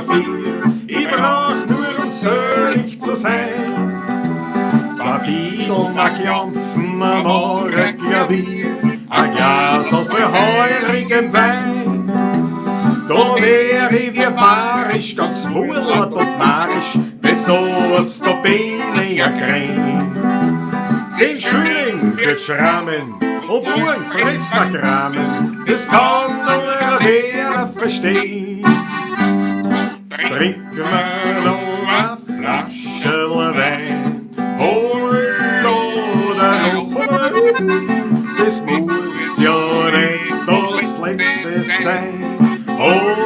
dafür, ich brauch nur, um selig zu sein. Zwei Fiedeln, ein Klampfen, ein Klavier, ein Glasl voll heurigem Wein. Da wär ich wie varisch, ganz wohl und narrisch, besonders da bin ich a Grähn. 10 Schilling für die Schrammen und morgen friss ma Kramen, das kann nur wer verstehen. Trink mir noch a Flascherl Wein, hol oder noch, das muss ja nicht das Letzte sein. Hol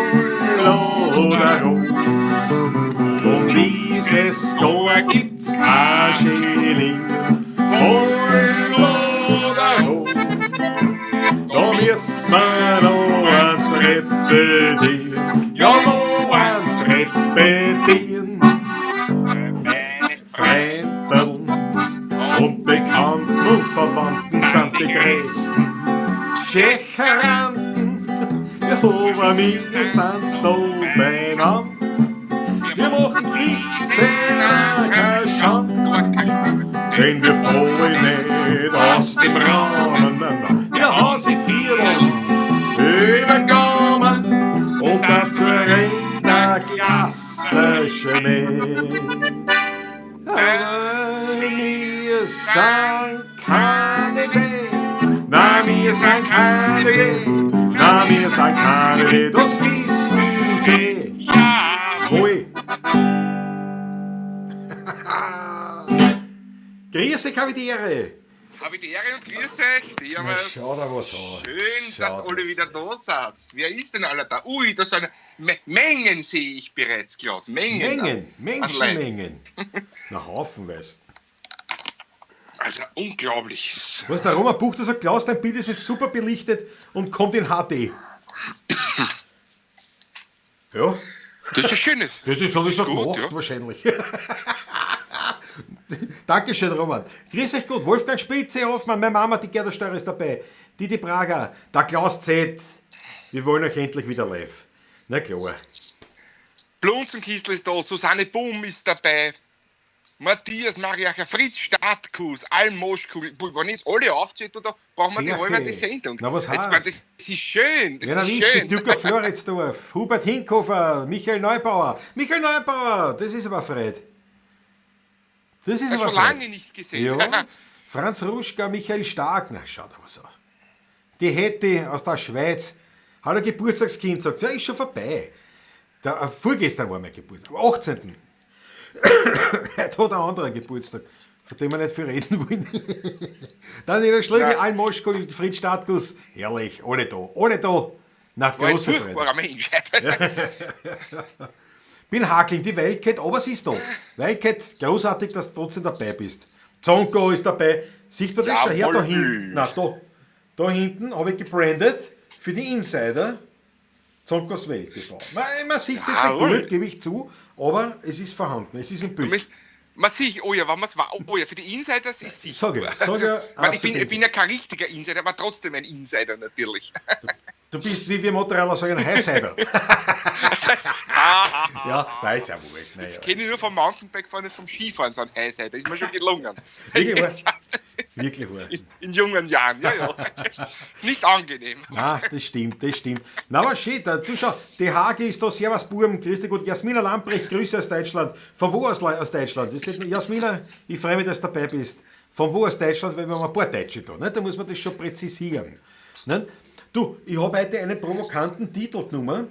oder um dieses Tor gibt's kein Genie. Hol oder da müssen wir noch eins repetieren. Ja, noch eins repetieren. Freundeln und Bekannten und Verwandten sind die größten Tschecheranten. Ja, aber wir sind so benannt. Wir machen Quizze keine Schand, denn wir fallen nicht aus dem Rahmen. Wir haben seit Vierteln über Gaumen und dazu rennt der klassische Mäh. Aber wir sind keine Weh, nein, wir sind keine Weh, nein, wir sind keine Weh, das wissen Sie. Jawohl. Grüße, Habitäre. Habitäre und grüß euch, servus. Na, schau da was an. Schön, Schau dass alle das. wieder da seid. Wer ist denn alle da? Ui, da sind Mengen sehe ich bereits, Klaus. Mengen. Mengen, an Menschenmengen. Na, haufenweise. Also unglaublich. Was, der Roman Buchter sagt, Klaus, dein Bild ist jetzt super belichtet und kommt in HD. Ja. Das ist ja schön. Ja, das habe ich so Gut, gemacht, ja. wahrscheinlich. Dankeschön, Roman. Grüß euch gut. Wolfgang Spitze, Hoffmann, meine Mama, die Gerda Steuer ist dabei. Didi Prager, der Klaus Z. Wir wollen euch endlich wieder live. Na klar. Blunzenkistl ist da, Susanne Bohm ist dabei, Matthias Mariacher, Fritz Startkus, Alm Moschkugel. Wenn ich jetzt alle aufzähle, da brauchen wir die Ferche. halbe Sendung. Na, was jetzt, heißt? meine, das ist schön, das Ja, na, ist richtig, schön. Duke Floridsdorf, Hubert Hinkofer, Michael Neubauer. Michael Neubauer, das ist aber Fred. Das ist Ja, aber schon Fred. lange nicht gesehen. Ja. Franz Ruschka, Michael Stark, na schau da was an. Die Hetty aus der Schweiz. Hallo Geburtstagskind, sagt sie, ja, ist schon vorbei. Vorgestern war mein Geburtstag, am 18. Heute hat ein anderer Geburtstag, von dem wir nicht viel reden wollen. Daniela Schlöge, Ja. Alm Moschko, Fritz Startkus, herrlich, alle da, alle da. Na, War ein große Freude. furchtbarer Mensch. Bin Hakeln, die Wildcat, aber sie ist da. Wildcat, großartig, dass du trotzdem dabei bist. Zonko ist dabei. Sieht man das schon? Her, da Jawohl. hinten. Na, da. Da hinten habe ich gebrandet für die Insider Zonkos Welt TV. Man sieht es jetzt nicht Jawohl. gut, gebe ich zu, aber es ist vorhanden, es ist im Bild. Man sieht, oh ja, wenn man's war, oh ja, für die Insiders ist sicher. Sag ich, sag ja, Also, ich meine, absolut. ich bin ja kein richtiger Insider, aber trotzdem ein Insider natürlich. Du bist, wie wir Motorradler sagen, ein Highsider. Das heißt, Ja, nein, ist ja wurscht. Nein, das ja. kenne ich nur vom Mountainbike fahren und vom Skifahren, so ein Highsider. Ist mir schon gelungen. Wirklich wahr? Das ist Wirklich wahr. in jungen Jahren, ja, ja. Ist nicht angenehm. Ah, das stimmt, das stimmt. Na, aber schön, da, du schau, die Hage ist da, servus Burm, grüß dich gut. Jasmina Lamprecht, Grüße aus Deutschland. Von wo aus Deutschland? Ist nicht, Jasmina, ich freue mich, dass du dabei bist. Von wo aus Deutschland, weil wir haben ein paar Deutsche da, ne? Da muss man das schon präzisieren. Ne? Du, ich habe heute einen provokanten Titel genommen.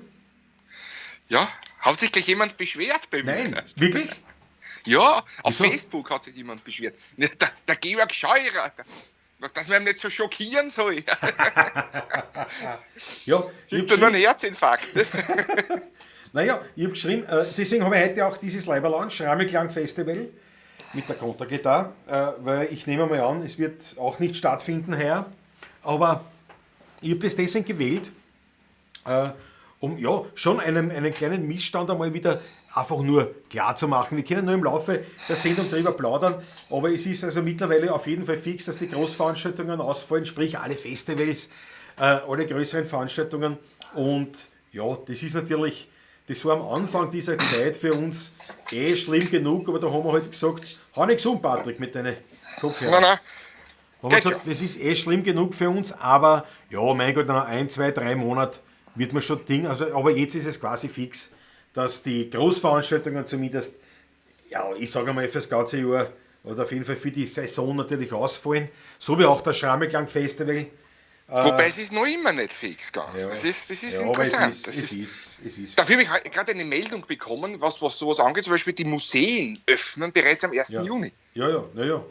Ja, hat sich gleich jemand beschwert bei mir? Nein, wirklich? Ja, auf Wieso? Facebook hat sich jemand beschwert. Der Georg Scheurer, dass man ihn nicht so schockieren soll. Ja, ich hab Gibt da nur einen geschrieben, Herzinfarkt. naja, ich hab geschrieben, deswegen habe ich heute auch dieses Leiberlounge, Schrammelklang Festival mit der Kontergitarre, weil ich nehme mal an, es wird auch nicht stattfinden heuer, aber ich habe das deswegen gewählt, um ja, schon einen kleinen Missstand einmal wieder einfach nur klar zu machen. Wir können nur im Laufe der Sendung drüber plaudern, aber es ist also mittlerweile auf jeden Fall fix, dass die Großveranstaltungen ausfallen, sprich alle Festivals, alle größeren Veranstaltungen. Und ja, das ist natürlich, Das war am Anfang dieser Zeit für uns eh schlimm genug, aber da haben wir halt gesagt, hau nix um, Patrick, mit deinen Kopfhörern. Nein, nein. Haben wir Geht gesagt, das ist eh schlimm genug für uns, aber ja, mein Gott, nach 1, 2, 3 Monaten wird man schon Ding, also, aber jetzt ist es quasi fix, dass die Großveranstaltungen zumindest, ja, ich sage mal fürs ganze Jahr oder auf jeden Fall für die Saison natürlich ausfallen, so wie auch das Schrammelklang-Festival. Wobei es ist noch immer nicht fix ganz. Ja. Das ist Ja, aber es interessant. ist, Das es ist, ist, es ist. Dafür habe ich gerade eine Meldung bekommen, was sowas angeht. Zum Beispiel die Museen öffnen bereits am 1. Ja. Juni. Ja, ja, na ja.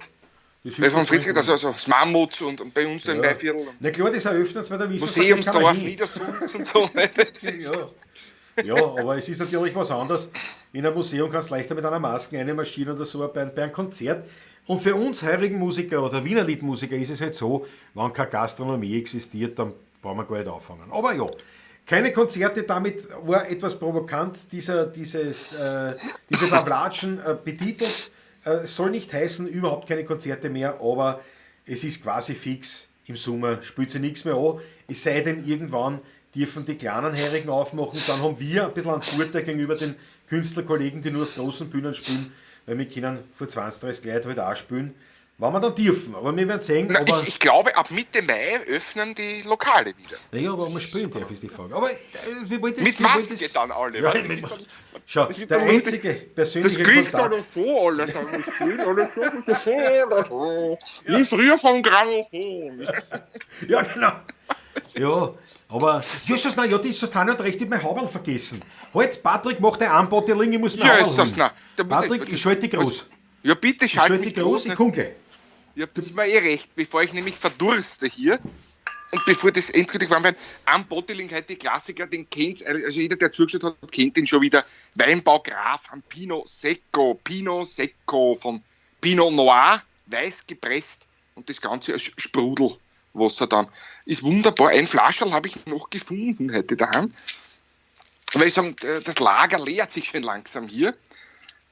Das Weil hilft von uns Fritz nicht. also das Mammut und bei uns da im Ja. Beiviertel. Na klar, das eröffnet es, weil da wissen sie, da kann Museumsdorf, man hin. Niedersulz und so. Ne? Das ist, Ja. Ja, aber es ist natürlich was anderes. In einem Museum kannst du leichter mit einer Maske reinmarschieren oder so, bei einem Konzert. Und für uns heurigen Musiker oder Wiener Liedmusiker ist es halt so, wenn keine Gastronomie existiert, dann brauchen wir gar nicht anfangen. Aber ja, keine Konzerte, damit war etwas provokant diese Pavlatschen betitelt. Soll nicht heißen, überhaupt keine Konzerte mehr, aber es ist quasi fix, im Sommer spielt sie nichts mehr an, es sei denn, irgendwann dürfen die kleinen Heurigen aufmachen, dann haben wir ein bisschen einen Vorteil gegenüber den Künstlerkollegen, die nur auf großen Bühnen spielen, weil wir können vor 20, 30 Leuten halt auch spielen, wenn wir dann dürfen, aber wir werden sehen, Na, aber ich glaube, ab Mitte Mai öffnen die Lokale wieder. naja, aber ob wir spielen darf, ist die Frage. Aber wir wollten Mit wir wollten Maske dann alle. Ja, weißt du, das mit ist dann, Schau, das wird der dann lustig. einzige Das persönliche klingt dann Kontakt. so alles. Das klingt alles so, so, so, wie früher vom Grammophon. Ja, genau. Ja, aber Jesus, nein, ja, die Susanne hat recht, ich hab mein Haberl vergessen. Halt, Patrick, mach dein Anboteling, ich muss mein Ja, Haberl ist das holen. na. Da muss Patrick, ich schalte dich groß. Ja, bitte Ich schalt schalte mich dich groß, ich groß. komm gleich. Ja, das ist mir eh recht, bevor ich nämlich verdurste hier und bevor das endgültig warm wird, am Bottling heute die Klassiker, den kennt, also jeder, der zugeschaut hat, kennt den schon wieder. Weinbau Graf am Pinot Secco, Pinot Secco von Pinot Noir, weiß gepresst und das Ganze als Sprudelwasser dann. Ist wunderbar. Ein Flascherl habe ich noch gefunden heute daheim. Weil ich sagen, das Lager leert sich schon langsam hier.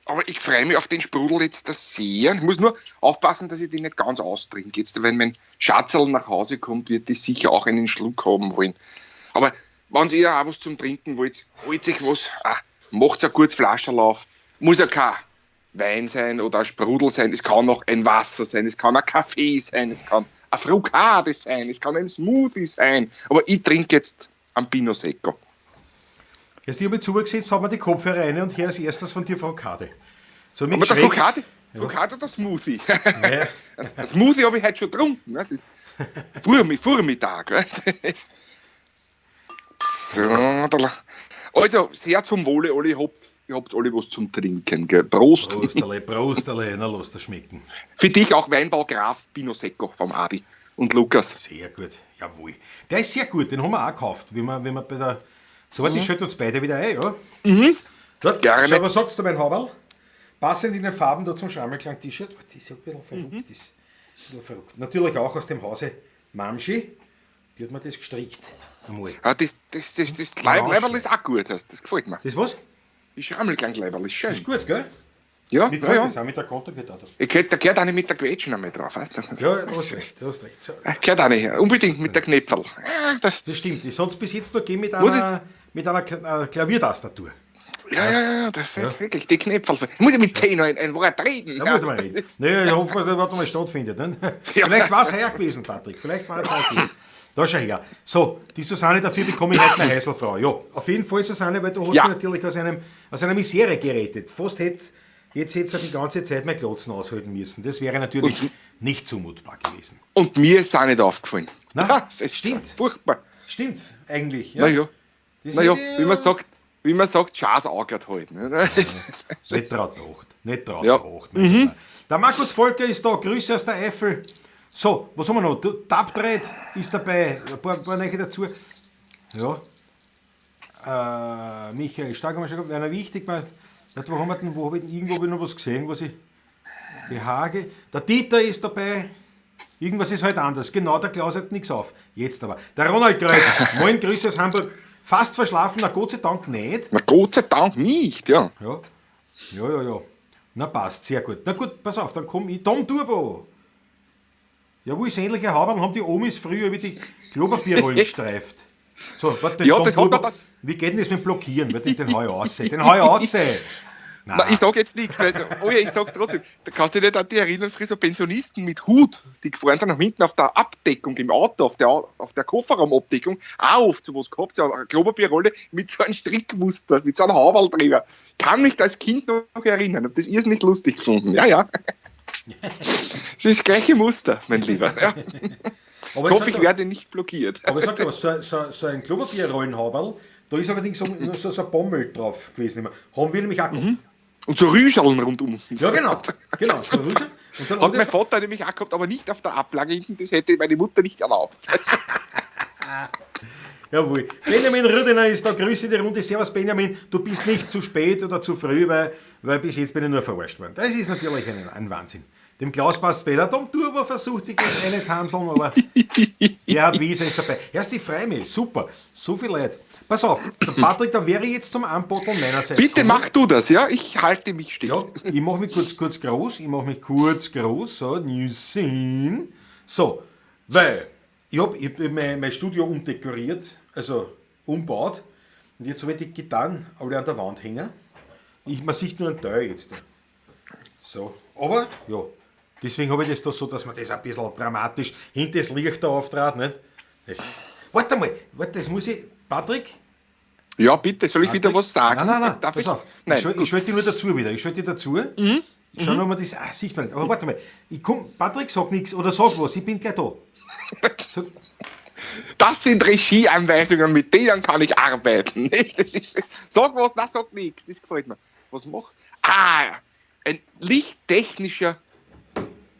Aber ich freue mich auf den Sprudel jetzt das sehr. Ich muss nur aufpassen, dass ich den nicht ganz austrinke. Jetzt, wenn mein Schatzerl nach Hause kommt, wird die sicher auch einen Schluck haben wollen. Aber wenn ihr auch was zum Trinken wollt, holt sich was, macht ein gutes Flascherl auf. Muss ja kein Wein sein oder ein Sprudel sein, es kann auch ein Wasser sein, es kann ein Kaffee sein, es kann ein Frukade sein, es kann ein Smoothie sein. Aber ich trinke jetzt am Pinot Secco. Jetzt, ich habe mich zugesetzt, habe mir die Kopfhörer rein und her als erstes von dir Frukade. So, mich Aber der geschreckt. Frukade, Frukade oder Smoothie? Ja. Ein Smoothie habe ich heute schon getrunken. Ne? Vormittag. Ne? So, also, sehr zum Wohle, alle. Ihr habt alle was zum Trinken. Gell? Prost. Prosterle, Prosterle, na lass das schmecken. Für dich auch Weinbau Graf Pinot Secco vom Adi und Lukas. Sehr gut, jawohl. Der ist sehr gut, den haben wir auch gekauft, wenn wir bei der. So, warte, ich schalte uns beide wieder ein, ja? Mhm. Dort, Gerne. Schau, was sagst du, mein Haberl? Passend in den Farben da zum Schrammelklang-T-Shirt. Oh, das ist ja ein bisschen verrückt. Das ist ein bisschen verrückt. Natürlich auch aus dem Hause Mamschi. Die hat mir das gestrickt. Einmal. Ah, das Leiberl ist auch gut, das gefällt mir. Das was? Die Schrammelklang-Leiberl ist schön. Ist gut, gell? Ja, Mir ja, gefällt ja. das auch mit der Kontergitarre. Ich gehört, da gehört auch nicht mit der Quetschen einmal drauf, weißt du? Ja, du hast recht, du hast recht. So. Das gehört auch nicht, unbedingt mit der Knöpferl. Ah, das, Das stimmt, ist sonst bis jetzt nur gegeben mit Muss einer, mit einer Klaviertastatur. ja, ja, ja, das fällt wirklich, die Knöpferl. Ich muss ja mit 10 noch ein Wort reden. Da muss man reden. Naja, ich hoffe, dass das überhaupt noch mal stattfindet. Ne? Ja. Vielleicht war es heuer gewesen, Patrick. Vielleicht war es heuer gewesen. Da schau her. So, die Susanne, dafür bekomme ich heute meine Heiselfrau. Ja, auf jeden Fall, Susanne, weil du hast Ja. mich natürlich aus einer Misere gerettet. Fast hätte jetzt hättest du die ganze Zeit mein Glotzen aushalten müssen. Das wäre natürlich nicht zumutbar gewesen. Und mir ist es auch nicht aufgefallen. Na, Das ist stimmt. Furchtbar. Stimmt, eigentlich. Ja. Naja, Das naja, hätte- wie man sagt, Schaß augert halt. Ne? Nicht drauf gedacht. Nicht drauf Ja. gedacht, mein Lieber. Der Markus Volker ist da. Grüße aus der Eifel. So, was haben wir noch? Tabdred ist dabei. Ein paar neue dazu. Ja. Michael Stark haben wir schon gehabt. Werner Wichtig. Warte, wo haben wir denn? Wo hab ich denn? Irgendwo hab ich noch was gesehen, was ich. Die Hage. Der Dieter ist dabei. Irgendwas ist halt anders. Genau, der Klaus hat nichts auf. Jetzt aber. Der Ronald Kreuz. Moin, Grüße aus Hamburg. Fast verschlafen, na Gott sei Dank nicht. Na Gott sei Dank nicht, ja. Ja, ja, ja, ja. Na passt, sehr gut. Na gut, pass auf, dann komm ich. Tom Turbo! Ja, wo ist ähnliche Haberl haben die Omis früher über die Klopapierrollen gestreift. So, warte, Ja, Tom das hat Turbo, man dann- wie geht denn das mit dem Blockieren? Warte, den hau ich raus. Den hau ich raus. Nein. Na, ich sag jetzt nichts, weil, oh ja, ich sag's trotzdem. Da kannst du dich nicht an die erinnern, früher so Pensionisten mit Hut, die gefahren sind, haben hinten auf der Abdeckung im Auto, auf der Kofferraumabdeckung, auch oft sowas gehabt, so eine Klopapierrolle mit so einem Strickmuster, mit so einem Haberl drüber. Kann mich das als Kind noch erinnern, hab das irrsinnig lustig gefunden. Ja, ja. Das ist das gleiche Muster, mein Lieber. Ja. Aber Ich hoffe, sag ich dir- werde nicht blockiert. Aber ich sag dir was, so ein Klopapierrollenhaberl, da ist allerdings so, nur so ein Bommel drauf gewesen. Immer. Haben wir nämlich auch gehabt. Und so Rüscheln rundum. Ja, genau. Genau, so Rüschel. Und dann Hat mein Vater nämlich auch gehabt, aber nicht auf der Ablage hinten, das hätte meine Mutter nicht erlaubt. Jawohl. Benjamin Rüdener ist da. Grüße die Runde. Servus Benjamin. Du bist nicht zu spät oder zu früh, weil bis jetzt bin ich nur verarscht worden. Das ist natürlich ein Wahnsinn. Dem Klaus passt besser. Tom Turbo versucht sich jetzt eine zu hanseln, aber Gerhard Wieser ist dabei. Erst ich freue mich. Super. So viel Leute. Pass auf, der Patrick, da wäre ich jetzt zum Anbotteln meinerseits. Bitte gekommen. mach du das, ja? Ich halte mich still. Ja, ich mache mich kurz groß. Ich mache mich kurz groß. So, new scene. So, weil ich hab mein Studio umdekoriert, also umbaut. Und jetzt habe ich die Gitarren alle an der Wand hängen. Man sieht nur einen Teil jetzt da. So, aber ja, deswegen habe ich das da so, dass man das ein bisschen dramatisch hinter das Licht da auftrat. Nicht? Das, warte mal, warte, das muss ich. Patrick? Ja, bitte, soll ich wieder was sagen? Nein, nein, nein, Darf pass ich? auf. Nein, Ich schalte dich nur dazu wieder. Ich schalte dich dazu. Ich schau nur mal das. Ah, sieht man nicht. Aber warte mal. Ich komm, Patrick, sag nichts oder sag was. Ich bin gleich da. Sag, das sind Regieanweisungen, mit denen kann ich arbeiten. Nicht? Das ist, sag was, nein, sag nichts. Das gefällt mir. Was mach? Ah, ein lichttechnischer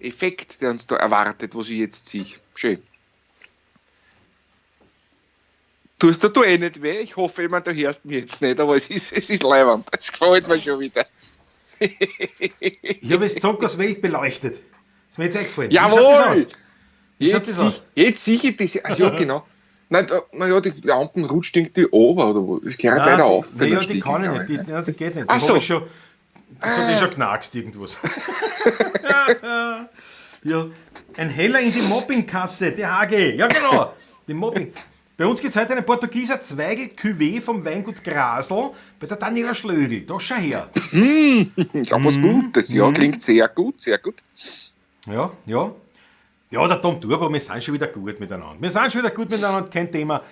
Effekt, der uns da erwartet, was ich jetzt sehe. Schön. Tust du eh nicht weh? Ich hoffe, ich meine, du hörst mich jetzt nicht, aber es ist leibend. Das gefällt mir schon wieder. ich habe jetzt Zonkers Welt beleuchtet. Ist mir jetzt eingefallen. Wie schaut Jawohl! das aus? Wie schaut Jetzt, das aus? jetzt sehe ich das. Also, ja, genau. Nein, da, naja, die Lampen rutscht irgendwie over oder wo. Das geht weiter auf. Die, ja, die kann ich nicht. Die, nein, die geht nicht. Die Ach hab so. ich schon, das hat ich schon knackst irgendwas. Ja, ein Heller in die Moppingkasse, der HG. Ja, genau. Die Mopping. Bei uns gibt es heute einen Portugieser Zweigelt Cuvée vom Weingut Grasl bei der Daniela Schlögl. Da schau her. Ist auch was Gutes. Ja, klingt sehr gut, sehr gut. Ja, ja. Ja, der Tom Turbo, wir sind schon wieder gut miteinander. Wir sind schon wieder gut miteinander, kein Thema.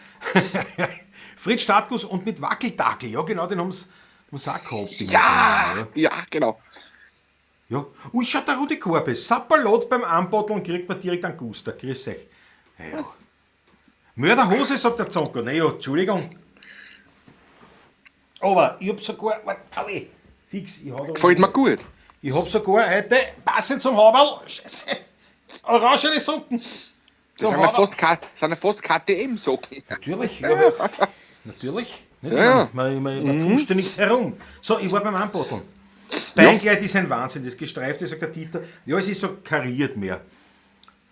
Fritz Statkus und mit Wackeldackel. Ja, genau, den haben sie auch gehabt. Ja, ja, genau. Ja. Ui, schaut der Rudi Korbe. Sapperlot beim Anbotteln kriegt man direkt einen Guster. Grüß euch. Ja. Mörderhose, sagt der Zonko. Naja, Entschuldigung. Aber ich hab sogar. Warte, aui, fix, ich hab da- Gefällt mir gut. Ich hab sogar heute, passend zum Haberl, Scheiße, orangene Socken. Das Zum sind ja Haberl. fast, KTM-Socken. Natürlich, ja, aber, natürlich. Nicht? Ja. Man pfuscht ja nicht herum. So, ich war beim Anbotteln. Das Beinkleid ist ein Wahnsinn, das gestreifte, sagt der Dieter. Ja, es ist so kariert mehr.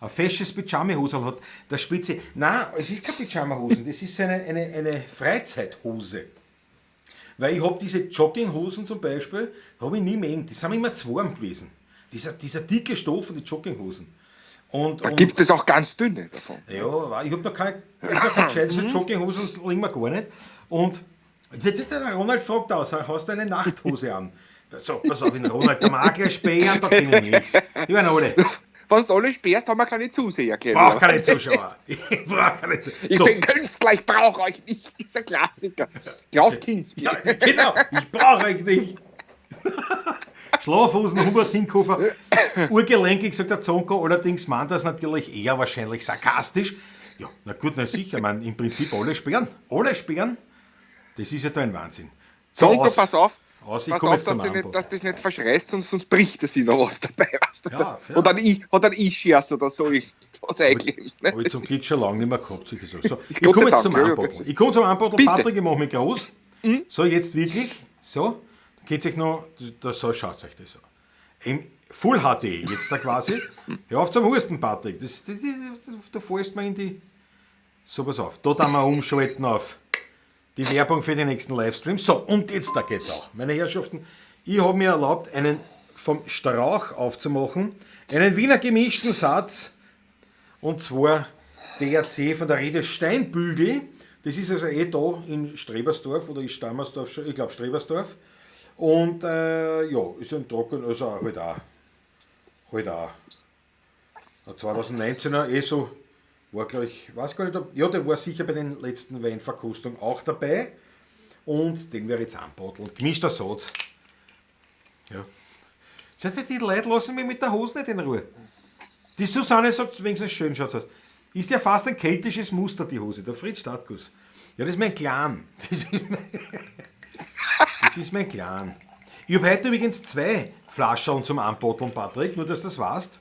Ein fesches Pyjama-Hosel hat der Spitze. Nein, es ist kein Pyjama-Hosen, das ist eine Freizeithose. Weil ich hab diese Jogginghosen zum Beispiel, hab ich nie mehr. Die sind mir immer zu warm gewesen. Dieser dicke Stoff von den Jogginghosen. Da gibt es auch ganz dünne davon. Ja, ich hab noch keine, ich hab noch keine gescheites Jogginghosen, liegen mir gar nicht. Und jetzt der Ronald fragt aus, hast du eine Nachthose an? So, pass auf, in Ronald, der mag gleich spähen, da kenn ich nichts. Die werden alle. Wenn du alle sperrst, haben wir keine Zuseher, glaub ich. Brauch keine Zuschauer. Ich brauch keine Zuschauer. Ich bin Künstler, ich brauche euch nicht. Dieser Klassiker. Klaus Kinski. Ja, genau, ich brauche euch nicht. Schlafhosen, Hubert Hinkofer, urgelenkig, sagt der Zonko, allerdings meint das natürlich eher wahrscheinlich sarkastisch. Ja, na gut, na sicher, ich mein, im Prinzip alle sperren. Alle sperren. Das ist ja da ein Wahnsinn. So, Zonko, aus. pass auf. Aus, ich Pass komm auf, jetzt zum Anbau. dass das nicht verschreißt, sonst bricht das sich noch was dabei. Weißt du? Ja, ja. Oder ein Ischias oder so. Was eigentlich. Ne? Habe ich zum Glück schon lange nicht mehr gehabt. Solche Sachen. So, ich Gott sei komme jetzt Dank, zum ja, ja, Anbotteln. das ist- Ich komme zum Anbotteln, Bitte. Patrick, ich mache mich groß. So, jetzt wirklich. So, dann geht sich noch, da, so schaut euch das an. Im Full HD jetzt da quasi. Hör auf zum Husten, Patrick. Da fällst mir in die. So, pass auf. Da tun wir umschalten auf die Werbung für den nächsten Livestream. So, und jetzt da geht's auch. Meine Herrschaften, ich habe mir erlaubt, einen vom Strauch aufzumachen, einen Wiener gemischten Satz, und zwar DRC von der Rede Steinbügel. Das ist also eh da in Strebersdorf oder ist Stammersdorf schon, ich glaube Strebersdorf. Und ja, ist ein Trocken, also halt auch. Halt auch. 2019er eh so, war glaube ich, weiß gar nicht, ob, ja, der war sicher bei den letzten Weinverkostungen auch dabei. Und den werde ich jetzt anbotteln. Gemischter Satz. Ja. Seht ihr, die Leute lassen mich mit der Hose nicht in Ruhe. Die Susanne sagt, wenigstens schön schaut's aus. Ist ja fast ein keltisches Muster, die Hose, der Fritz Stadtguss. Ja, das ist mein Clan. Das ist mein Clan. Ich habe heute übrigens 2 Flaschen zum Anbotteln, Patrick, nur dass du das weißt.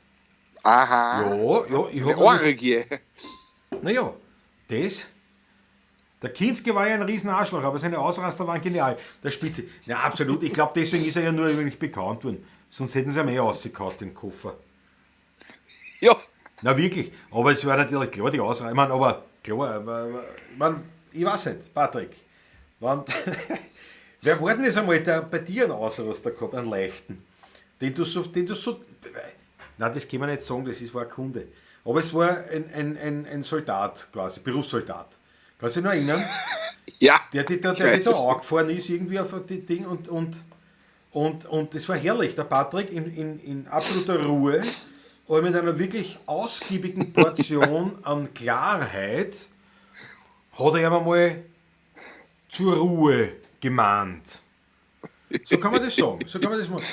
Aha. Ja, ja, ich hab Eine Orgie. Naja, das. Der Kinski war ja ein Riesenarschloch, aber seine Ausraster waren genial. Der Spitze. Ja, absolut. Ich glaub, deswegen ist er ja nur wirklich bekannt worden. Sonst hätten sie ja mehr rausgehauen, den Koffer. Ja. Na wirklich. Aber es war natürlich klar, die Ausraster. Ich mein, aber klar, aber, ich mein, ich weiß nicht, Patrick. Wenn, wer war denn das einmal, der bei dir einen Ausraster gehabt, einen leichten? Den du so, den du so. Nein, das kann man nicht sagen, das war ein Kunde. Aber es war ein Soldat quasi, Berufssoldat. Kannst du dich noch erinnern? Ja. Der, der, der, Ich der, weiß der es. da angefahren ist, irgendwie auf die Ding und das war herrlich. Der Patrick in absoluter Ruhe, aber mit einer wirklich ausgiebigen Portion an Klarheit hat er ihm einmal zur Ruhe gemahnt. So kann man das sagen. So kann man das machen.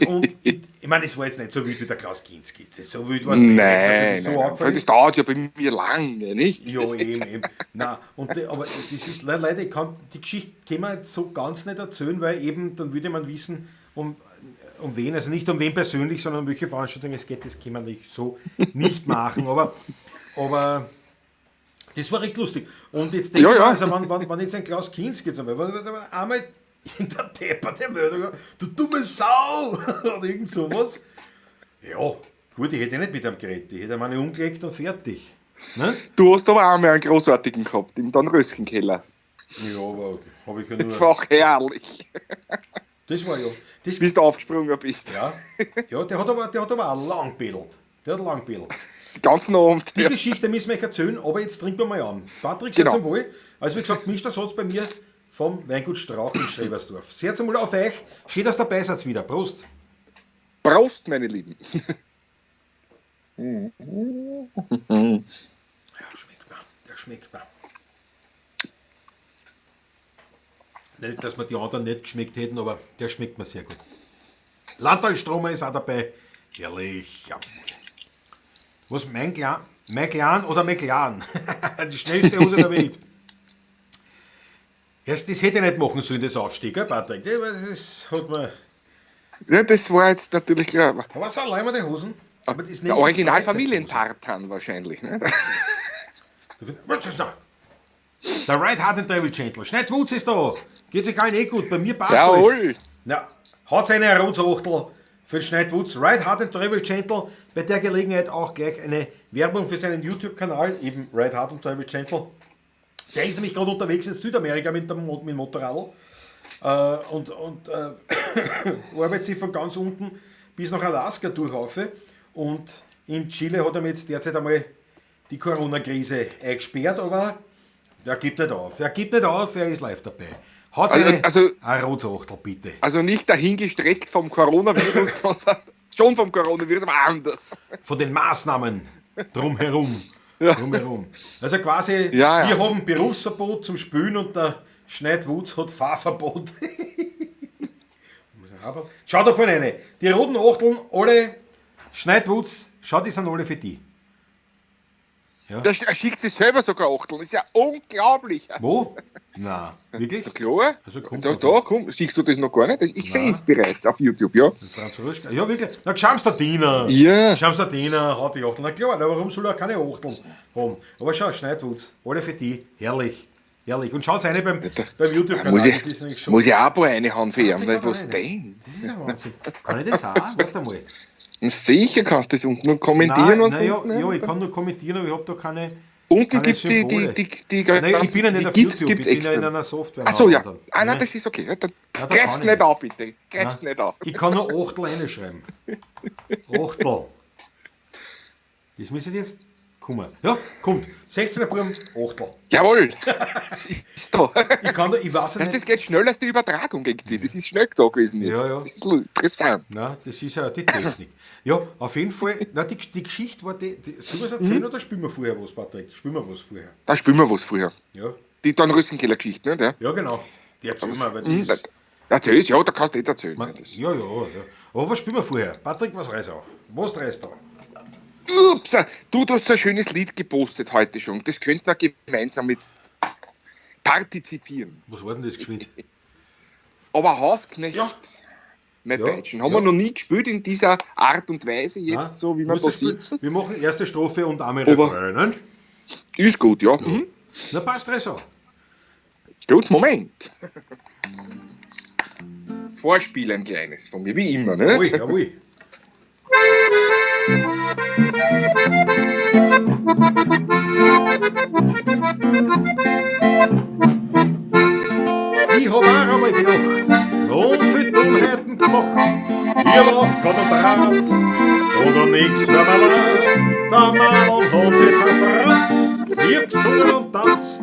Und ich meine, es war jetzt nicht so wild wie der Klaus Kinski. Das ist so wild war's nicht, dass er Nein, das so nein, nein. angefangen Das ist. dauert ja bei mir lange, nicht? Ja, eben, eben. Nein, und die, aber das ist, leider, ich kann, die Geschichte kann man jetzt so ganz nicht erzählen, weil eben, dann würde man wissen, um wen, also nicht um wen persönlich, sondern um welche Veranstaltung es geht, das kann man nicht so nicht machen, aber das war recht lustig. Und jetzt denke Ja, ich ja. mir, also wenn jetzt ein Klaus Kinski zum Beispiel, wenn einmal in der Depperte Meldung, du dumme Sau! Oder irgend sowas. Ja, gut, ich hätte nicht mit einem geredet, ich hätte meine umgelegt und fertig. Ne? Du hast aber auch mal einen großartigen gehabt, im Dornröschenkeller. Ja, aber hab ich ja nur. Das war auch herrlich. Das war ja. Das, Bis du aufgesprungen bist. ja, ja, der hat aber auch lang gebedelt. Der hat lang gebedelt. Den ganzen Abend. Die Ja. Geschichte müssen wir euch erzählen, aber jetzt trinken wir mal an. Patrick, Genau. sehr zum Wohl. Also wie gesagt, mischter Satz bei mir vom Weingut Strauch in Strebersdorf. Sehr zum Wohl auf euch. Schön, dass ihr dabei seid wieder. Prost. Prost, meine Lieben. Ja, schmeckt mir. Der schmeckt mir. Nicht, dass mir die anderen nicht geschmeckt hätten, aber der schmeckt mir sehr gut. Landtalstromer ist auch dabei. Herrlich. Jawohl. Was, mein Clan? Mein Clan oder mein Clan? Die schnellste Hose der Welt. Erst, das hätte ich nicht machen sollen, das Aufstieg, gell, Patrick? Das hat man. Ja, das war jetzt natürlich klar. Aber so, leihen wir die Hosen. Aber das Der nennt sich Original Freizeithosen. Familientartan wahrscheinlich. Ne? Was ist da? Der Right Hard and Travel Gentle. Schneidwutz ist da. Geht sich allen eh gut. Bei mir passt Jawohl. alles. Na, hat seine Rotsachtel für Schneidwutz. Right Hard and Travel Gentle. Bei der Gelegenheit auch gleich eine Werbung für seinen YouTube-Kanal, eben Right Hard and Travel Gentle. Der ist nämlich gerade unterwegs in Südamerika mit dem Motorrad. Und arbeitet sich von ganz unten bis nach Alaska durch auf. Und in Chile hat er mir jetzt derzeit einmal die Corona-Krise eingesperrt, aber er gibt nicht auf. Er gibt nicht auf, er ist live dabei. Hat seine ein Rotsachtel, bitte. Also nicht dahingestreckt vom Coronavirus, sondern schon vom Coronavirus, aber anders. Von den Maßnahmen drumherum. Ja. Drumherum. Also quasi, Ja, ja. wir haben Berufsverbot zum Spülen und der Schneidwutz hat Fahrverbot. Schau da vorne rein. Die roten Achteln, alle Schneidwutz, schau, die sind alle für die. Ja. Der schickt sich selber sogar Achteln. Das ist ja unglaublich. Wo? Na, wirklich? Na klar. Also kommt da, das. da, komm, siehst du das noch gar nicht? Ich sehe es bereits auf YouTube, ja. Das ist ja, wirklich. Na, Schamstadiner. Ja. Schamstadiner hat die Achteln. Na klar, na, warum soll er keine Achteln haben? Aber schau, Schneidwutz, alle für die. Herrlich. Herrlich. Und schaut rein beim YouTube-Kanal. Muss Das ist nämlich ich, schon- muss ich auch ein paar reinhauen für ihn, Ah, weil da was rein. denn? Das ist ja Wahnsinn. Kann ich das auch? Warte mal. Sicher kannst du das unten nur kommentieren. Nein, wenn's nein, ja, unten ja, ich ist. kann nur kommentieren, aber ich hab da keine. Unten keine gibt's Symbole. die Nein, ich ganzen- bin ja nicht die auf GIFs YouTube, gibt's ich bin ja extra. in einer Software. Ach so, ja. Nein. Ah, nein, das ist okay. Ja, dann Ja, da greif's kann ich nicht nicht. an, bitte. Greif's Nein. nicht an. Ich kann nur Achtel reinschreiben. Achtel. Das müsste ich jetzt Kommen. Ja, kommt. 16er Buben, Achtel. Jawohl! Ist da. Ich kann da, ich weiß ja Weißt, nicht. das geht schneller als die Übertragung irgendwie. Das ist schnell da gewesen jetzt. Ja, ja. Das ist interessant. Nein, das ist ja die Technik. Ja, auf jeden Fall. Na, die Geschichte war die. Soll ich was erzählen oder spielen wir vorher was, Patrick? Spielen wir was vorher? Da spielen wir was früher. Ja. Die Dornröschenkeller-Geschichte, nicht? Ja, Ja, genau. Die erzählen wir, weil die ist. Erzähl's, ja, da kannst du nicht erzählen. Man, Das- ja, ja, ja. Aber was spielen wir vorher? Patrick, was reißt auch? Was reißt da? Ups, du hast so ein schönes Lied gepostet heute schon. Das könnten wir gemeinsam jetzt partizipieren. Was war denn das geschwind? Aber Hausknecht, Ja. mein Ja, Deutschen, haben ja. wir noch nie gespielt in dieser Art und Weise jetzt, Nein, so wie wir muss da das spielen? sitzen. Wir machen erste Strophe und einmal Aber- Refrain. Ne? Ist gut, ja. Mhm. Na, passt, reiß auch. Gut, Moment. Vorspiel ein kleines von mir, wie immer. Ne? Jawohl, jawohl. Ich hab auch einmal gelacht und viel Dummheiten gemacht. Ich hab aufgehört und Draht und an nix wär mir leid. Der Marlon hat sich zerfratzt, ich hab gesungen und tanzt.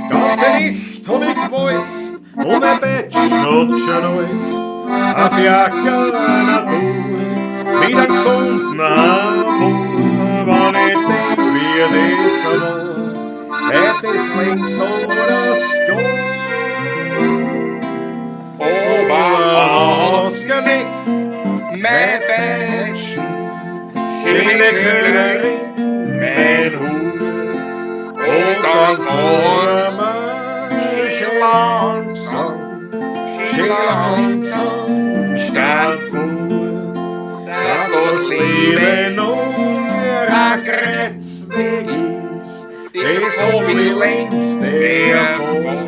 Ganze Nacht hab ich gewalzt und ein Batsch hat geschnalzt. Ein Fiaker einer Tour mit einem gesunden Amor, wenn ich denk, wie das war, hätt es längst alles gehen. Oberhausknecht, Mein mein Batsch, Batschen, schöne Kölnerin, mein Hut, und dann fahren wir schön langsam, schön langsam, statt fort, dass das Leben nur ein Kreuzweg ist, das hab ich längst erfahren.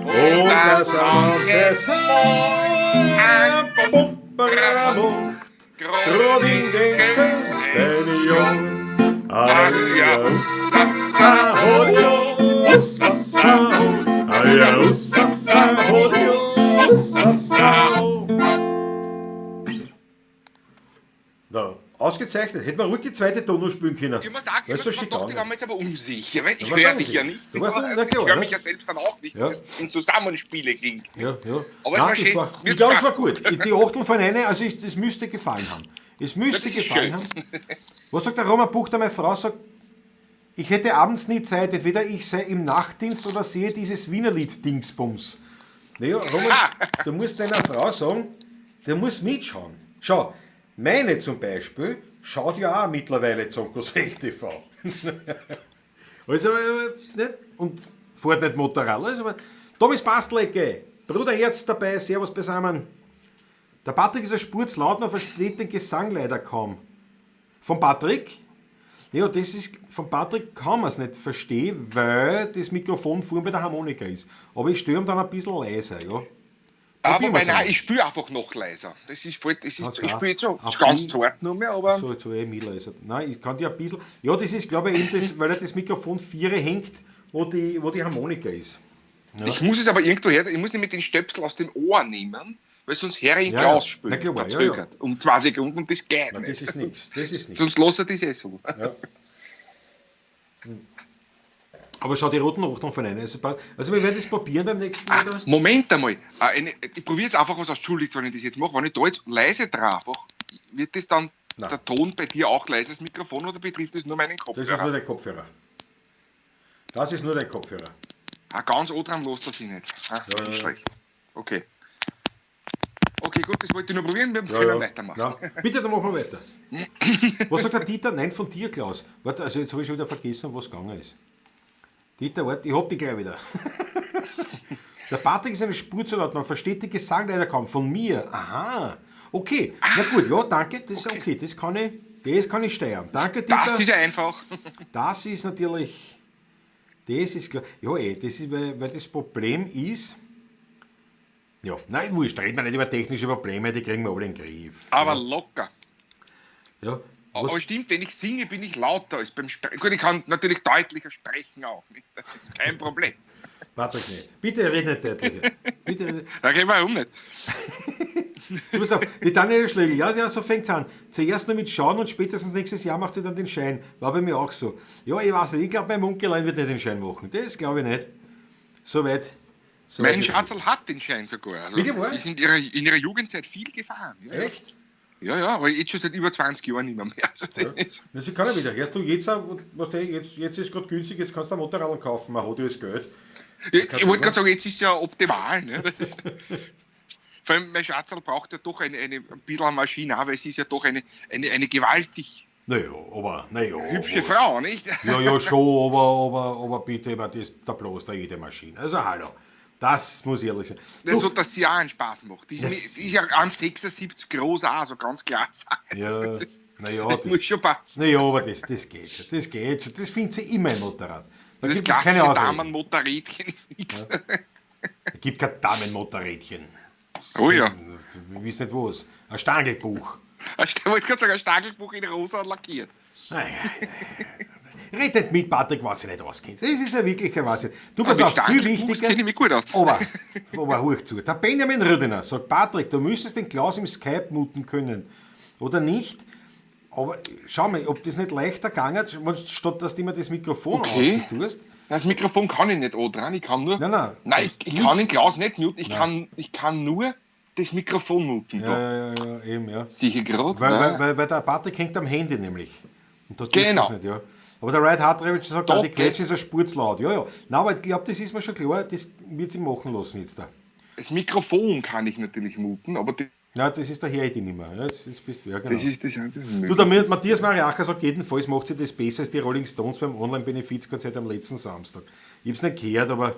Und dass manches Mal ein Pumperer macht, grad in den schönsten Jahren. Aja, ussasa, hodio, ussasa, ho. Aja, ussasa, hodio, ussasa, ho. Na, ausgezeichnet. Hätten wir ruhig die zweite Ton noch spielen können. Ich muss sagen, Weil ich so muss schick doch, die gegangen. haben wir jetzt aber unsicher. Weil ich Du warst höre dich ja unsicher. nicht. Du warst ich un- na klar, höre ne? mich ja selbst dann auch nicht. Ja. Das im Zusammenspiele klingt. Ja, ja. Aber es Nein, war das schön. war, Mir ich hat's glaube, es war Spaß gut. Die Achtel von einer, also ich, das müsste gefallen haben. Es müsste Das ist gefallen schön. haben. Was sagt der Roman Buchter? Meine Frau sagt, ich hätte abends nie Zeit, entweder ich sei im Nachtdienst oder sehe dieses Wienerlied-Dingsbums. Naja, Roman, du musst deiner Frau sagen, der muss mitschauen. Schau, meine zum Beispiel schaut ja auch mittlerweile Zonkos Welt TV. Also, nicht? Und fährt nicht Motorrad. Also, aber Thomas Bastlecke, Bruderherz dabei, Servus beisammen. Der Patrick ist ein Spur zu laut, man versteht den Gesang leider kaum. Von Patrick? Ja, das ist, von Patrick kann man es nicht verstehen, weil das Mikrofon vorn bei der Harmonika ist. Aber ich störe ihn dann ein bisschen leiser, ja. Aber Probieren wobei, wir's nein, einmal. ich spüre einfach noch leiser. Das ist voll, das Ganz ist, ich klar. spüre jetzt so Ein ganz bi- zart nur mehr, aber So, jetzt habe ich mich leiser. Nein, ich kann dir ein bisschen. Ja, das ist, glaube ich, eben das, weil er das Mikrofon viere hängt, wo die Harmonika ist. ich muss es aber irgendwo her, ich muss nämlich den Stöpsel aus dem Ohr nehmen, weil sonst höre ich ihn Ja, Klaus ja. spielen. Na klar, ja, ja. verzögert. Um 2 Sekunden und das geht Nein, nicht. das ist nichts. Das ist nichts. Sonst lässt er das eh so. Ja. Aber schau, die roten Achteln von einer. Also wir werden das probieren beim nächsten Mal. Ah, Moment einmal. Ah, Ich probiere jetzt einfach was aus. Entschuldigt, wenn ich das jetzt mache. Wenn ich da jetzt leise drauf, wird das dann Nein. der Ton bei dir auch leises Mikrofon oder betrifft das nur meinen Das ist nur Kopfhörer? dein Kopfhörer. Das ist nur dein Kopfhörer. Ah, ganz dran lässt er sich nicht. Ah, Ja, ja, ja. schlecht. Okay. Okay, gut, das wollte ich nur probieren. Wir Ja, können ja. weitermachen. Na, bitte, dann machen wir weiter. Was sagt der Dieter? Nein, von dir, Klaus. Warte, also jetzt habe ich schon wieder vergessen, um was gegangen ist. Dieter, warte, ich hab dich gleich wieder. Der Patrick ist eine Spur zu laut, man versteht den Gesang leider kaum. Von mir. Aha. Okay, na gut, ja, danke, das ist okay, das kann ich steuern. Danke, Dieter. Das ist ja einfach. Das ist natürlich, das ist klar. Ja, das ist, weil das Problem ist, ja, nein, wurscht, reden wir nicht über technische Probleme, die kriegen wir alle in den Griff. Aber locker. Ja, was, Aber stimmt, wenn ich singe, bin ich lauter als beim Sprechen. Gut, ich kann natürlich deutlicher sprechen auch. Nicht? Das ist kein Problem. Patrick nicht. Bitte red nicht deutlicher. Bitte. Okay, warum nicht? Du, pass auf, die Daniela Schlegel, ja, ja, so fängt's an. Zuerst nur mit Schauen und spätestens nächstes Jahr macht sie dann den Schein. War bei mir auch so. Ja, ich weiß nicht, ich glaube, mein Munkelein wird nicht den Schein machen. Das glaube ich nicht. Soweit. So Mein Schatzl hat den Schein sogar. Also, Wie war? Die sind in ihrer Jugendzeit viel gefahren. Ja. Echt? Ja, ja, aber jetzt schon seit über 20 Jahren nicht mehr. Also, Ja. Na, sie kann ja wieder. Erst du jetzt, was der, jetzt ist gerade günstig, jetzt kannst du ein Motorrad kaufen, man hat ja das Geld. Ich wollte gerade sagen, jetzt ist ja optimal. Ne? Das ist, vor allem, mein Schatzl braucht ja doch ein bisschen eine Maschine, auch, weil sie ist ja doch eine gewaltig Naja, aber, naja. hübsche was. Frau, nicht? Ja, ja, schon, aber bitte, aber das, da bloß da jede Maschine. Also hallo, das muss ich ehrlich sagen. Das so, dass sie auch einen Spaß macht. Die ist, die ist ja 1,76 groß auch, so ganz klar. Ja, das, naja, das muss schon passen. Naja, aber das geht schon, das geht schon. Das findet sie immer im Motorrad. Da Das gibt es keine klassische Ausreden. Damenmotorrädchen ist nichts. Ja. Es gibt kein Damenmotorrädchen. Oh ja. Ich weiß nicht was. Ein Stangelbuch. Ich wollte gerade sagen, ein Stangelbuch in rosa lackiert. Naja, red nicht mit, Patrick, was ich nicht auskennst. Das ist ja wirklich ein Wahnsinn. Du, pass mit auf, viel Stangelbuch wichtiger. kenne ich mich gut aus. Aber hoch zu. Der Benjamin Rüdener sagt, Patrick, du müsstest den Klaus im Skype muten können. Oder nicht? Aber schau mal, ob das nicht leichter gegangen ist, statt dass du immer das Mikrofon Okay. tust. Das Mikrofon kann ich nicht dran, ich kann nur. Nein, Nein, ich kann den Klaus nicht muten, ich kann nur das Mikrofon muten. Ja, ja, ja, eben, ja. Sicher gerade. Weil der Patrick hängt am Handy nämlich. Und da Genau. Das nicht, ja. Aber der Ride Hard sagt, Da die Quetsche geht's. ist ein Spurzlaut. Ja, ja. Nein, aber ich glaube, das ist mir schon klar, das wird sie machen lassen jetzt da. Das Mikrofon kann ich natürlich muten, aber das, Ja, das ist der Herr, die nicht mehr. Ja, jetzt bist du, ja, genau. das ist das einzige. Du, der Matthias Mariacher sagt, jedenfalls macht sie das besser als die Rolling Stones beim Online-Benefizkonzert am letzten Samstag. Ich hab's nicht gehört, aber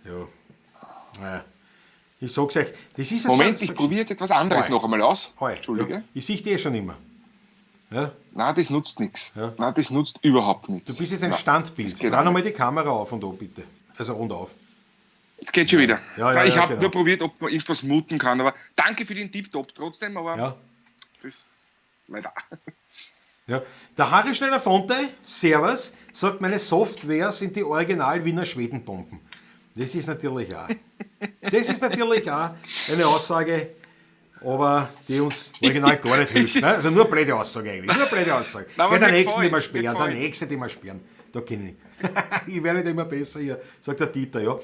ja. Naja. Ich sag's euch, das ist ja Moment, so, ich probiere jetzt etwas anderes Hoi. noch einmal aus. Hoi. Entschuldige. Ja, ich sehe dich eh schon immer. Ja? Nein, das nutzt nichts. Ja. Nein, das nutzt überhaupt nichts. Du bist jetzt ein Nein, Standbild. das geht Dreh auch nochmal die Kamera auf und ab, bitte. Also und auf. Es geht schon wieder. Ja, ja, ich ja, habe genau. nur probiert, ob man irgendwas muten kann, aber danke für den Tip-Top trotzdem, aber Ja. das leider. Ja. Der Harry Schneller Fonte, Servus, sagt, meine Software sind die Original Wiener Schwedenbomben. Das ist natürlich auch. Das ist natürlich auch eine Aussage, aber die uns original gar nicht hilft. Ne? Also nur blöde Aussage eigentlich. Nur blöde Aussage. Nein, aber Geh, der mir nächste, den wir gefällt's, mir sperren, der gefällt's. nächste, den wir sperren. Da kenne ich. Ich werde nicht immer besser hier, sagt der Dieter, ja.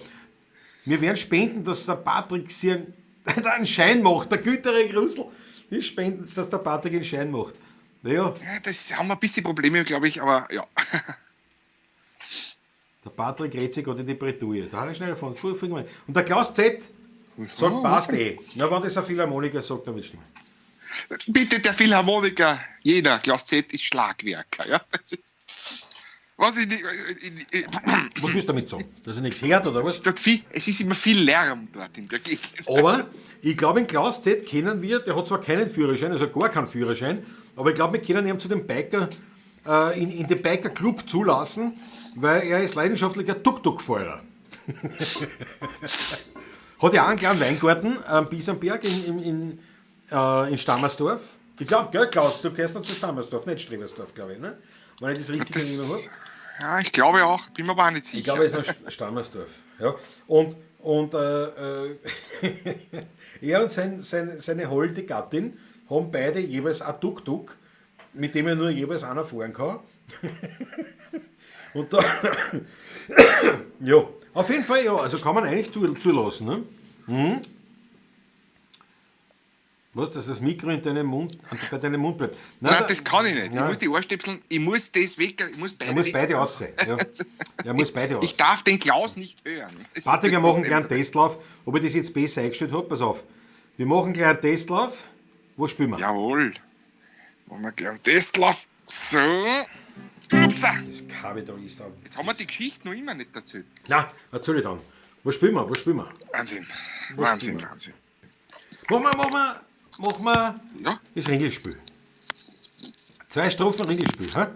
Wir werden spenden, dass der Patrick sich einen Schein macht, der gütere Grusel. Wir spenden, dass der Patrick einen Schein macht. Naja. Ja, das haben wir ein bisschen Probleme, glaube ich, aber ja. Der Patrick redet sich gerade in die Bretouille. Da habe ich schnell davon. Und der Klaus Z. sagt, passt eh. Na, wenn das ein Philharmoniker sagt, dann wird es stimmen. Bitte, der Philharmoniker, jeder, Klaus Z. ist Schlagwerker. Ja? Was, ich nicht, was willst du damit sagen? Dass er nichts hört oder was? Es ist immer viel Lärm dort in der Gegend. Aber ich glaube, in Klaus Z. kennen wir, der hat zwar keinen Führerschein, also gar keinen Führerschein, aber ich glaube, wir können ihn zu dem Biker, in den Biker-Club zulassen, weil er ist leidenschaftlicher Tuk-Tuk-Fahrer. Hat ja auch einen kleinen Weingarten am Bisamberg in Stammersdorf. Ich glaube, gell, Klaus, du gehst noch zu Stammersdorf, nicht Strebersdorf, glaube ich, ne? Wenn ich das richtig in Erinnerung habe. Ja, ich glaube auch, bin mir aber auch nicht sicher. Ich glaube, es ist noch Stammersdorf. Ja. Und er und seine holde Gattin haben beide jeweils ein Tuk-Tuk, mit dem er nur jeweils einer fahren kann. Und da, ja, auf jeden Fall, ja, also kann man eigentlich zulassen. Ne? Mhm. Was, dass das Mikro in deinem Mund, bei deinem Mund bleibt? Nein, das kann ich nicht. Ich muss die Ohrstöpseln, ich muss das weg, ich muss beide. Er muss beide aussehen. Ja. Er muss beide Ich darf den Klaus nicht hören. Das Patrick, wir machen einen kleinen Testlauf. Ob ich das jetzt besser eingestellt habe, pass auf. Wir machen gleich einen Testlauf. Wo spielen wir? Jawohl. Machen wir gleich einen Testlauf. So. Upsa. Das Kabel da ist da. Jetzt haben wir die Geschichte noch immer nicht erzählt. Nein, erzähl ich dann. Wo spielen wir? Wo spielen wir? Wahnsinn. Wahnsinn, Wahnsinn. Machen wir ja. Das Ringelspiel. 2 Strophen Ringelspiel, hä?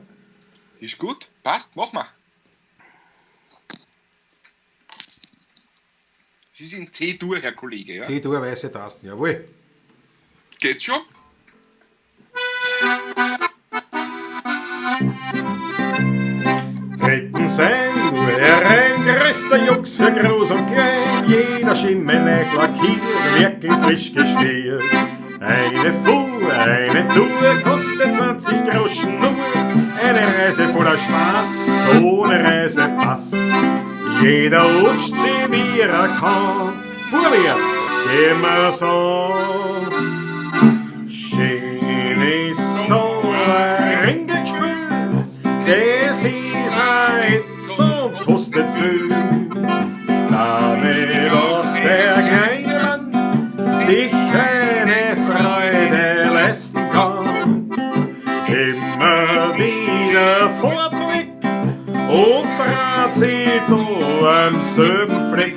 Ist gut, passt, machen wir. Sie sind C-Dur, Herr Kollege. Ja? C-Dur, weiße Tasten, jawohl. Geht schon? Retten sein Ein größter Jux für groß und klein, jeder Schimmel lackiert, wirklich frisch geschmiert. Eine Fuhr, eine Tour kostet 20 Groschen nur, eine Reise voller Spaß, ohne Reisepass. Jeder rutscht sie wie er kann, vorwärts gehen wir's an. Schön ist so ein Ringelspül, das ist ein Hitz und kostet viel. Damit auch der kleine Mann sich eine Freude leisten kann. Immer wieder fährt man weg und dreht sich da am selben Fleck.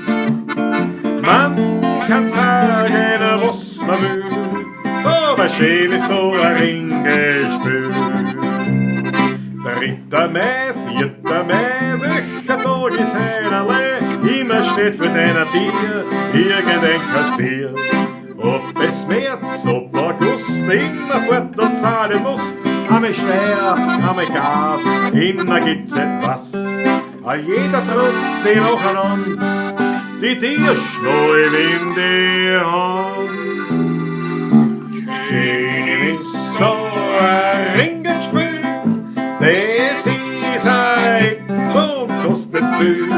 Man kann sagen, was man will, aber schön ist so ein Ringelspiel. 3. Mai, 4. Mai, welcher Tag ist einerlei, immer steht für deiner Tier irgendein Kassier. Ob es März, ob August, immer fort und zahlen musst, einmal Steuer, einmal Gas, immer gibt's etwas. A jeder druckt sie nacheinander, die Tierschnäuel in die Hand. Schön ist so ein Ringelspiel, das ist ein Hitz und kostet viel.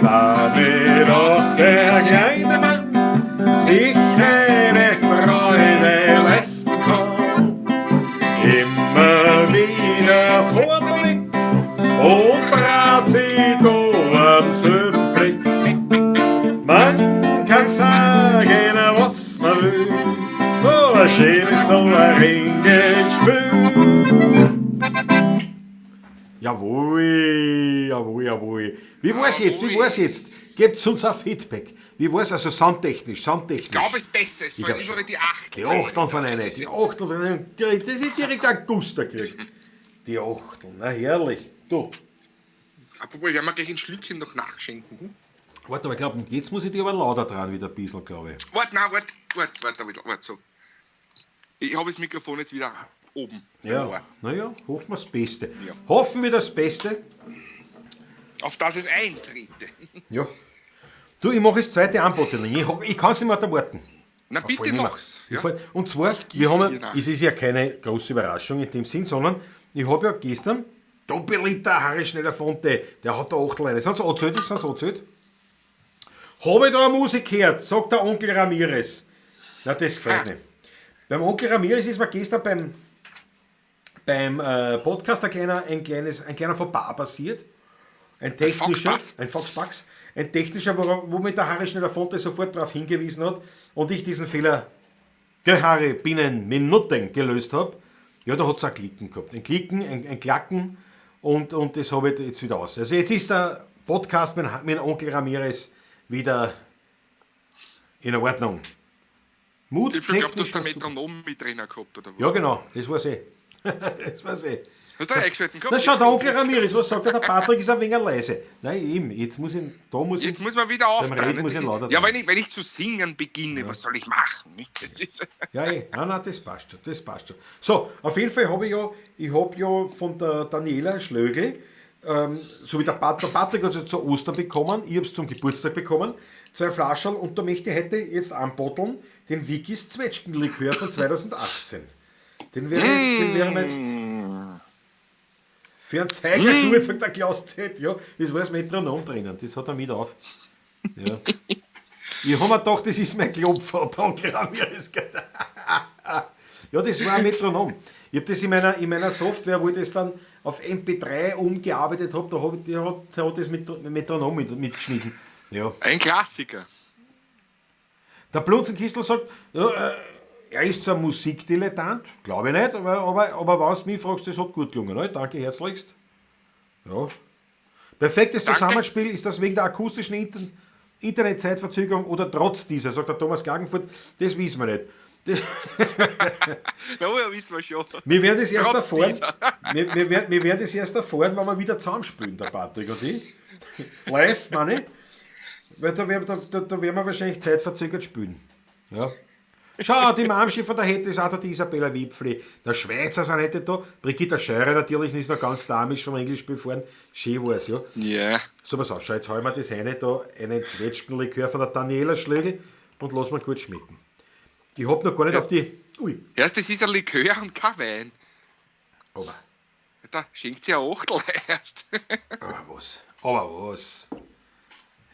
Damit auch der kleine Mann sich eine Freude leisten kann. Immer wieder fährt man weg und dreht sich da am selben Fleck. Man kann sagen, was man will, aber schön ist so ein Ringelspiel. Jawohl, jawohl, jawohl. Wie war's jetzt? Wie war's jetzt? Gebt's uns ein Feedback. Wie war's also soundtechnisch? Ich glaube, es ist besser. Es fallen überall die Achtel. Die Achteln von einer. Die Achteln von einer. Das ist direkt ein Guster gekriegt. Die Achteln, na herrlich. Du. Apropos, ich werde mir gleich ein Schlückchen noch nachschenken. Hm? Warte, aber ich glaube, jetzt muss ich dir aber lauter dran wieder ein bisschen, glaube ich. Warte, nein, warte, warte, warte, warte, so. Ich habe das Mikrofon jetzt wieder oben. Ja, naja, hoffen wir das Beste. Ja. Hoffen wir das Beste. Auf das es eintrete. Ja. Du, ich mache das zweite Anboteling. Ich kann es nicht mehr erwarten. Na bitte mach's. Ja. Und zwar, wir haben, es ist ja keine große Überraschung in dem Sinn, sondern ich habe ja gestern Doppelliter Harry Schneller Fonte, der hat da 8 Leine. Sind sie angezählt? Sind sie angezählt? Habe ich da eine Musik gehört, sagt der Onkel Ramirez. Na, das gefällt mir. Beim Onkel Ramirez ist mir gestern beim Podcast ein kleiner Fauxpas passiert. Ein technischer, ein Foxpax. Ein technischer, womit der Harry Schneller Fonte sofort darauf hingewiesen hat und ich diesen Fehler, gell Harry, binnen Minuten gelöst habe. Ja, da hat es auch Klicken gehabt. Ein Klicken, ein Klacken und das habe ich jetzt wieder aus. Also jetzt ist der Podcast mit Onkel Ramirez wieder in Ordnung. Mut, ich glaube, du hast der Metronom mit drin gehabt, oder was? Ja, genau, das war's eh. Das war's eh. Hast du eingeschalten gehabt? Na schau, der Onkel Ramirez, was sagt er? Der Patrick ist ein wenig leise. Nein, eben, jetzt muss ich, da muss jetzt muss man wieder auftreten. Ja, wenn ich zu singen beginne, ja. Was soll ich machen? Das ist ja, eh. Nein, das passt schon, das passt schon. So, auf jeden Fall habe ich ja von der Daniela Schlögl, so wie der Patrick hat es zu Ostern bekommen, ich habe es zum Geburtstag bekommen, 2 Flaschen und da möchte ich heute jetzt anbotteln, den Wikis Zwetschgenlikör von 2018. Den wären wir jetzt für einen Zeiger gut, sagt der Klaus Z. Ja, das war das Metronom drinnen, das hat er mit auf. Ja. Ich habe mir gedacht, das ist mein Klopfer, danke Ramirez. Ja, das war ein Metronom. Ich habe das in meiner Software, wo ich das dann auf MP3 umgearbeitet habe, da hat das mit Metronom mitgeschnitten. Ja. Ein Klassiker. Der Blunzenkistl sagt, ja, er ist zwar Musikdilettant, glaube ich nicht, aber wenn du mich fragst, das hat gut gelungen. Ne? Danke herzlichst. Ja. Perfektes Zusammenspiel, ist das wegen der akustischen Internetzeitverzögerung oder trotz dieser, sagt der Thomas Klagenfurt, das wissen wir nicht. Na ja, wissen wir schon. Wir werden das erst erfahren, wir werden das erst erfahren, wenn wir wieder zusammenspielen, der Patrick und ich. Live, meine ich. Weil da werden wir wahrscheinlich zeitverzögert spielen. Ja. Schau, die Mamschi von der Hette ist auch da, die Isabella Wipfli. Der Schweizer sind heute da. Brigitta Scheurer natürlich ist noch ganz damisch vom Englischspiel fahren. Schön war's, ja. Ja. So, pass auf, schau, jetzt heulen wir das eine da, einen Zwetschgenlikör von der Daniela Schlögl und lass mal gut schmecken. Ich hab noch gar nicht auf die. Ui. Erst, das ist ein Likör und kein Wein. Aber. Da schenkt sie ein Achtel erst. Aber was? Aber was?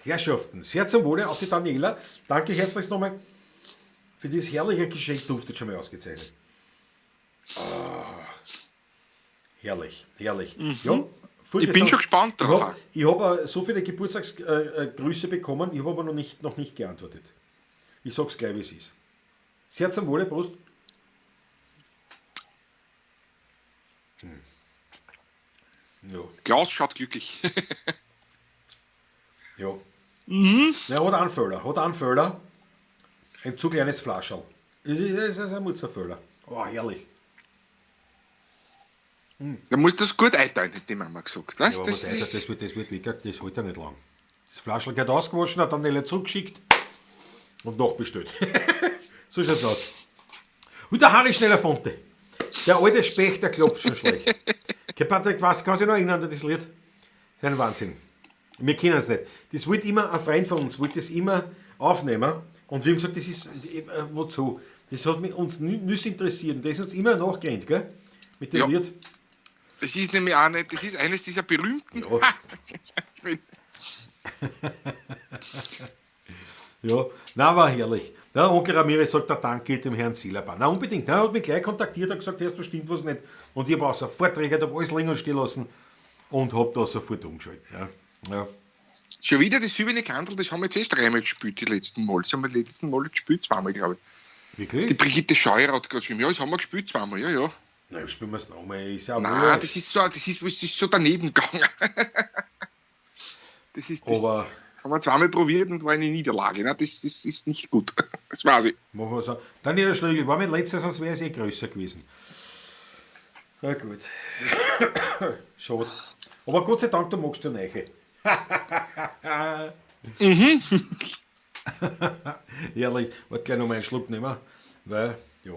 Herrschaften, sehr zum Wohle auf die Daniela. Danke herzlichst nochmal für dieses herrliche Geschenk. Duftet schon mal ausgezeichnet. Oh, herrlich, herrlich. Ja, ich bin schon gespannt drauf. Ich hab so viele Geburtstagsgrüße bekommen, ich habe aber noch nicht geantwortet. Ich sag's gleich, wie es ist. Sehr zum Wohle, Prost. Hm. Ja. Klaus schaut glücklich. Ja. Mhm. Ja, hat einen Fehler. Ein zu kleines Flascherl. Das ist ein Mutzerfehler. Oh, herrlich. Mhm. Da muss das gut einteilen, hat die Mama gesagt. Ne? Ja, das wird wirklich, das hält ja nicht lang. Das Flascherl gehört ausgewaschen, hat dann Daniela zurückgeschickt und nachbestellt. So schaut's aus. Und der Harry Schneller-Fonte. Der alte Specht, der klopft schon schlecht. Patrick, was kann sich noch erinnern an das Lied? Das ist ein Wahnsinn. Wir kennen es nicht. Das wollte immer ein Freund von uns, wollte das immer aufnehmen. Und wir haben gesagt, das ist, wozu? Das hat uns nichts interessiert. Und das ist uns immer nachgerannt, gell? Mit dem Lied. Das ist nämlich auch nicht, das ist eines dieser berühmten. Ja. Ja, nein, war herrlich. Der Onkel Ramirez sagt, der Dank gilt dem Herrn Silaban. Na unbedingt. Er hat mich gleich kontaktiert und gesagt, erst, da stimmt was nicht. Und ich habe auch sofort reagiert, habe alles liegen und stehen lassen und habe da sofort umgeschaltet. Ja. Ja. Schon wieder die silberne Kandel, das haben wir jetzt erst dreimal gespielt, die letzten Mal. Das haben wir die letzten Mal gespielt, zweimal, glaube ich. Wirklich? Die Brigitte Scheuer hat gerade geschrieben, ja, das haben wir gespielt, zweimal, ja, ja. Nein, spielen wir es nochmal, ist ja nein, das ist so daneben gegangen. Das ist das. Aber haben wir zweimal probiert und war eine Niederlage. Ne? Das ist nicht gut. Das weiß ich. Machen wir so. Daniela Schlögl, war mit letzter, sonst wäre es eh größer gewesen. Na gut. Schade. Aber Gott sei Dank, du magst ja Neiche. Mhm. Herrlich. Warte, gleich noch mal einen Schluck nehmen. Weil, ja.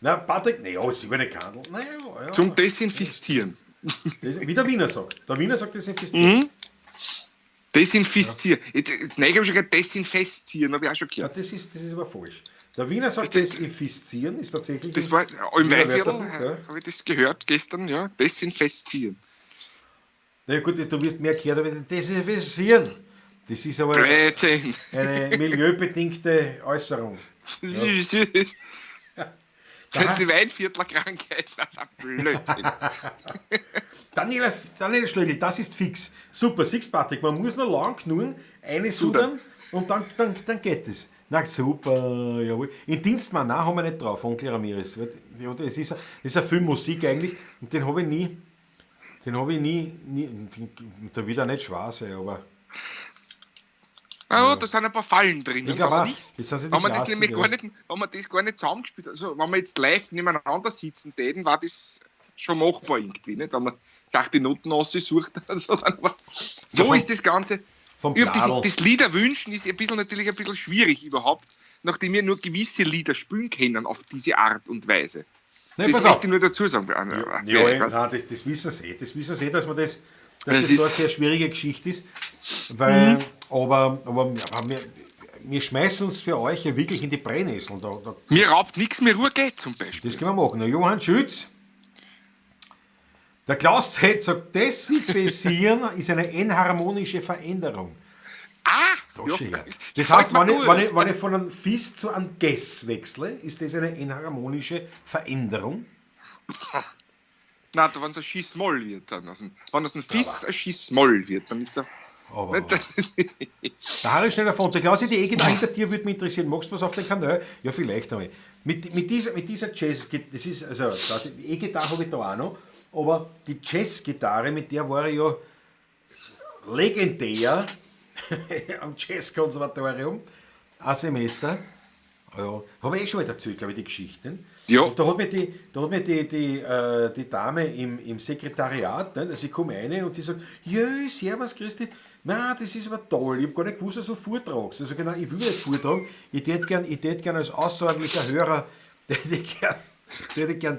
Na, Patrick, nee, ja, silberne Kandel. Nein, ja. Zum Desinfizieren. Das, wie der Wiener sagt. Der Wiener sagt Desinfizieren. Mhm. Desinfizieren. Ja. Nein, ich habe schon gehört, desinfestieren, habe ich auch schon gehört. Ja, das ist aber falsch. Der Wiener sagt, desinfizieren ist tatsächlich. Das war im Weinviertel, ja. Habe ich das gehört gestern, ja. Desinfestieren. Na ja, gut, du wirst mehr gehört, aber desinfizieren. Das ist aber eine milieubedingte Äußerung. Ja. Das ist die Weinviertler Krankheit, das ist ein Blödsinn. Daniela Schlögl, das ist fix. Super, siehst Patrick, man muss nur lang genug einsudern und dann geht es. Na super, jawohl. In Dienstmann, nein, haben wir nicht drauf, Onkel Ramirez. Ja, das ist eine Filmmusik eigentlich und den habe ich nie, da wird er nicht schwer sein, aber... Ah, ja, da sind ein paar Fallen drin. Ich glaube auch. Wenn wir das nämlich gar nicht, wenn wir das gar nicht zusammengespielt, also wenn wir jetzt live nebeneinander sitzen täten, war das schon machbar irgendwie, nicht? Wenn man gleich die Noten aussucht. Also dann war, so ja, ist das Ganze. Vom das Liederwünschen ist ein bisschen, natürlich ein bisschen schwierig überhaupt, nachdem wir nur gewisse Lieder spielen können auf diese Art und Weise. Nein, das möchte ich nur dazu sagen. Ja, nein, das wissen sie. Das wissen sie, dass man das, dass das da eine sehr schwierige Geschichte ist. Weil, aber wir schmeißen uns für euch ja wirklich in die Brennnesseln. Da, mir raubt nichts mehr Ruhe geht zum Beispiel. Das können wir machen. Na, Johann Schütz, der Klaus Z sagt, Desinfizieren ist eine enharmonische Veränderung. Ah! Das, ja. Das heißt, wenn ich von einem Fist zu einem Gess wechsle, ist das eine enharmonische Veränderung? Nein, wenn es ein Schissmoll wird, dann. Also, wenn aus einem Fiss ein Schissmoll wird, dann ist er. Aber der Harry Schneller von der Klaus, die E-Gitarre hinter dir würde mich interessieren. Magst du was auf den Kanal? Ja, vielleicht einmal. Mit dieser Jazz, das ist, also, die E-Gitarre habe ich da auch noch, aber die Jazz-Gitarre, mit der war ich ja legendär am Jazzkonservatorium, ein Semester. Ja, habe ich eh schon mal erzählt, glaube ich, die Geschichten. Ja. Und da hat mir die Dame im Sekretariat, ne, also ich komme rein und die sagt, jö, servus, Christi, Na, das ist aber toll. Ich habe gar nicht gewusst, dass du vortragst. Also genau, ich will nicht vortragen. Ich tät gern als außerordentlicher Hörer, tät ich gern,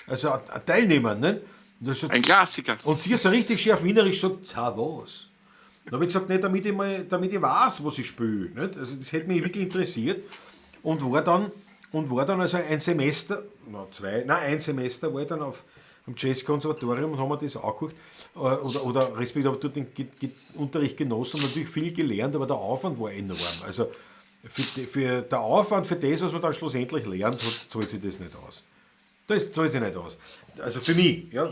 also teilnehmen. Ne? Also, ein Klassiker. Und sie hat so richtig schön auf Wienerisch gesagt, za was? Da habe ich gesagt, nicht, damit ich weiß, was ich spiele. Nicht? Also das hätte mich wirklich interessiert. Und war dann also ein Semester, ein Semester war ich dann am Jazzkonservatorium und haben wir das angeguckt, oder respektive habe dort den Unterricht genossen und natürlich viel gelernt, aber der Aufwand war enorm. Also für der Aufwand für das, was man dann schlussendlich lernt, zahlt sich das nicht aus. Das zahlt sich nicht aus. Also für mich, ja,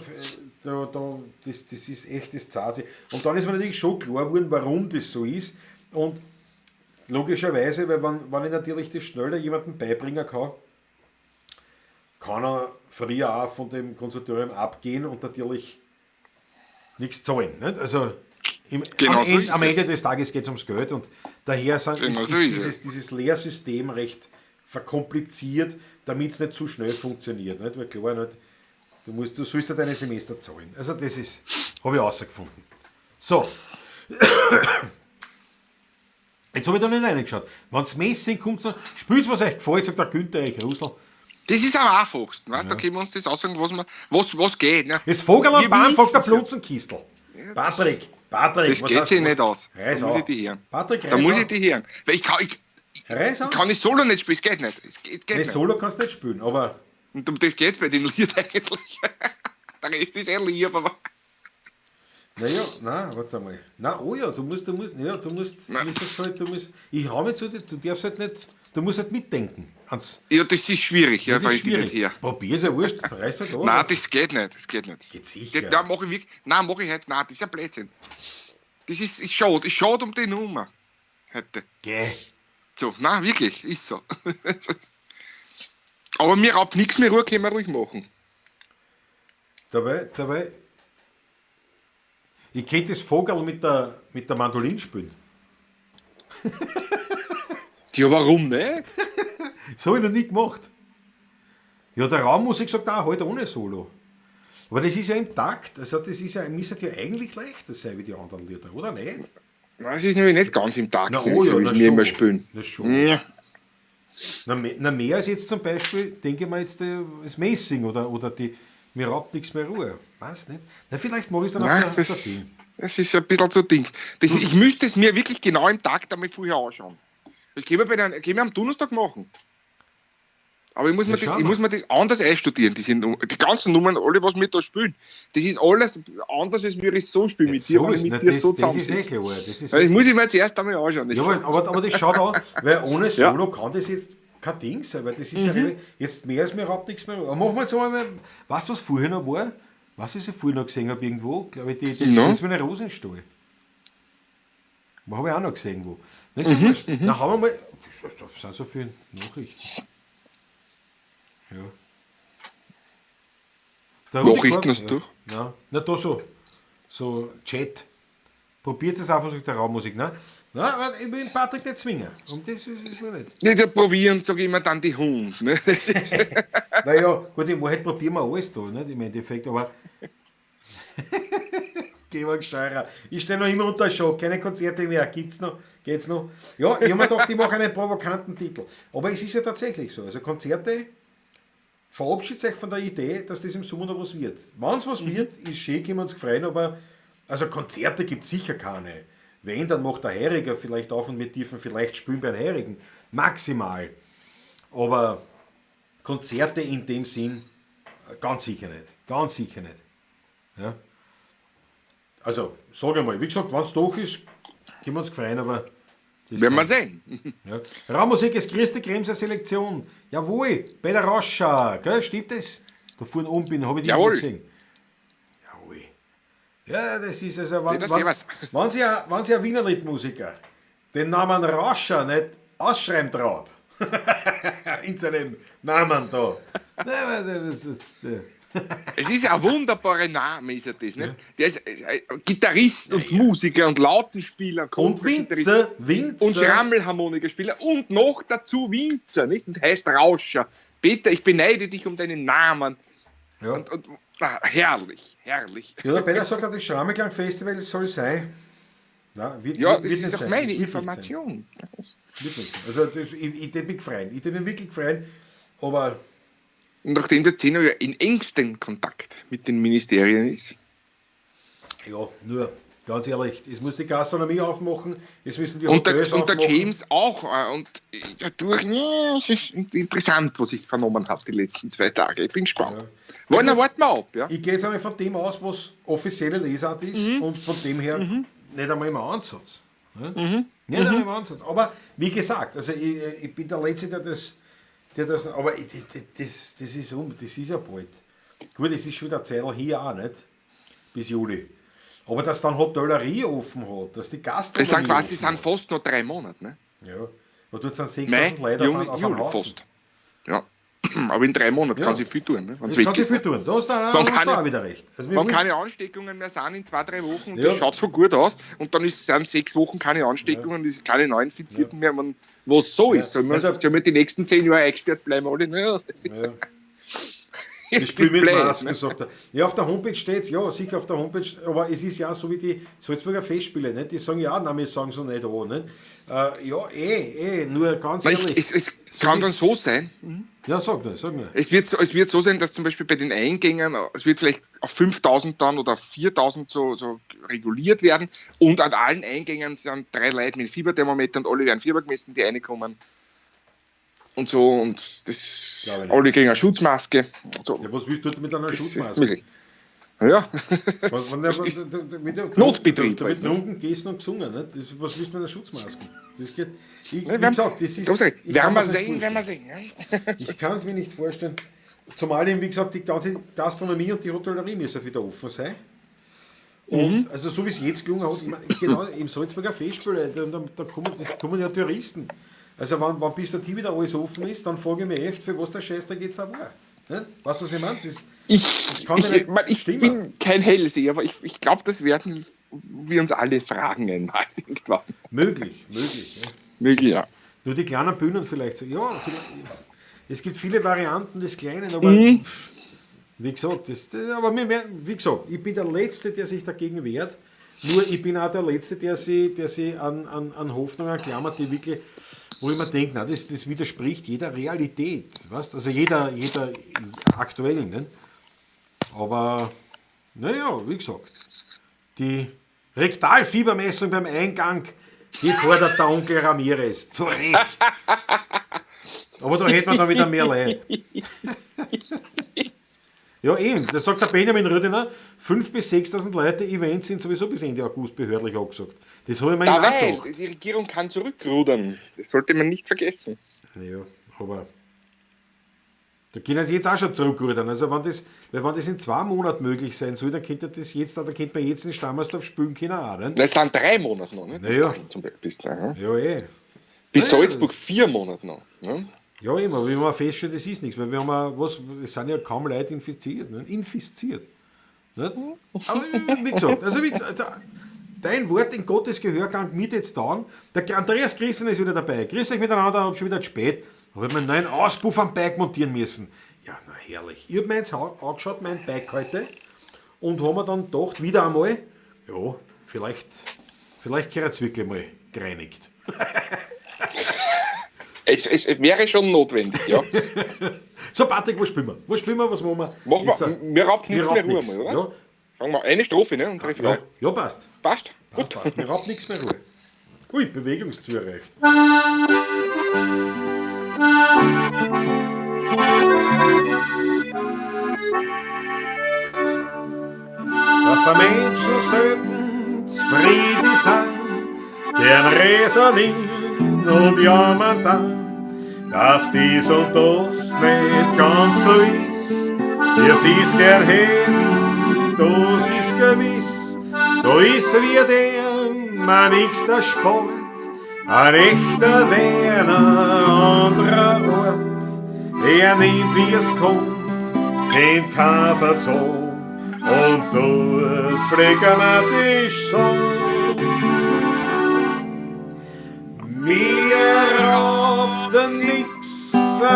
das ist echt, das zahlt sich. Und dann ist mir natürlich schon klar geworden, warum das so ist. Und logischerweise, weil wenn ich natürlich das schneller jemandem beibringen kann, kann er früher auch von dem Konservatorium abgehen und natürlich nichts zahlen. Nicht? Also am Ende des Tages geht es ums Geld und daher ist dieses Lehrsystem recht verkompliziert, damit es nicht zu schnell funktioniert. Nicht? Weil klar, nicht, du sollst ja deine Semester zahlen. Also das ist, habe ich rausgefunden. So. Jetzt habe ich da nicht reingeschaut. Wenn es Messing kommt, spielt was euch gefällt, sagt der Günther euch Rusel. Das ist am einfachsten, weißt? Ja. Da können wir uns das aussagen, was geht. Ne? Das Vogel am Baum, fragt der Plunzenkistel. Ja, Patrick, das geht sich nicht aus. Da muss ich die hören. Patrick, da muss ich die hören. Weil ich kann nicht Solo nicht spielen, es geht nicht. Es geht nicht. Solo kannst du nicht spielen, aber... Und um das geht es bei dem Lied eigentlich. Der Rest ist eh lieb, aber... Naja, nein, warte mal. Nein, oh ja, du musst, ich hau mich zu dir, du darfst halt nicht, du musst halt mitdenken. Ja, das ist schwierig, ja, weil ich die nicht her. Probier's ja wurscht, reißt halt an. Nein, das geht nicht, das geht nicht. Geht sicher. Das, nein, mach ich wirklich, nein, mach ich halt, nein, das ist ein Blödsinn. Das ist schade, ist schade um die Nummer heute. Geh. So, nein, wirklich, ist so. Aber mir raubt nichts mehr Ruhe, können wir ruhig machen. Dabei, ich könnte das Vogel mit der Mandoline spielen. Ja, warum nicht? Das habe ich noch nie gemacht. Ja, der Raummusik sagt auch, halt ohne Solo. Aber das ist ja im Takt. Also das ist ja, müsste ja eigentlich leichter sein wie die anderen Lieder, oder nicht? Nein, es ist nämlich nicht ganz im Takt, na, oh ja, wie wir immer spielen. Na schon. Ja. Na, mehr als jetzt zum Beispiel, denke ich mal jetzt das Messing oder die mir raubt nichts mehr Ruhe. Weiß nicht. Na, vielleicht mache ich es dann auf der Ding. Das ist ein bisschen zu Dings. Ich müsste es mir wirklich genau im Takt einmal vorher anschauen. Das können wir am Donnerstag machen. Aber ich muss, mir das anders einstudieren. Die ganzen Nummern, alle, was wir da spielen, das ist alles anders, als wir es so spielen. Mit dir, wenn ich mit dir so zusammensitze. Das muss ich mir jetzt erst einmal anschauen. Ja, aber das schaut an, weil ohne Solo kann das jetzt kein Ding sein, weil das ist ja jetzt mehr als mir raubt nichts mehr. Aber machen wir jetzt einmal, weißt du, was vorher noch war? Weißt du, was ich vorher noch gesehen habe irgendwo? Glaube ich, die no. Mit einer Rosenstuhl. Habe ich auch noch gesehen wo. Na, haben wir mal. Das sind so viele Nachrichten. Ja. Nachrichten hast du? Ja. Na, da so Chat. Probiert es einfach, sagt der Raummusik, ne? Nein, ich will Patrick nicht zwingen. Und das ist mir nicht. Nicht so probieren, sage ich immer dann die Hund. Ne? Naja, gut, in Wahrheit probieren wir alles da, nicht? Im Endeffekt, aber. Georg Steurer. Ich stehe noch immer unter Schock, keine Konzerte mehr. Gibt's noch? Geht's noch? Ja, ich habe mir gedacht, ich mache einen provokanten Titel. Aber es ist ja tatsächlich so. Also Konzerte, verabschiedet euch von der Idee, dass das im Sommer noch was wird. Wenn es was wird, ist schön, können wir uns freuen, aber also Konzerte gibt es sicher keine. Wenn, dann macht der Heiriger vielleicht auf und wir dürfen vielleicht spielen bei den Heirigen. Maximal. Aber Konzerte in dem Sinn, ganz sicher nicht. Ganz sicher nicht. Ja. Also, sag ich mal, wie gesagt, wenn es doch ist, können wir uns freuen, aber... Werden wir sehen. Ja. Raummusik ist größte Kremser Selektion. Jawohl, bei der Rauscher. Gell, stimmt das? Da vorne oben bin, habe ich die gesehen. Jawohl. Ja, das ist also, wenn Sie ein Wiener Liedmusiker den Namen Rauscher nicht ausschreiben traut, in seinem Namen da. Es ist ein wunderbarer Name, ist er das, nicht? Ja. Der ist Gitarrist und Musiker und Lautenspieler. Und Winzer, Winzer. Und Schrammelharmonikaspieler und noch dazu Winzer, nicht? Und heißt Rauscher. Peter, ich beneide dich um deinen Namen. Ja. Und herrlich, herrlich. Ja, der Peter sagt, das Schrammelklang-Festival soll sein. Nein, wird, Ja, wird, das wird ist nicht auch sein. meine Das wird nicht sein. Information. Wird nicht sein. Also das, ich tät mich freuen. Ich tät mich wirklich freuen, aber Und nachdem der Zeno ja in engsten Kontakt mit den Ministerien ist, ja, nur, ganz ehrlich, es muss die Gastronomie aufmachen, es müssen die und der, Hotels und der aufmachen. James auch. Und dadurch, ja, es ist interessant, was ich vernommen habe die letzten 2 Tage. Ich bin gespannt. Ja. Wollen wir warten wir ab, ja? Ich gehe jetzt einmal von dem aus, was offizielle Lesart ist und von dem her nicht einmal im Ansatz. Ne? Nicht einmal im Ansatz. Aber wie gesagt, also ich bin der Letzte, der das, aber ich, das, das ist um, das ist ja bald. Gut, es ist schon wieder Zeit hier auch, nicht? Bis Juli. Aber dass dann Hotellerie offen hat, dass die Gastronomie Es sind quasi offen sind hat. fast noch 3 Monate, ne? Ja. Aber dort sind Mai, 6.000 Leute Juni, auf einen Juli Haufen. fast. Ja. Aber in 3 Monaten Ja. kann sich viel tun, ne? Wenn's Das weg kann sich ist, viel ne? tun. Da hast du Dann auch, kann da ich- auch wieder recht. Also wir Wenn wollen- keine Ansteckungen mehr sind in 2, 3 Wochen, und Ja. das schaut so gut aus, und dann sind 6 Wochen keine Ansteckungen, es sind keine Neuinfizierten mehr, man, was so Ja. ist. Soll man, Ja, da- soll man die nächsten 10 Jahre eingesperrt bleiben, alle? Naja, das ist Ja. Ich spiele mit blöd, Masken, ne? sagt er. Ja, auf der Homepage steht's, ja, sicher auf der Homepage, aber es ist ja so wie die Salzburger Festspiele, nicht? Die sagen ja, nein, wir sagen so nicht an, nicht? Ja, nur ganz Nein, ehrlich. es so kann dann ist- so sein. Ja, sag nur, sag nur. Es wird so sein, dass zum Beispiel bei den Eingängen, es wird vielleicht auf 5.000 dann oder 4.000 so reguliert werden und an allen Eingängen sind 3 Leute mit Fieberthermometer und alle werden Fieber gemessen, die reinkommen. Und so, und das, Glaube ich nicht. alle kriegen eine Schutzmaske. So. Ja, was willst du mit einer Das ist Schutzmaske? möglich. Ja. Was, wenn der, mit der, Notbetrieb Da wird halt, ne? getrunken, gegessen und gesungen. Ne? Das, was willst du mit einer Schutzmaske? Das geht. Ich, Ja, wie gesagt, das ist. werden ich kann wir mir's nicht sehen, werden wir vorstellen. sehen. Ja. Ich kann es mir nicht vorstellen. Zumal eben, wie gesagt, die ganze Gastronomie und die Hotellerie müssen wieder offen sein. Und also so wie es jetzt gelungen hat, ich meine, genau im Salzburger Festspiel, da kommen ja Touristen. Also wenn bis dorthin wieder alles offen ist, dann frage ich mich echt, für was der Scheiß da geht's auch war. Ne? Weißt du, was ich meine? Das kann ja nicht Ich stimmen. bin kein Hellseher, aber ich glaube, das werden wir uns alle fragen einmal irgendwann. Möglich, möglich. Ja. Möglich, ja. Nur die kleinen Bühnen vielleicht. Ja, vielleicht, es gibt viele Varianten des Kleinen, aber wie gesagt, aber wir werden, wie gesagt, ich bin der Letzte, der sich dagegen wehrt. Nur ich bin auch der Letzte, der sich an Hoffnungen klammert, die wirklich, wo ich mir denke, na, das widerspricht jeder Realität, weißt? Also jeder aktuellen. Ne? Aber naja, wie gesagt, die Rektalfiebermessung beim Eingang, die fordert der Onkel Ramirez. Zu Recht. Aber da hätte man dann wieder mehr Leid. Ja, eben, das sagt der Benjamin Rüdener, 5.000 bis 6.000 Leute, Events sind sowieso bis Ende August behördlich angesagt. Das habe ich mir eben auch gedacht. Die Regierung kann zurückrudern, das sollte man nicht vergessen. Ja, aber da können sie jetzt auch schon zurückrudern. Also wenn das in 2 Monaten möglich sein soll, dann könnte das jetzt, da könnte man jetzt in Stammersdorf spülen können auch, ne? Das sind 3 Monate noch, ne? Naja. Zum Beispiel bis, ne? Ja, eh. Bis Naja. Salzburg 4 Monate noch. Ne? Ja, eben, aber wenn man feststellt, das ist nichts, weil wir haben ja, es sind ja kaum Leute infiziert. Ne? Infiziert. Nicht? Aber wie gesagt, dein Wort in Gottes Gehörgang mit jetzt dauern. Der Andreas Christen ist wieder dabei. Grüß euch miteinander, hab schon wieder zu spät. Hab ich meinen neuen Auspuff am Bike montieren müssen. Ja, na herrlich. Ich hab mir jetzt angeschaut, mein Bike heute, und hab mir dann gedacht, wieder einmal, ja, vielleicht gehört es wirklich mal gereinigt. Es wäre schon notwendig, ja. So, Patrick, wo spielen wir? Wo spielen wir? Was machen wir? Machen wir, wir rauben nichts mehr Ruhe mal, oder? Ja. Fangen wir eine Strophe, ne? Und Ja, ja, passt. Passt? Gut. Passt. Wir rauben nichts mehr Ruhe. Ui, Bewegungsziel erreicht. Dass der Menschen selten zufrieden sind, gern resonieren und jammern dann, dass dies und das nicht ganz so ist, wie sie's gern hätten, das ist gewiss, da ist wie der mein nächster Sport, ein echter Werner anderer Ort. Er nimmt, wie es kommt, kennt kein Verzug und tut phlegmatisch so. Mir raubt nix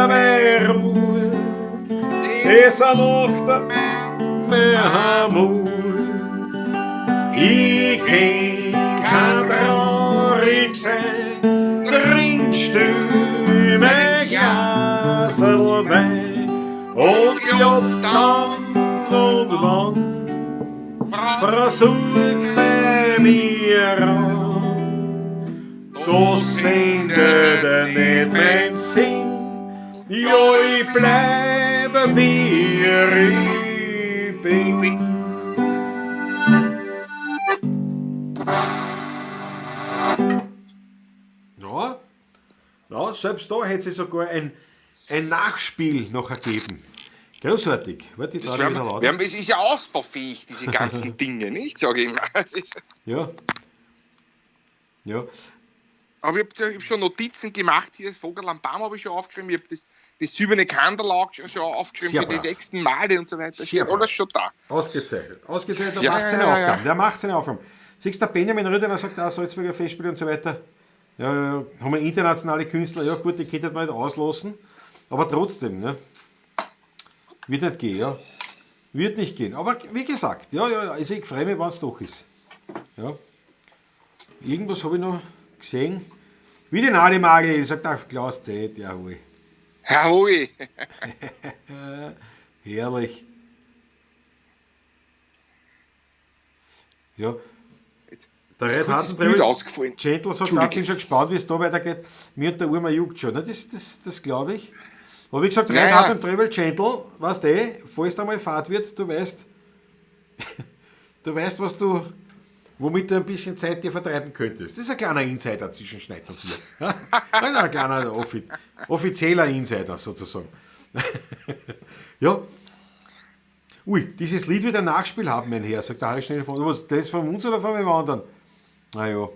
mehr Ruhe, das macht mehr Mut. Ich kenn kein still mein Glaserl Wein und klopft dann und wann versucht bei mir an. Da sendet nicht mein Sinn, ja, ich bleibe wie ich bin. Ja, na, selbst da hätte sich sogar ein Nachspiel noch ergeben. Großartig. Warte, ich es ist ja ausbaufähig, diese ganzen Dinge, nicht? Sage ich immer. Ja. Ja. Aber ich hab schon Notizen gemacht, hier das Vogel am Baum habe ich schon aufgeschrieben, ich habe das silberne Kanderl schon aufgeschrieben für die nächsten Male und so weiter. Sehr Steht alles schon da. Ausgezeichnet. Ausgezeichnet, der macht seine Aufgaben. Der macht seine Aufgaben. Siehst du, der Benjamin Rüdener sagt auch, Salzburger Festspiele und so weiter. Ja, ja, haben wir internationale Künstler, ja gut, die könnte man nicht auslassen, aber trotzdem, ne? Wird nicht gehen, ja. Wird nicht gehen. Aber wie gesagt, ja, also ich freue mich, wenn es doch ist. Ja. Irgendwas habe ich noch gesehen. Wie den Ali Magel, sagt auch Klaus Zeit, jawohl. Jawohl. Herrlich. Ja. Der Red Harten Gentle sagt, ich bin schon gespannt, wie es da weitergeht. Mir und der Urma juckt schon. Ne? Das glaube ich. Aber wie gesagt, Red Hart und Travel Gentle, weißt du, falls da mal Fahrt wird, du weißt, was du, womit du ein bisschen Zeit dir vertreiben könntest. Das ist ein kleiner Insider zwischen Schneid und mir. Ein kleiner offizieller Insider sozusagen. Ja. Ui, dieses Lied wird ein Nachspiel haben, mein Herr, sagt der Harry schnell von. Was, das ist von uns oder von dem anderen? Na ja.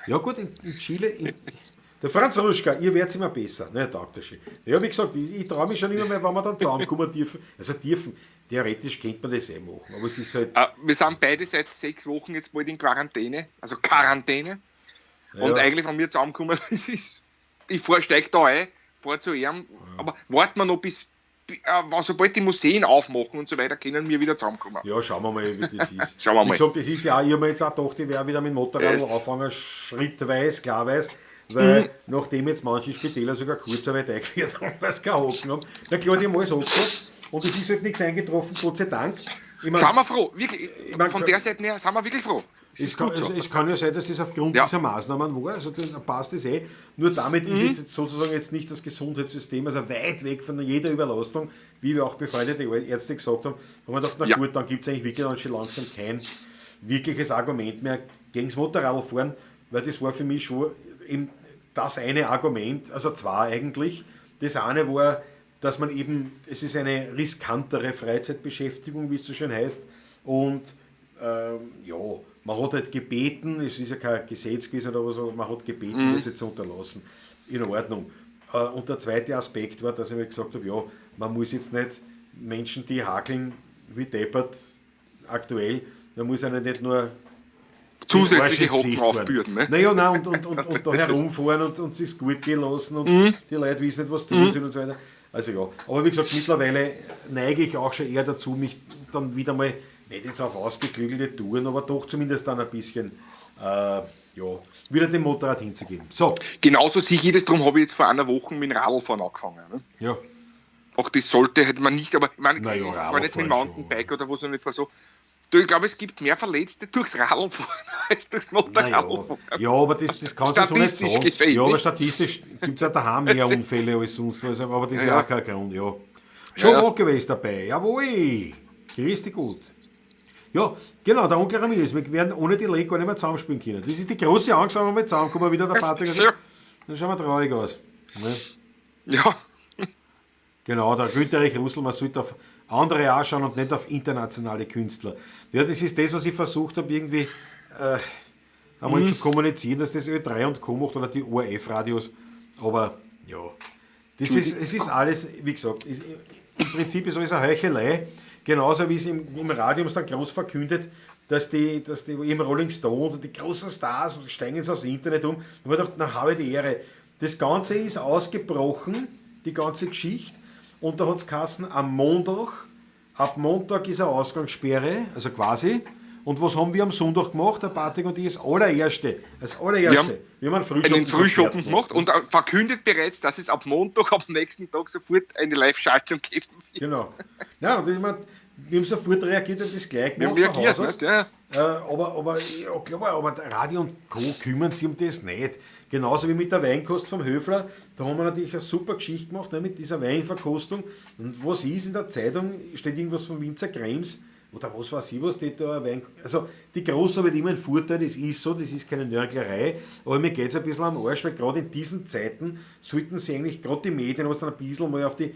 Ja gut, in Chile... Der Franz Ruschka, ihr werdet immer besser. Ne, taugt das schön. Ja, wie gesagt, ich traue mich schon immer mehr, wenn wir dann zusammenkommen dürfen. Also dürfen, theoretisch könnte man das eh machen, aber es ist halt... Wir sind beide seit 6 Wochen jetzt bald in Quarantäne, also Quarantäne. Ja. Und eigentlich, wenn wir zusammenkommen, ist, ich steige da ein, fahre zu ihm, aber warten wir noch bis... sobald die Museen aufmachen und so weiter, können wir wieder zusammenkommen. Ja, schauen wir mal, wie das ist. Schauen wir mal. Wie gesagt, das ist ja auch, ich habe mir jetzt auch gedacht, ich werde wieder mit dem Motorrad anfangen, schrittweise, klarweise, weil nachdem jetzt manche Spitäler sogar Kurzarbeit eingeführt haben, weil sie keinen Hocken haben, na klar, die haben alles angesagt und es ist halt nichts eingetroffen, Gott sei Dank. Ich mein, sind wir froh, wirklich, ich mein, von der Seite her sind wir wirklich froh. Es kann ja sein, dass das aufgrund dieser Maßnahmen war, also dann passt es eh. Nur damit ist es jetzt sozusagen jetzt nicht das Gesundheitssystem, also weit weg von jeder Überlastung, wie wir auch befreundete Ärzte gesagt haben, haben wir gedacht, na gut, dann gibt es eigentlich wirklich dann schon langsam kein wirkliches Argument mehr gegen das Motorradfahren, weil das war für mich schon eben das eine Argument, also zwei eigentlich. Das eine war, dass man eben, es ist eine riskantere Freizeitbeschäftigung, wie es so schön heißt, und ja, man hat halt gebeten, es ist ja kein Gesetz gewesen oder so, man hat gebeten, das jetzt zu unterlassen. In Ordnung. Und der zweite Aspekt war, dass ich mir gesagt habe, ja, man muss jetzt nicht Menschen, die hakeln wie deppert aktuell, man muss ihnen nicht nur zusätzliche Hocken aufbürden. Ne? Naja, nein, und da herumfahren und sich's gut gehen lassen und die Leute wissen nicht, was tun sind und so weiter. Also ja, aber wie gesagt, mittlerweile neige ich auch schon eher dazu, mich dann wieder mal, nicht jetzt auf ausgeklügelte Touren, aber doch zumindest dann ein bisschen, ja, wieder dem Motorrad hinzugeben. So. Genauso sehe ich das, darum habe ich jetzt vor einer Woche mit dem Radlfahren angefangen. Ne? Ja. Auch das sollte hätte man nicht, aber ich meine, ich fahre nicht mit dem Mountainbike oder was, sondern ich fahre so. Du, ich glaube, es gibt mehr Verletzte durchs Radlfahren als durchs Motorradfahren. Ja, aber das kannst du so nicht sagen. Gesehen, ja, aber statistisch gibt es ja daheim mehr Unfälle als sonst was, aber das ist ja auch kein Grund, ja. Schon ja. Gewesen dabei, jawohl. Grüß dich gut. Ja, genau, der Onkel Ramirez, wir werden ohne Delay gar nicht mehr zusammenspielen können. Das ist die große Angst, wenn wir mal zusammenkommen, wieder der Patrick. Ja. Dann schauen wir traurig aus. Ne? Ja. Genau, der Günther Russell, man sollte auf andere anschauen und nicht auf internationale Künstler. Ja, das ist das, was ich versucht habe, irgendwie einmal zu kommunizieren, dass das Ö3 und Co. macht oder die ORF-Radios. Aber ja, das ist, es ist alles, wie gesagt, im Prinzip ist alles eine Heuchelei. Genauso wie es im Radio dann groß verkündet, dass die eben Rolling Stones und die großen Stars steigen jetzt aufs Internet um. Und man dachte, na, habe ich die Ehre. Das Ganze ist ausgebrochen, die ganze Geschichte. Und da hat es geheißen, am Montag, ab Montag ist eine Ausgangssperre, also quasi, Und was haben wir am Sonntag gemacht? Der Patrick und ich, das allererste. Das allererste. Wir haben einen Frühschoppen gemacht und verkündet bereits, dass es ab Montag, am nächsten Tag sofort eine Live-Schaltung geben wird. Genau. Ja, und ich meine, wir haben sofort reagiert und das gleich gemacht. Wir haben reagiert, nicht, ja. Aber ja, klar, aber Radio und Co. kümmern sich um das nicht. Genauso wie mit der Weinkost vom Höfler, da haben wir natürlich eine super Geschichte gemacht, ne, mit dieser Weinverkostung. Und was ist in der Zeitung, steht irgendwas von Winzer Krems oder was weiß ich was, die da Wein. Also die Großen haben immer einen Vorteil, das ist so, das ist keine Nörglerei, aber mir geht es ein bisschen am Arsch, weil gerade in diesen Zeiten sollten sie eigentlich, gerade die Medien, was dann ein bisschen mal auf die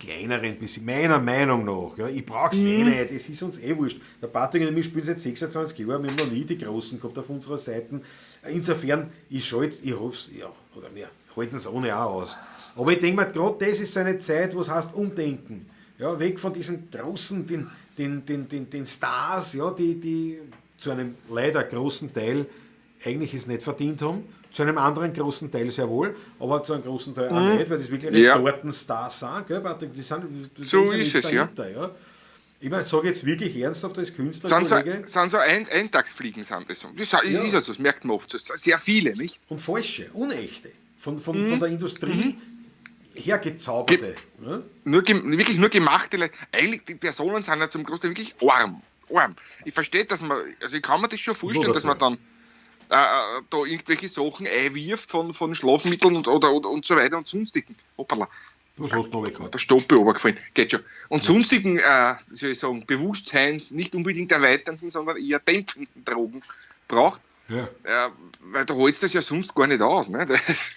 kleineren, bisschen, meiner Meinung nach, ja, ich brauche es eh nicht, das ist uns eh wurscht. Der Patrick und ich spielen seit 26 Jahren, wir haben noch nie die Großen gehabt auf unserer Seite. Insofern, ich hoffe es, ja, oder wir halten es ohne auch aus. Aber ich denke mir, gerade das ist so eine Zeit, wo es heißt, umdenken. Ja, weg von diesen großen, den Stars, ja, die zu einem leider großen Teil eigentlich es nicht verdient haben, zu einem anderen großen Teil sehr wohl, aber zu einem großen Teil auch nicht, weil das wirklich Tortenstars sind, gell, Patrick? Die sind, das so ist es, dahinter, ja. Ich meine, ich sage jetzt wirklich ernsthaft als Künstler, sind so Eintagsfliegen, sind das so. Das ist ja so, das merkt man oft. Sehr viele, nicht? Und falsche, unechte, von der Industrie hergezauberte. Wirklich nur gemachte Leute. Eigentlich, die Personen sind ja zum Großteil wirklich arm. Ich verstehe, dass man, also ich kann mir das schon vorstellen, dass man dann da irgendwelche Sachen einwirft von Schlafmitteln und, oder und so weiter und sonstigen. Hoppala. Was hast du noch gehabt? Der Stoppe runtergefallen. Geht schon. Und sonstigen, wie soll ich sagen, Bewusstseins, nicht unbedingt erweiternden, sondern eher dämpfenden Drogen braucht. Ja. Weil da holst du das ja sonst gar nicht aus. Ne? Das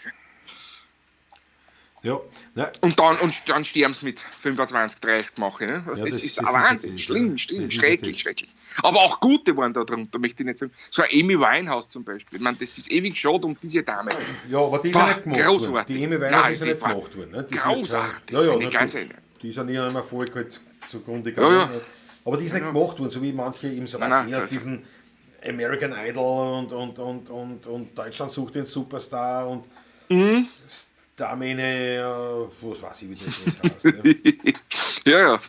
ja. Nein. Und dann sterben sie mit 25, 30 mache. Ne? Das, ja, das ist ein Wahnsinn. Schlimm, schrecklich. Aber auch gute waren da drunter, möchte ich nicht sagen. So ein Amy Winehouse zum Beispiel. Ich meine, das ist ewig schade um diese Dame. Ja, aber die ist ja nicht gemacht worden. Die Amy Winehouse ist ja nicht gemacht worden. Ne? Die großartig. Ja, ja, die ist ja nie einem Erfolg halt zugrunde gegangen. Ja, ja. Aber die ist nicht gemacht worden, so wie manche eben so aus diesen American Idol und Deutschland sucht den Superstar und Starmene, was weiß ich, wie das heißt. Ja. Ja, ja.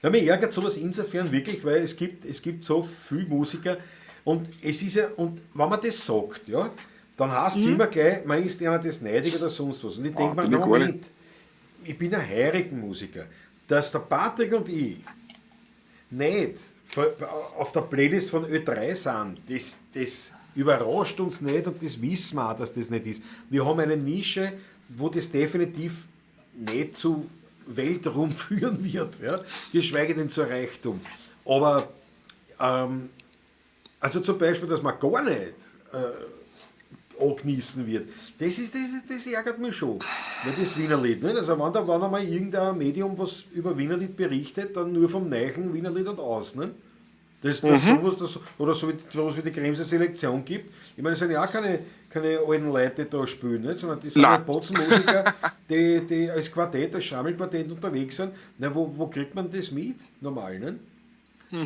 Ja, mich ärgert sowas insofern wirklich, weil es gibt so viele Musiker und es ist ja, und wenn man das sagt, ja, dann heißt es immer gleich, man ist einer das neidig oder sonst was. Und ich denke mir, Moment, ich bin ein heurigen Musiker, dass der Patrick und ich nicht auf der Playlist von Ö3 sind, das überrascht uns nicht und das wissen wir auch, dass das nicht ist. Wir haben eine Nische, wo das definitiv nicht zu Weltruhm führen wird, ja? Geschweige denn zu Reichtum. Aber also zum Beispiel, dass man gar nicht angenießen wird, das ärgert mich schon. Weil das Wienerlied, nicht? Also wenn da einmal irgendein Medium was über Wienerlied berichtet, dann nur vom neuen Wienerlied und aus. Ne? Das sowas, das, oder so wie, sowas wie die Kremser Selektion gibt. Ich meine, es sind ja auch keine alten Leute, die da spielen, nicht? Sondern die sind ja Potzenmusiker, die als Quartett, als Schrammelquartett unterwegs sind. Na, wo kriegt man das mit? Normal, nicht?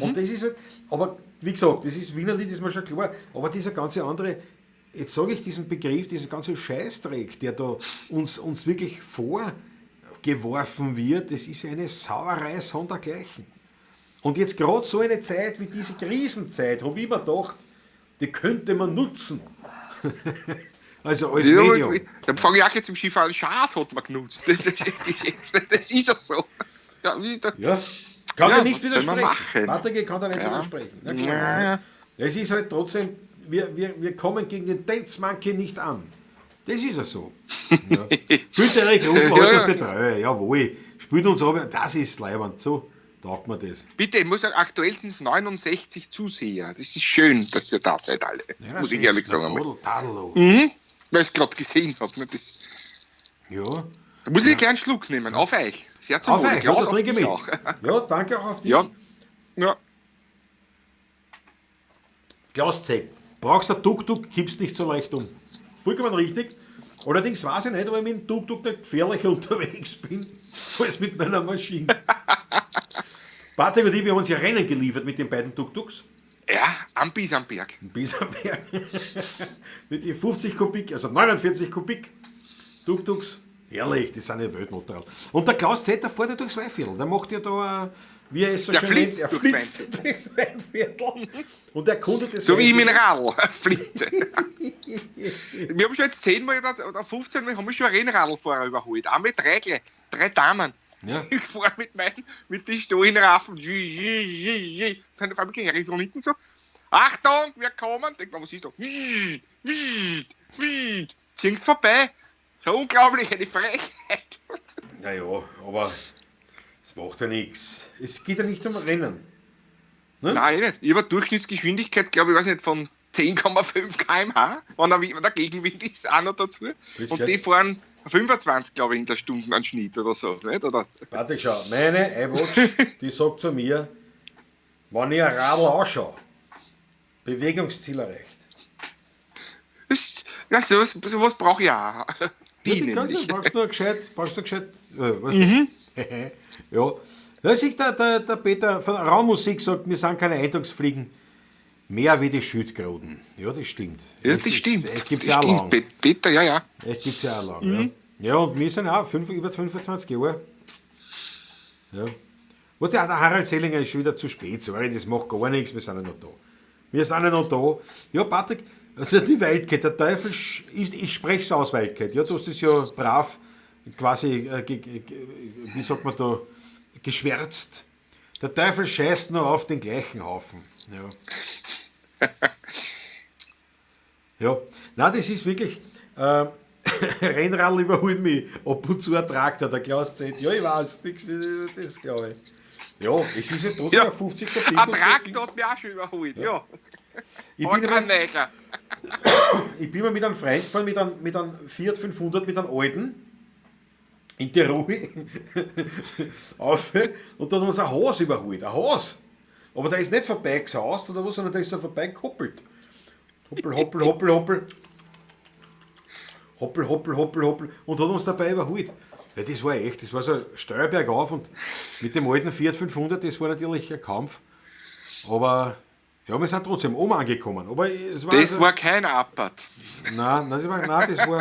Und das ist halt, aber wie gesagt, das ist Wienerlied, ist mir schon klar, aber dieser ganze andere, jetzt sage ich diesen Begriff, diesen ganzen Scheißdreck, der da uns wirklich vorgeworfen wird, das ist eine Sauerei sondergleichen. Und jetzt gerade so eine Zeit wie diese Krisenzeit, habe ich mir gedacht, die könnte man nutzen. Also als ja, Medium. Dann fange ich auch jetzt im Skifahren, Schaß hat man genutzt. Das ist ja so. Ja, ja. Kann ja, nicht widersprechen. Patrick kann da nicht widersprechen. Na, klar. Ja. Es ist halt trotzdem, wir kommen gegen den Dance Monkey nicht an. Das ist ja so. Ja. Bitte euch, Rufen, ja, ja. Treue. Jawohl. Spielt uns aber, das ist leibend. So taugt mir das. Bitte, ich muss sagen, aktuell sind es 69 Zuseher. Das ist schön, dass ihr da seid alle. Ja, muss ich ehrlich sagen. Mhm. Weil ich es gerade gesehen habe. Ne, ja. Da muss ich einen kleinen Schluck nehmen. Auf euch. Sehr zum Wohl. Auf euch, ja, da trinke ich mit. Auch. Ja, danke auch auf dich. Ja. Ja. Klaus Zeck, brauchst du ein Tuk-Tuk, kippst nicht so leicht um. Vollkommen richtig. Allerdings weiß ich nicht, ob ich mit dem Tuk-Tuk nicht gefährlicher unterwegs bin, als mit meiner Maschine. Patrick und ich, wir haben uns ja Rennen geliefert mit den beiden Tuk-Tuks. Ja, am Bisamberg. Am Bisamberg. Mit den 50 Kubik, also 49 Kubik Tuk-Tuks. Herrlich, das sind ja Weltmotorrad. Und der Klaus Zetter fährt ja durchs Weiviertel. Der macht ja da wie er es so Der schön nennt, flitzt er durchs flitzt durchs Weinviertel und erkundet das So wie ich mit Weinviertel. dem Radl, flitze. Wir haben schon jetzt 10 Mal oder 15 Mal haben wir schon einen Rennradlfahrer überholt. Auch mit drei gleich, drei Damen. Ja. Ich fahre mit den Stollenraffen. Dann auf einmal höre ich von hinten so: Achtung, wir kommen. Denk mal, was ist da? Ziehen's vorbei. So unglaublich, eine Frechheit. Naja, aber es macht ja nichts. Es geht ja nicht um Rennen. Ne? Nein, eh nicht. Ich habe eine Durchschnittsgeschwindigkeit, glaube ich, weiß nicht, von 10,5 km/h, wenn der Gegenwind ist, auch noch dazu. Ist Und gescheit. die fahren 25, glaube ich, in der Stunde an Schnitt oder so. Nicht? Oder? Warte, schau, meine iWatch, die sagt zu mir, wenn ich ein Radl anschaue, Bewegungsziel erreicht. Das, ja, sowas brauche ich auch. Die Ja, nämlich. brauchst nur gescheit, weißt du. Ja. Da sieht der Peter von Raummusik sagt, wir sind keine Eintagsfliegen, mehr wie die Schildkröten. Ja, das stimmt. Ja, das stimmt. Echt gibt's Das ja auch stimmt. lang. Peter, ja, ja. Echt gibt's ja auch lang, ja. Ja, und wir sind auch über 25 Jahre. Ja. Warte, der Harald Selinger ist schon wieder zu spät, sorry, das macht gar nichts, wir sind ja noch da. Wir sind ja noch da. Ja, Patrick, also die Wildcat, der Teufel, ich spreche es aus, Wildcat. Ja, du hast es ja brav quasi, wie sagt man da, geschwärzt. Der Teufel scheißt nur auf den gleichen Haufen. Ja. Ja, nein, das ist wirklich, Rennradl überholt mich ab und zu ein Traktor, der Klaus Z. Ja, ich weiß, das glaube ich. Ja, es ist ja trotzdem Ja. ein 50er Ding. Ein Traktor hat mich auch schon überholt, ja. Ich Aber bin, kein immer, Neiger. ich bin mal mit einem Freund gefahren, mit einem Fiat 500, mit einem alten, in Tirol, auf, und da hat uns ein Haas überholt, ein Haas. Aber der ist nicht vorbeigesaust oder was, sondern der ist so vorbeigekoppelt. Hoppel, hoppel, hoppel, hoppel. Hoppel, hoppel, hoppel, hoppel. Und hat uns dabei überholt. Ja, das war echt, das war so steil bergauf und mit dem alten Fiat 500, das war natürlich ein Kampf. Aber ja, wir sind trotzdem oben angekommen. Aber es war Das also, war kein Appert. Nein, nein, das war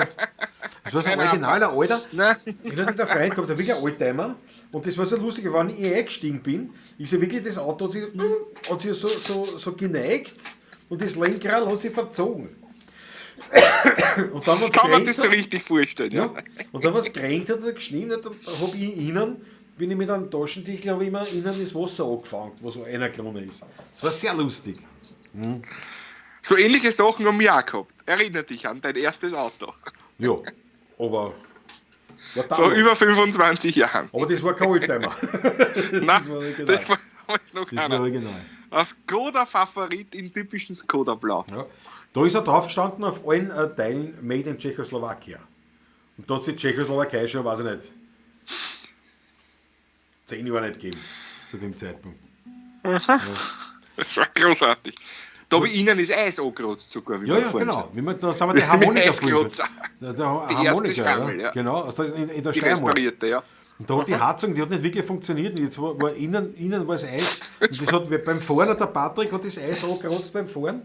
so ein Kein originaler Alter. Nein. Ich hatte mit der Freund gehabt, wirklich ein Oldtimer. Und das war so lustig, wenn ich eingestiegen bin, ist ja wirklich das Auto hat sich so geneigt und das Lenkrad hat sich verzogen. Und dann, wenn's Kann man geregnet das so hat- richtig vorstellen, ja. ja. Und dann, wenn es geregnet hat oder geschnien hat, dann habe ich innen, bin ich mit einem Taschentichel, habe ich immer innen das Wasser angefangen, was so einer Krone ist. Das war sehr lustig. So ähnliche Sachen haben wir auch gehabt. Erinnere dich an dein erstes Auto. Ja, aber war Vor damals. über 25 Jahren. Aber das war kein Oldtimer. Nein, Das war original. das war damals noch Das war keiner. original. Ein Skoda-Favorit in typischen Skoda-Blau. Ja. Da ist er drauf gestanden auf allen Teilen Made in Tschechoslowakien. Und da hat sich die Tschechoslowakei schon, weiß ich nicht, 10 Jahre nicht gegeben zu dem Zeitpunkt. Das war großartig. Da habe ich ihnen das Eis angerotzt sogar. Wie Ja, wir ja, gefahren genau. sind. Wie wir, da sind wir die Harmonika Eisklotz. Der Die erste Harmonika, Schrammel, ja. Genau, also in der Die Steiermark. restaurierte, ja. Und da hat die Heizung, die hat nicht wirklich funktioniert. Und jetzt war innen war es Eis. Und das hat beim Fahren hat der Patrick hat das Eis angerotzt beim Fahren.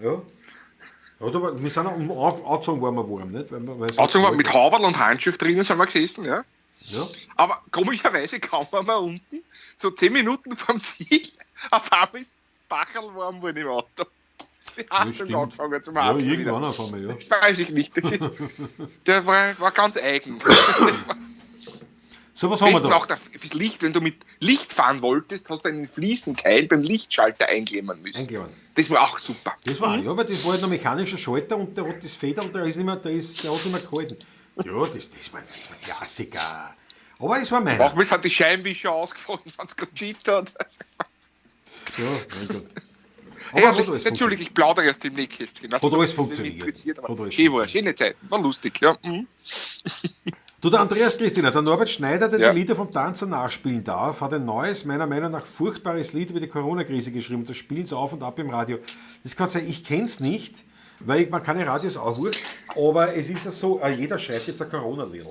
Ja. Ja, da war, wir sind auch angezogen waren wir warm, nicht? Weil es Angezogen war kalt mit Haberl und Handschuh drinnen sind wir gesessen, ja. Ja. Aber komischerweise kamen wir unten, so 10 Minuten vom Ziel, auf einmal ist Bacherl warm geworden im Auto. Die Ja, Heizung stimmt. angefangen zum Ja, Heizen irgendwann wieder. auf einmal, ja. Das weiß ich nicht. Das ist, der war ganz eigen. So, was haben wir Besten da? auch fürs Licht, wenn du mit Licht fahren wolltest, hast du einen Fliesenkeil beim Lichtschalter einklemmen müssen. Einklemmen. Das war auch super. Das war, ja, aber das war halt noch mechanischer Schalter und der hat das Federl, der ist nicht mehr, der hat nicht mehr gehalten. Ja, das war Klassiker. Aber es war meiner. Auch mir sind die Scheinwischer ausgefallen, wenn es gerade geschieht hat. Ja, mein Gott. Aber hat Herrlich. alles Entschuldige, ich plaudere erst im Nähkästchen. Weiß Hat nicht, ob alles das mich funktioniert. interessiert, aber Hat alles schön war, funktioniert. schöne Zeit. War lustig, ja. Mhm. Du, der Andreas Christina, der Norbert Schneider, der Ja. die Lieder vom Tanzer nachspielen darf, hat ein neues, meiner Meinung nach furchtbares Lied über die Corona-Krise geschrieben. Das spielen sie auf und ab im Radio. Das kann sein, ich kenne es nicht, weil ich, man keine Radios auch hört, aber es ist ja so, jeder schreibt jetzt ein Corona-Lied.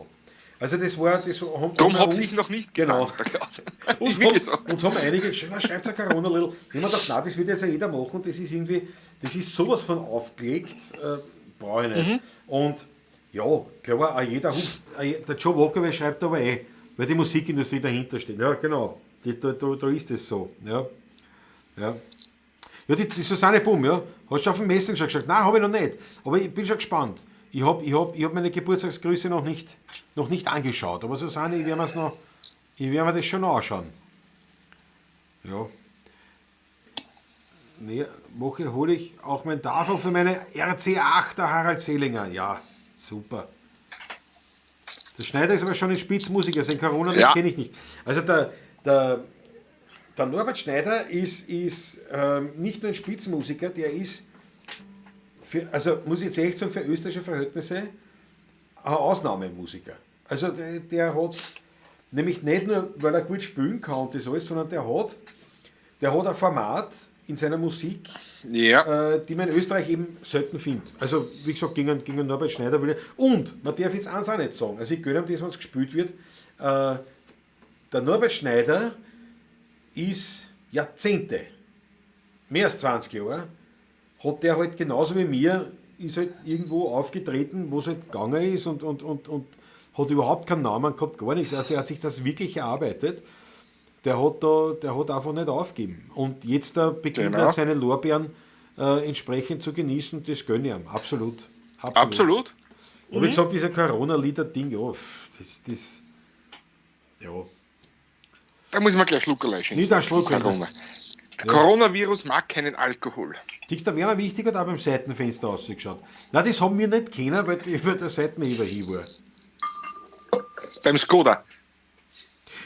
Also das war, das haben, Darum haben habe uns- ich noch nicht Genau. gedacht, der Klaus. Uns Ist wirklich so. haben, uns haben einige geschrieben, "Ah, schreibt ein Corona-Lied." Ich habe mir gedacht, nein, das wird jetzt ja jeder machen. Das ist irgendwie, das ist sowas von aufgelegt, brauche ich nicht. Und ja, klar, auch jeder ruft, der Joe Walker schreibt aber eh, weil die Musikindustrie dahinter steht. Ja, genau. Da ist es so. Ja. Ja, ja, die Susanne Bumm, ja. Hast du auf dem Messenger geschaut? Nein, habe ich noch nicht. Aber ich bin schon gespannt. Ich hab meine Geburtstagsgrüße noch nicht angeschaut. Aber Susanne, ich werde mir das schon noch anschauen. Ja. Nee, Woche hole ich auch mein Tafel für meine RC8, der Harald Seelinger. Ja, super. Der Schneider ist aber schon ein Spitzmusiker, sein Corona ja. kenne ich nicht. Also der Norbert Schneider ist nicht nur ein Spitzmusiker, der ist, für, also muss ich jetzt echt sagen, für österreichische Verhältnisse ein Ausnahmemusiker. Also der hat nämlich nicht nur, weil er gut spielen kann und das alles, sondern der hat ein Format in seiner Musik, ja. Die man in Österreich eben selten findet. Also wie gesagt, gegen Norbert Schneider. Und man darf jetzt eins auch nicht sagen, also ich gönne ihm das, wenn es gespielt wird, der Norbert Schneider ist Jahrzehnte, mehr als 20 Jahre, hat der halt genauso wie mir, ist halt irgendwo aufgetreten, wo es halt gegangen ist und hat überhaupt keinen Namen gehabt, gar nichts. Also er hat sich das wirklich erarbeitet. Der hat einfach nicht aufgegeben. Und jetzt da beginnt er seine Lorbeeren entsprechend zu genießen, das gönne ich ihm. Absolut. Absolut. Aber wie gesagt, dieser Corona-Lieder-Ding, ja, das, ja. Da muss man gleich Schluckerl schenken. Nicht ein Schluck. Corona. Der Coronavirus mag keinen Alkohol. Der Werner Wichtig hat auch beim Seitenfenster ausgeschaut. Nein, das haben wir nicht kennen, weil der Seitenheber hin war. Beim Skoda.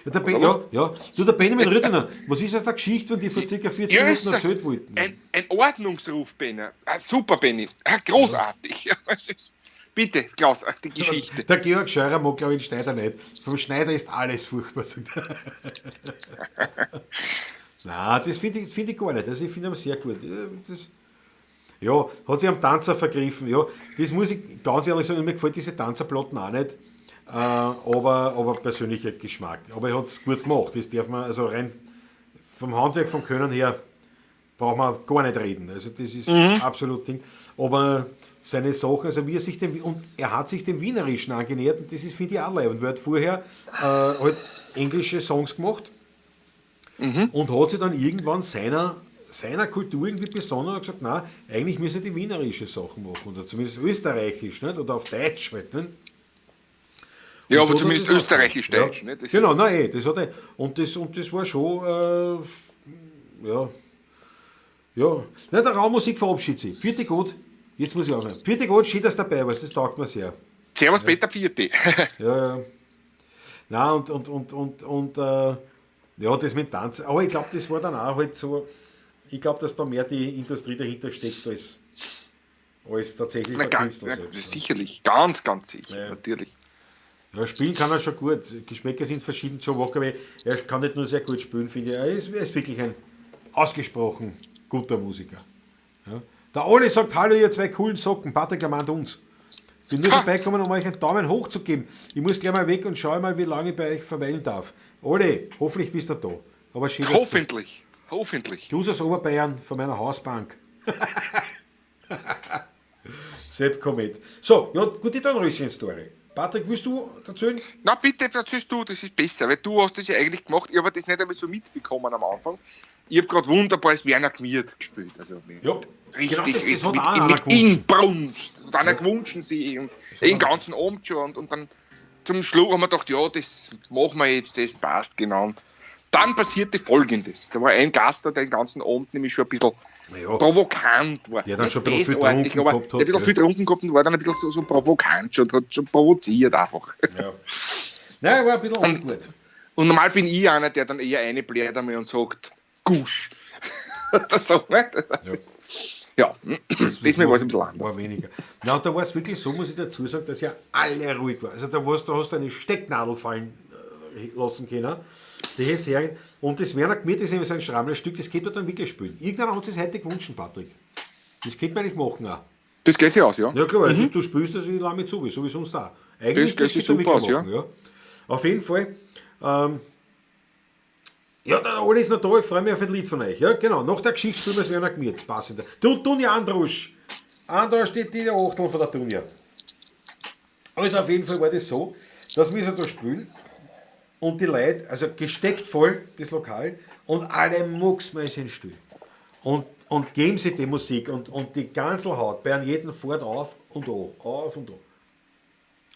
Ja, ja. Du, der Benjamin Rüttner, was ist aus der Geschichte, wenn die vor ca. 40 Minuten erzählt wollten? Ein Ordnungsruf, Benny. Ah, super, Benny. Ah, großartig. Ja. Bitte, Klaus, die Geschichte. Der Georg Scheurer mag, glaube ich, den Schneider nicht. Vom Schneider ist alles furchtbar. Nein, das finde ich gar nicht. Also ich finde ihn sehr gut. Das, ja, hat sich am Tanzer vergriffen. Ja, das muss ich ganz ehrlich sagen, mir gefällt diese Tanzerplatten auch nicht. Aber persönlicher Geschmack. Aber er hat es gut gemacht. Das darf man, also rein vom Handwerk, vom Können her, braucht man gar nicht reden. Also das ist absolut Ding. Aber seine Sachen, also wie er sich dem, und er hat sich dem Wienerischen angenähert, und das ist, finde ich, auch leibend. Und er hat vorher halt englische Songs gemacht und hat sich dann irgendwann seiner Kultur irgendwie besonnen und gesagt, nein, eigentlich müssen die wienerische Sachen machen, oder zumindest österreichisch, nicht? Oder auf Deutsch halt, nicht? Ja, aber so zumindest österreichisch-deutsch. Ja. Ne? Genau, nein, das hat er. Und das war schon, ja. Ja. Na, der Raummusik verabschiedet sich. Vierte gut. Jetzt muss ich aufhören. Vierte gut, schön, dass du dabei warst. Das taugt mir sehr. Servus, Peter, vierte. Ja, ja. Nein, und ja, das mit Tanz. Aber ich glaube, das war dann auch halt so, ich glaube, dass da mehr die Industrie dahinter steckt, als tatsächlich der Künstler selbst. Sicherlich, ganz, ganz sicher, ja. Natürlich. Ja, spielen kann er schon gut. Geschmäcker sind verschieden. Joe Walker, er kann nicht nur sehr gut spielen, finde ich. Er ist wirklich ein ausgesprochen guter Musiker. Ja. Der Olli sagt, hallo ihr zwei coolen Socken, Patrick Lamant uns. Bin nur vorbeigekommen, um euch einen Daumen hoch zu geben. Ich muss gleich mal weg und schaue mal, wie lange ich bei euch verweilen darf. Olli, hoffentlich bist du da. Aber schön, hoffentlich, hoffentlich. Gruß aus Oberbayern von meiner Hausbank. Sepp Komet. So, ja, gute Dornröschen-Story. Patrick, willst du erzählen? Na bitte, erzählst du, das ist besser, weil du hast das ja eigentlich gemacht. Ich habe das nicht einmal so mitbekommen am Anfang. Ich habe gerade wunderbar als Werner Gmiert gespielt. Also ja, richtig, genau, das mit Inbrunst. Und einer gewünscht sie und den ganzen Abend schon. Und dann zum Schluss haben wir gedacht, ja, das machen wir jetzt, das passt genau. Und dann passierte Folgendes. Da war ein Gast, der den ganzen Abend nämlich schon ein bisschen provokant war. Der dann schon ein bisschen viel getrunken gehabt hat. Der ein bisschen viel getrunken gehabt und war dann ein bisschen so provokant schon und hat schon provoziert einfach. Ja. Nein, war ein bisschen ungut. Und normal bin ich einer, der dann eher reinblärt einmal und sagt, Gusch. Das so, nicht? Ja, diesmal war es ein bisschen anders. War weniger. Na, und da war es wirklich so, muss ich dazu sagen, dass ja alle ruhig waren. Also da hast du eine Stecknadel fallen lassen können. Die ist her. Und das Werner Gmiert ist eben so ein Schrammlerstück, das geht man dann wirklich spielen. Irgendeiner hat sich heute gewünscht, Patrick. Das könnte man nicht machen auch. Das geht sich aus, ja. Ja, klar, du spielst das, ich lasse mich zu, so wie sonst auch. Eigentlich das geht sich super aus, machen, ja. Auf jeden Fall, ja, der Olli ist noch da, ich freue mich auf ein Lied von euch. Ja, genau, nach der Geschichte spielen wir es Werner Gmiert, passend. Du, Dunja Andrusch. Andrusch, die Achtel von der Dunja. Also auf jeden Fall war das so, dass wir so da spielen. Und die Leute, also gesteckt voll, das Lokal, und alle mucksmäuschenstill. Und geben sich die Musik und die Ganselhaut bei jedem fährt auf und an, auf und an.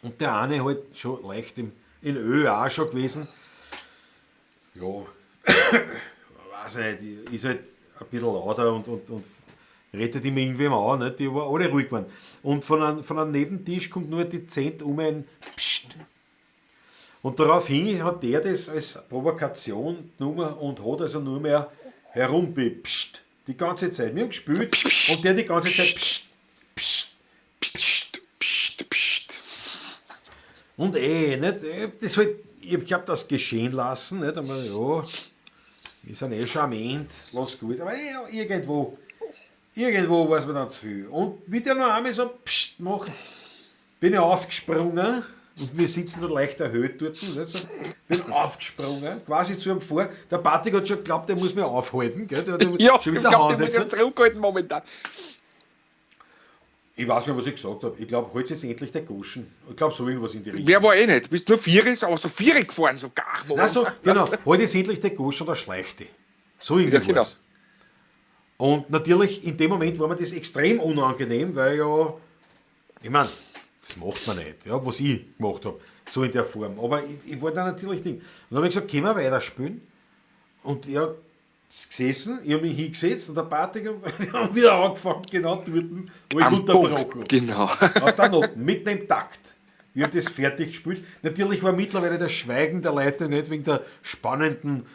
Und der eine halt schon leicht in Öl auch schon gewesen. Ja, weiß nicht, ist halt ein bisschen lauter und redet immer irgendwem an, nicht? Die war alle ruhig geworden. Und von einem Nebentisch kommt nur dezent um ein Psst. Und daraufhin hat der das als Provokation genommen und hat also nur mehr herumbipscht. Die ganze Zeit. Wir haben gespielt und der die ganze Zeit psst, psst, psst, psst, psst. Und nicht, das halt, ich hab das geschehen lassen, nicht? Aber ja, wir sind eh schon am Ende, lass gut. Aber ja, irgendwo war es mir dann zu viel. Und wie der noch einmal so psst macht, bin ich aufgesprungen. Und wir sitzen da leicht erhöht dort. Nicht so. Bin aufgesprungen, quasi zu ihm vor. Der Patrick hat schon geglaubt, der muss mich aufhalten. Gell? Der hat ja, schon ich mit der glaube, Hand der muss ja zurückhalten momentan. Ich weiß nicht, was ich gesagt habe. Ich glaube, heute ist endlich der Goschen. Ich glaube, so irgendwas in die Richtung. Wer war eh nicht? Du bist nur Vierer, aber so Vierer gefahren, so gar nicht. So, genau. Heute ist endlich der Goschen oder Schleichte. So irgendwie. Ja, genau. Und natürlich, in dem Moment war mir das extrem unangenehm, weil ja, ich meine, das macht man nicht, ja, was ich gemacht habe, so in der Form. Aber ich war da natürlich Ding. Und dann habe ich gesagt, können wir weiterspielen? Und er ist gesessen, ich habe mich hingesetzt und der Patrick wir haben wieder angefangen, genau dort, wo ich unterbrochen habe. Genau. Auf der Note, mitten im Takt. Wir haben das fertig gespielt. Natürlich war mittlerweile das Schweigen der Leute nicht wegen der spannenden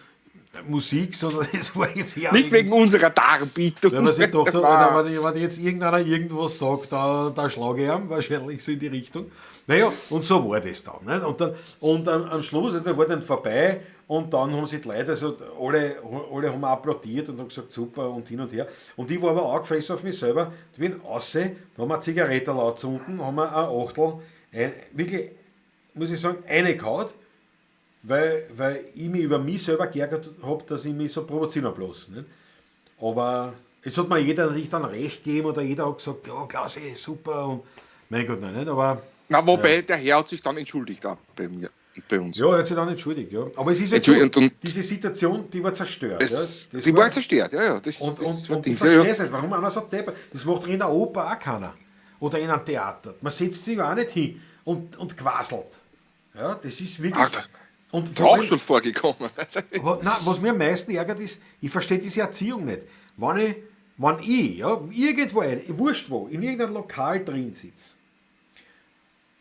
Musik, sondern es war jetzt eher nicht wegen unserer Darbietung. Wenn man sich gedacht hat, wenn jetzt irgendeiner irgendwas sagt, da schlage ich ihm, wahrscheinlich so in die Richtung. Naja, und so war das dann. Nicht? Und am Schluss, also, da war dann vorbei und dann haben sich die Leute, also alle haben applaudiert und haben gesagt, super und hin und her. Und ich war aber auch gefressen auf mich selber. Ich bin raus, da haben wir eine Zigarette laut unten, haben wir ein Achtel, wirklich, muss ich sagen, reingehauen. Weil ich mich über mich selber geärgert habe, dass ich mich so provozieren habe lassen. Nicht? Aber es hat mir jeder natürlich dann recht gegeben oder jeder hat gesagt, ja, Klausi, super und mein Gott, nein, nicht, aber... Na, wobei, ja. Der Herr hat sich dann entschuldigt auch bei mir, bei uns. Ja, er hat sich dann entschuldigt, ja. Aber es ist halt so, und diese Situation, die war zerstört. Es, ja. Die war zerstört, ja, ja. Das, und ich verstehe es nicht, warum einer so deppert. Das macht in der Oper auch keiner. Oder in einem Theater. Man setzt sich ja auch nicht hin und quasselt. Ja, das ist wirklich... Ach, und auch schon vorgekommen. Aber, nein, was mir am meisten ärgert ist, ich verstehe diese Erziehung nicht. Wenn ich ja, irgendwo, wurscht wo, in irgendeinem Lokal drin sitze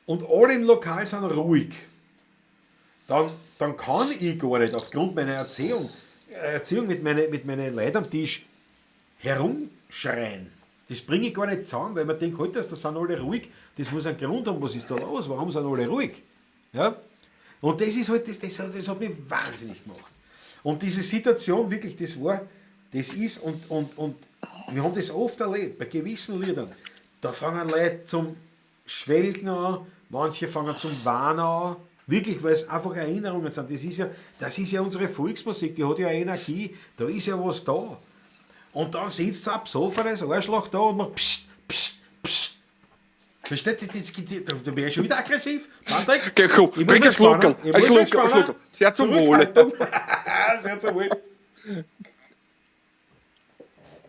und alle im Lokal sind ruhig, dann kann ich gar nicht aufgrund meiner Erziehung mit meinen Leuten am Tisch herumschreien. Das bringe ich gar nicht zusammen, weil man denkt, halt, das sind alle ruhig, das muss einen Grund haben, was ist da los, warum sind alle ruhig? Ja? Und das ist halt, das hat mich wahnsinnig gemacht. Und diese Situation, wirklich, das ist, und wir haben das oft erlebt, bei gewissen Liedern, da fangen Leute zum Schwelgen an, manche fangen zum Weinen an, wirklich, weil es einfach Erinnerungen sind. Das ist ja unsere Volksmusik, die hat ja Energie, da ist ja was da. Und dann sitzt ein besoffenes Arschloch da und macht psst, psst, psst. Versteht ihr? Da bin ich schon wieder aggressiv. Patrick, okay, komm, trink einen Schluckerl. Ein Schluckerl. Sehr zum Wohle. Sehr zum Wohle.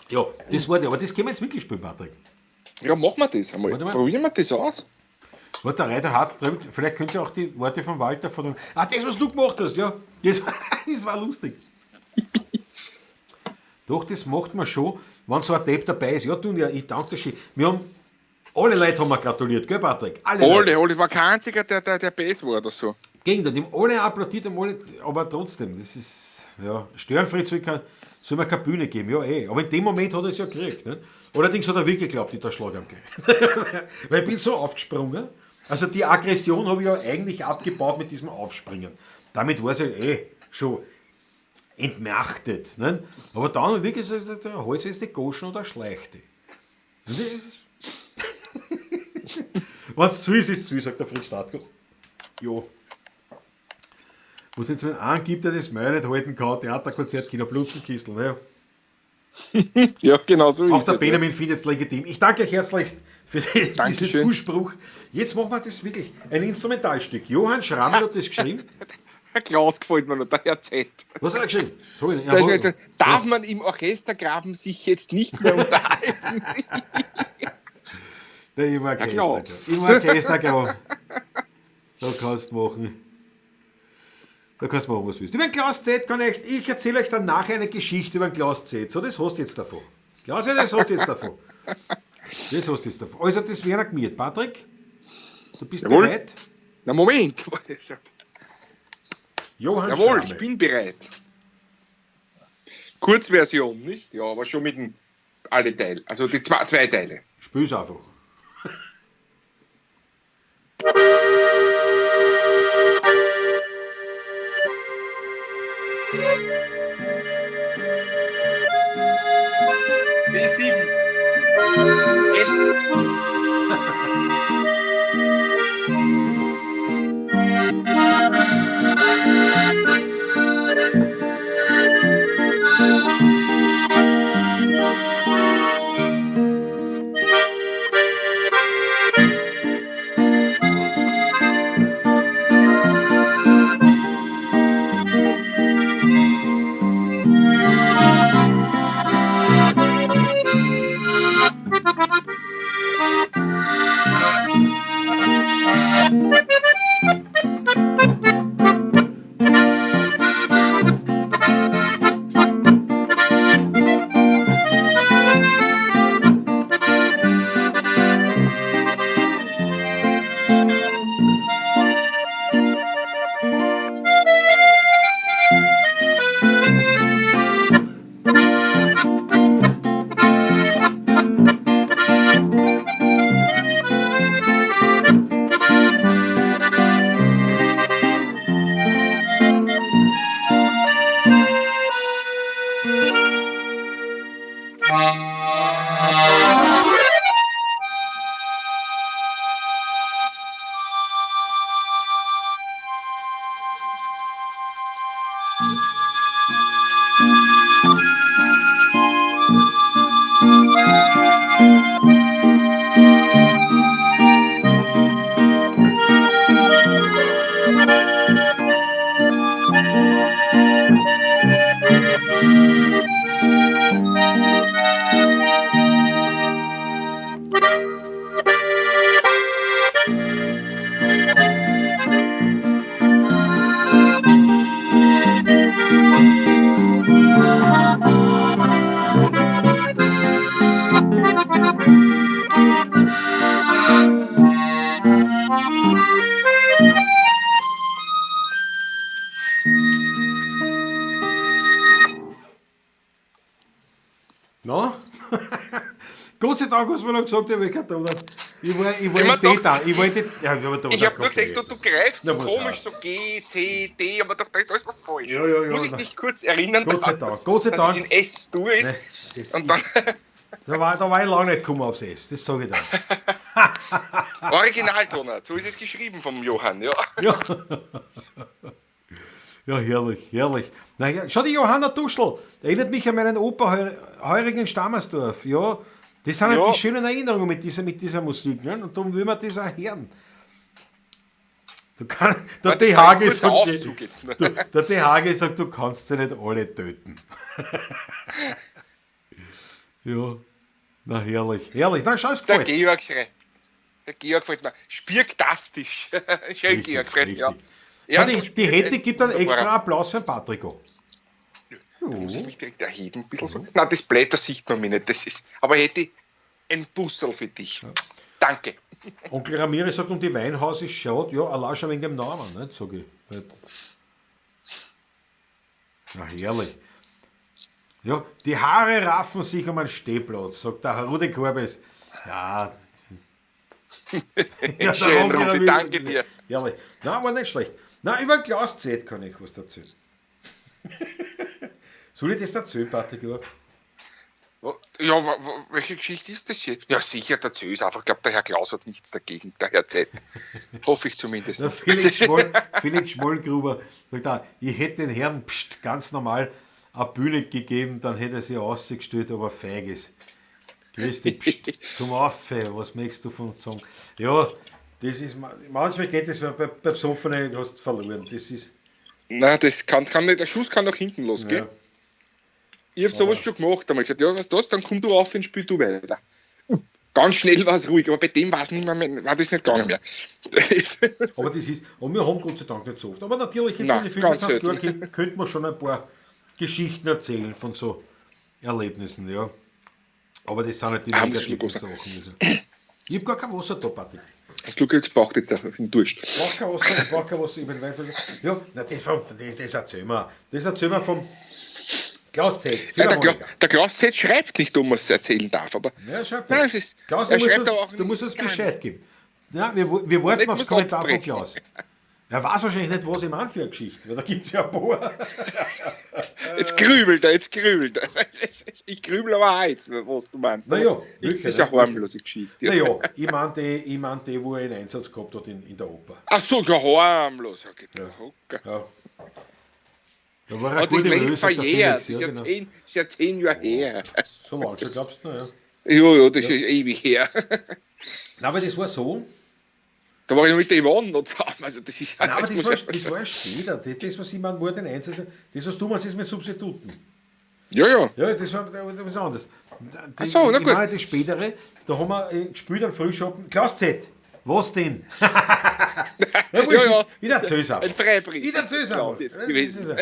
Ja, das war der. Aber das können wir jetzt wirklich spielen, Patrick. Ja, machen wir das einmal. Probieren wir das aus. Warte, der Reiter hat, vielleicht könnt ihr auch die Worte von Walter von. Ah, das, was du gemacht hast, ja. Das war lustig. Doch, das macht man schon, wenn so ein Depp dabei ist. Ja, du, ja, ich danke dir schön. Wir haben. Alle Leute haben mir gratuliert, gell, Patrick? Alle, war kein einziger, der Bass war oder so. Gegenteil, die haben alle applaudiert, aber trotzdem, das ist, ja, Störenfried soll mir keine Bühne geben, ja eh. Aber in dem Moment hat er es ja gekriegt. Ne? Allerdings hat er wirklich geglaubt, ich erschlage ihn gleich. Weil ich bin so aufgesprungen. Also die Aggression habe ich ja eigentlich abgebaut mit diesem Aufspringen. Damit war es ja eh schon entmachtet. Ne? Aber dann wirklich so, der Hals ist die Goschen oder Schleichte. Wenn es zu ist, ist es zu, sagt der Fritz Stadtgott. Jo. Was jetzt wenn einen gibt, der das Maul nicht halten kann, Theaterkonzert, Kino, Blutzenkistel, ne? Ja, genau so ist es. Auch der Benjamin findet es legitim. Ich danke euch herzlichst für diesen Zuspruch. Jetzt machen wir das wirklich. Ein Instrumentalstück. Johann Schrammel hat das geschrieben. Herr Klaus gefällt mir noch, der Herr Z. Was hat er geschrieben? Sorry, Da ist also, darf man im Orchestergraben sich jetzt nicht mehr unterhalten? Der im Orchester. Klaus. Im Orchestergraben. Da kannst du machen. Da kannst du machen, was du willst. Über den Klaus Z kann ich, ich erzähle euch dann nachher eine Geschichte über den Klaus Z. So, das hast du jetzt davon. Klaus, ja, das hast du jetzt davon. Das hast du jetzt davon. Also, das wäre gemiert. Patrick, du bist Jawohl. bereit? Na Moment. Johann Jawohl, Schrame. ich bin bereit. Kurzversion, nicht? Ja, aber schon mit dem alle Teile. Also die zwei Teile. Spül's einfach. B7. S. No? Gott sei Dank hast du mir noch gesagt, ich welcher Ton. Ich war Ich in mein, D doch, da. Ich wollte. Ja, ich hab Ich habe nur gesagt, du greifst so Na, was komisch, heißt? so G, C, D, aber doch, da ist was falsch. Ja, ja, ja, Muss ich na. dich kurz erinnern, Gott sei dass, Dank, Gott sei dass Dank. es in S-Dur ist. Nee, das Und dann da war ich lange nicht gekommen aufs S, das sage ich dir. Originaltonart, so ist es geschrieben vom Johann, ja. Ja. Ja, herrlich, herrlich. Na ja, schau, die Johanna Duschl, erinnert mich an meinen Opa Heurigen in Stammersdorf. Ja, das sind halt Ja. die schönen Erinnerungen mit dieser Musik. Ne? Und darum will man das auch hören. Du kann, der Das war ein THG kurzer sagt, Aufzug jetzt. du, der THG sagt, du kannst sie nicht alle töten. Ja, na herrlich, herrlich. Na, schau, es Der gefällt. Georg schreit. Der Georg gefällt mir. Spirktastisch. Schön, Richtig, Georg, gefällt ja. richtig. Schau, Erstens die Spirk- Hetty gibt einen wunderbarer. extra Applaus für den Patrick. Da muss ich mich direkt erheben, ein bisschen so. Nein, das Blätter sieht man mir nicht. Das ist, aber hätte ein Busserl für dich. Danke. Onkel Ramirez sagt, und die Weinhaus ist schaut, ja, allein schon wegen dem Namen, nicht, sag ich. Nicht. Na, herrlich. Ja, die Haare raffen sich um einen Stehplatz, sagt der Rudi Korbes. Ja. Ja, der Schön, Onkel Rudi, Ramirez- danke dir. Herrlich. Na, war nicht schlecht. Na, über Klaus Z kann ich was erzählen. Soll ich das erzählen, Patrick? überhaupt? Ja, welche Geschichte ist das hier? Ja, sicher, der Zö ist einfach, ich glaube, der Herr Klaus hat nichts dagegen, der Herr Z. Hoffe ich zumindest. Der Felix Schmollgruber sagt auch, ich hätte den Herrn pst, ganz normal eine Bühne gegeben, dann hätte er sich ausgestellt, aber feig ist. Grüß dich, pst, komm auf, ey, was möchtest du von uns sagen? Ja, das ist, manchmal geht das bei Besoffenen, hast du verloren. Das ist, Nein, das kann nicht, der Schuss kann nach hinten losgehen. Ja. Ich habe sowas schon gemacht. Da habe ich gesagt, ja, was das, dann komm du auf und spiel du weiter. Ganz schnell war es ruhig, aber bei dem war es nicht mehr, war das nicht gegangen mehr. Aber das ist, und wir haben Gott sei Dank nicht so oft. Aber natürlich, jetzt Nein, in die ganz 25 Jahren selten. könnte man schon ein paar Geschichten erzählen von so Erlebnissen, ja. Aber das sind halt die Ah, das ist negativen schon Sachen. Also. Ich habe gar kein Wasser da, Patrick. Ich glaube, jetzt braucht jetzt auch den Durst. Ich brauche kein Wasser, ich brauche kein Wasser, ich bin Weinflasche. Ja, nein, das erzählen wir. Das erzählen wir vom Klaus Z. Ja, der, Philharmoniker. der Klaus Z schreibt nicht, ob man es erzählen darf, aber Ja, schreibt Nein, er. es ist, Klaus, er du musst schreibt uns, aber auch du musst uns gar Bescheid nichts. geben. Ja, wir warten Nicht aufs muss Kommentar von abbrechen. Klaus. Er weiß wahrscheinlich nicht, was ich meine für eine Geschichte, weil da gibt es ja ein paar. Jetzt grübelt er, jetzt grübelt er. Ich grübel aber auch jetzt, was du meinst. Na ja, Aber welche, das ist eine ne? harmlose Geschichte. Ja. Naja, ich meine die, wo er einen Einsatz gehabt hat in der Oper. Ach so, ja, harmlos. Okay, okay. Ja. Da war Aber er das ist gute längst Lösung, der verjährt. Felix, Das ist ja, ja genau. 10 Jahre her. So lange schon, glaubst du noch, ja. Ja, ja, das ist ewig her. Nein, aber das war so. Da war ich noch mit der Yvonne noch zusammen. Also das ist Nein, aber das muss war, ja- das war ja später. Das, was ich meine, wo er den Einsatz. Das, was du meinst, ist mit Substituten. Ja, ja. Ja, das war das war anders. Ach so, na ich gut. meine, das spätere, da haben wir gespielt am Frühschoppen. Klaus Z, was denn? Ja, wurscht, Ja, ja. Ich erzähl's einfach. Ein Freibrief. Ich erzähl's einfach. Klaus jetzt gewesen.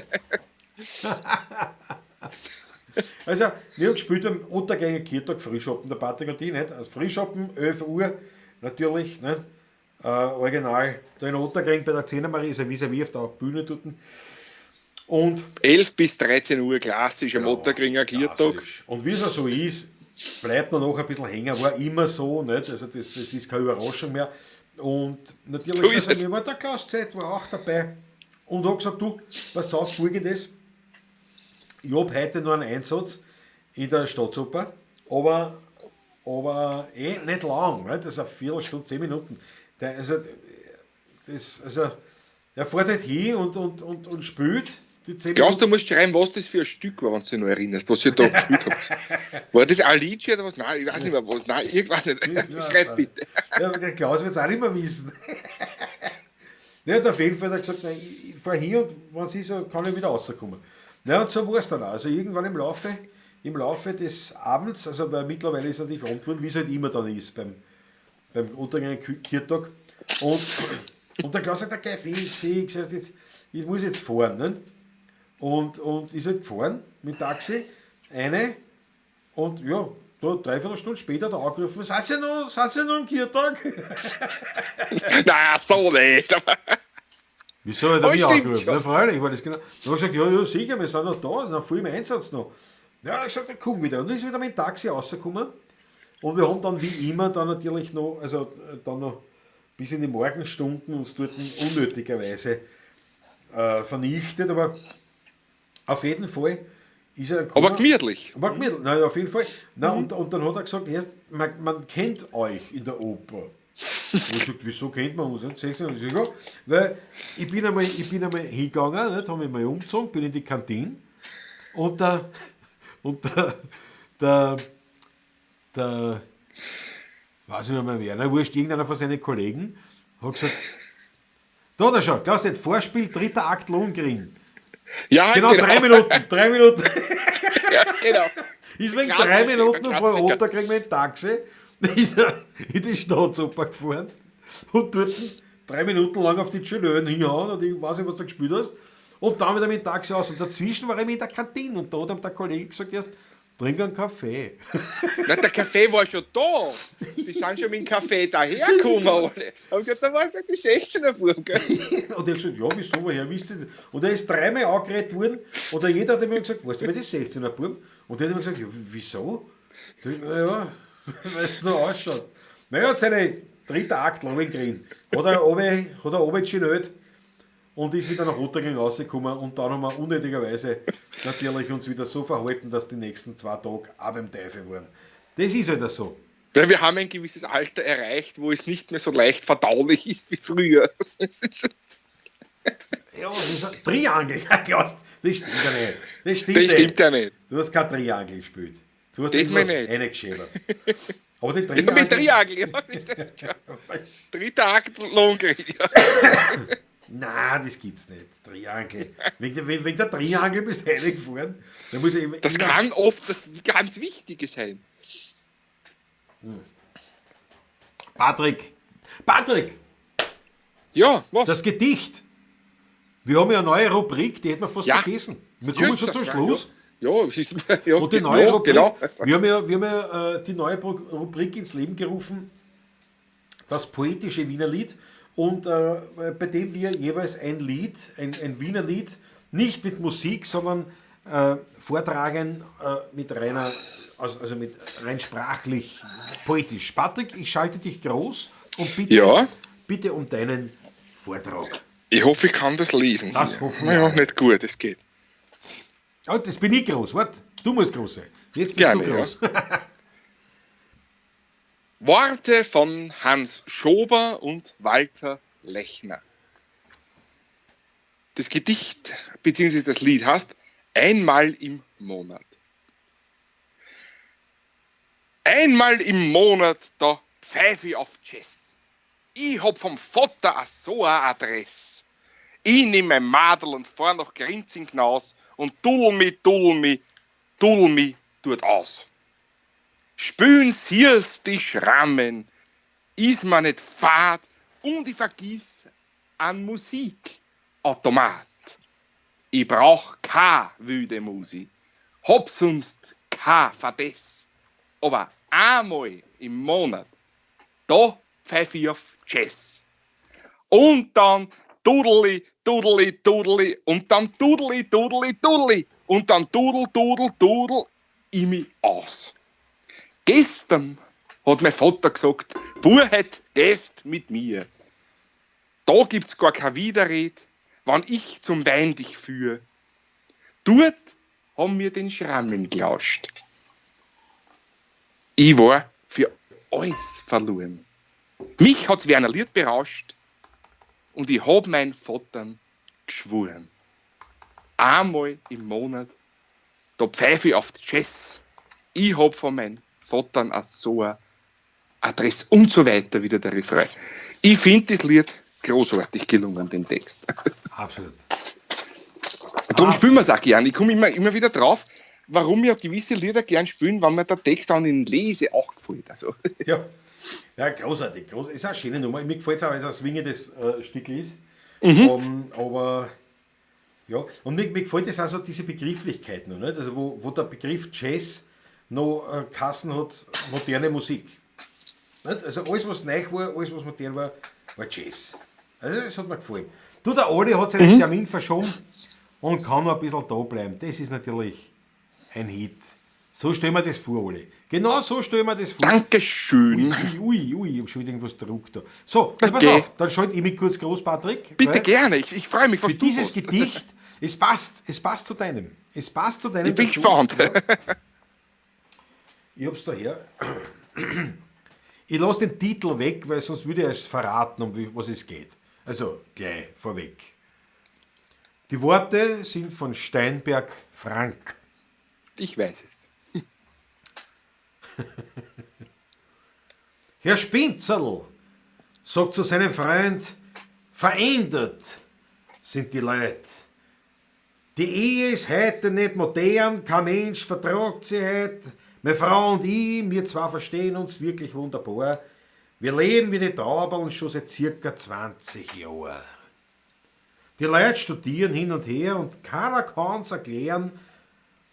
Also, wir haben gespielt am Ottergänger Kirtag Frühschoppen, der Patrick und ich, nicht? Also Frühschoppen, 11 Uhr, natürlich, nicht? Original, da in Ottergring bei der Zehnermarie, ist ja vis-à-vis auf der Bühne dort. Und 11 bis 13 Uhr, klassisch am Ottergringer Kirtag. Klassisch. Und wie es auch so ist, bleibt man noch ein bisschen hängen, war immer so, nicht? Also das ist keine Überraschung mehr. Und natürlich, So ist also, es. mir war der Klaus Z, war auch dabei und hat gesagt, du, pass auf, folgendes, ich hab heute nur einen Einsatz in der Staatsoper, aber nicht lang, nicht? Das ist eine Viertelstunde, 10 Minuten. Also, er fährt halt hin und spielt die 10 Klaus, Minuten. du musst schreiben, was das für ein Stück war, wenn du dich noch erinnerst, was ihr da gespielt habt. War das Alice oder was? Nein, ich weiß nicht mehr was. Nein, ich weiß nicht. Ja, Schreib bitte. Ja, aber der Klaus wird es auch nicht mehr wissen. Ja, und auf jeden Fall hat er gesagt, nein, ich fahre hin und wenn es ist, kann ich wieder rauskommen. Ja, und so war es dann auch. Also irgendwann im Laufe des Abends, also weil mittlerweile ist natürlich Abend geworden, wie es halt immer dann ist beim Untergang Kirtag. Und der Klaus sagt, okay, fix, jetzt, ich muss jetzt fahren. Ne? Und ist halt gefahren mit Taxi, eine, und ja, da dreiviertel Stunde später hat er angerufen, seid ihr noch am Kirtag? Nein, so nicht. Wieso hat er Oh, mich stimmt angerufen? schon. Na, freilich, war das genau. Dann habe ich gesagt, ja, ja, sicher, wir sind noch da, noch voll im Einsatz noch. Ja, er hat gesagt, dann komm wieder. Und dann ist wieder mit dem Taxi rausgekommen. Und wir haben dann wie immer dann natürlich noch, also dann noch bis in die Morgenstunden uns dort unnötigerweise vernichtet, aber auf jeden Fall ist er gekommen. Aber gemütlich. Aber gemütlich, nein, auf jeden Fall. Na, und dann hat er gesagt, erst, man kennt euch in der Oper. Und ich gesagt, wieso kennt man uns nicht? 16. Ich sag, ja, weil ich bin einmal hingegangen, nicht, habe mich mal umgezogen, bin in die Kantine und der weiß ich nicht mehr wer, na, wurscht, irgendeiner von seinen Kollegen hat gesagt, da schon, Klaus, nicht, Vorspiel, dritter Akt Lohengrin. Ja, Genau, 3 Minuten, 3 Minuten. Ja, genau. Ist wegen Klassiker, 3 Minuten vor Klassiker. Otterkring mit dem Taxi ist er in die Staatsoper gefahren und dort 3 Minuten lang auf die Chelöen hinhauen und ich weiß nicht, was du gespielt hast. Und dann wieder mit dem Taxi aus. Und dazwischen war ich in der Kantine und da hat ihm der Kollege gesagt, erst trink einen Kaffee. Na, der Kaffee war schon da. Die sind schon mit dem Kaffee dahergekommen. Alle. Aber gesagt, da war schon die 16er Buben, gell? Und er hat gesagt, ja, wieso, woher wisst ihr das? Und er ist dreimal angeredet worden und jeder hat immer gesagt, weißt du, wer die 16er Buben? Und der hat immer gesagt, ja, wieso? Ja, weil du so ausschaust. Naja, hat seine dritte Akt Lohengrin. Hat er runtergeschnellt und ist wieder nach Otterkring rausgekommen und dann haben wir unnötigerweise natürlich uns wieder so verhalten, dass die nächsten 2 Tage auch beim Teufel waren. Das ist halt so. Weil wir haben ein gewisses Alter erreicht, wo es nicht mehr so leicht verdaulich ist wie früher. Ja, das ist ein Triangel, Klaus, das stimmt ja nicht. Das stimmt, Das stimmt ja nicht. Du hast kein Triangel gespielt. Du hast Das irgendwas meine ich nicht. reingeschäbert. Aber die Ja, Triangel... mit Triangel, ja. Dritter Akt Lohengrin. Ja. Nein, das gibt's nicht. Triangel. Wegen der Triangel bist du reingefahren. Da muss ich Das immer- kann oft das ganz Wichtige sein. Patrick! Patrick! Ja, was? Das Gedicht! Wir haben ja eine neue Rubrik, die hätten wir fast Ja. vergessen. Wir kommen schon zum Ja, Schluss. Ja, ja, Und die neue ja, Rubrik, genau. wir haben ja die neue Rubrik ins Leben gerufen, das poetische Wiener Lied, und bei dem wir jeweils ein Lied, ein Wiener Lied, nicht mit Musik, sondern vortragen mit reiner, also mit rein sprachlich poetisch. Patrick, ich schalte dich groß und bitte, Ja. bitte um deinen Vortrag. Ich hoffe, ich kann das lesen. Das hoffen wir Naja, alle. nicht gut, es geht. Oh, das bin ich groß, warte, du musst groß sein. Jetzt bist Gerne, du groß. ja. Worte von Hans Schober und Walter Lechner. Das Gedicht bzw. das Lied heißt Einmal im Monat. Einmal im Monat, da pfeif ich auf Jazz. Ich hab vom Vater a so a Adress. Ich nehm mein Madel und fahr nach Grinzing hinaus und tudel mi, tudel mi, tudel mi dort aus. Spülen sier's die Schrammen, is mir nicht fad und ich vergiss an Musikautomat. Ich brauch ka wüde Musi, hab sonst ka Verdess. Aber einmal im Monat, da pfeif ich auf Jazz. Und dann dudeli, dudeli, dudeli und dann dudeli, dudeli, dudeli und dann dudel, dudel, dudel ich mich aus. Gestern hat mein Vater gesagt, Burhet, gehst mit mir. Da gibt's gar kein Widerred, wann ich zum Wein dich führ. Dort haben mir den Schrammen gelauscht. Ich war für alles verloren. Mich hat's Werner Lied berauscht und ich hab mein Vater geschworen. Einmal im Monat, da pfeife ich auf die Jazz. Ich hab von meinem Vater auch so eine Adresse und so weiter, wieder der Refrain. Ich finde das Lied großartig gelungen, den Text. Absolut. Darum spielen wir es auch gern. Ich komme immer wieder drauf, warum wir gewisse Lieder gern spielen, wenn mir der Text dann in Lese auch gefällt. Also. Ja. Ja, großartig. Groß, ist auch eine schöne Nummer. Mir gefällt es auch, weil es ein swingendes Stückel ist. Aber ja, und mir gefällt es auch so, diese Begrifflichkeit noch, nicht? Also wo der Begriff Jazz noch Kassen hat, moderne Musik. Nicht? Also alles, was neu war, alles, was modern war, war Jazz. Also das hat mir gefallen. Du, der Oli hat seinen Termin verschoben und kann noch ein bisschen da bleiben. Das ist natürlich ein Hit. So stellen wir das vor, Oli. Genau so stellen wir das vor. Dankeschön. Ui, ui, ui, ich hab schon wieder irgendwas gedruckt da. So, dann pass Okay. auf, dann schalte ich mich kurz groß, Patrick. Bitte weil gerne, ich freue mich, was Für du dieses hast. Gedicht, es passt zu deinem. Es passt zu deinem. Ich bin dazu. gespannt. Ja. Ich hab's daher. Ich lasse den Titel weg, weil sonst würde ich erst verraten, um was es geht. Also gleich vorweg. Die Worte sind von Steinberg Frank. Ich weiß es. Herr Spinzerl sagt zu seinem Freund, verändert sind die Leute. Die Ehe ist heute nicht modern, kein Mensch vertragt sie heute. Meine Frau und ich, wir zwei verstehen uns wirklich wunderbar. Wir leben wie die Tauberl schon seit circa 20 Jahren. Die Leute studieren hin und her und keiner kann's erklären.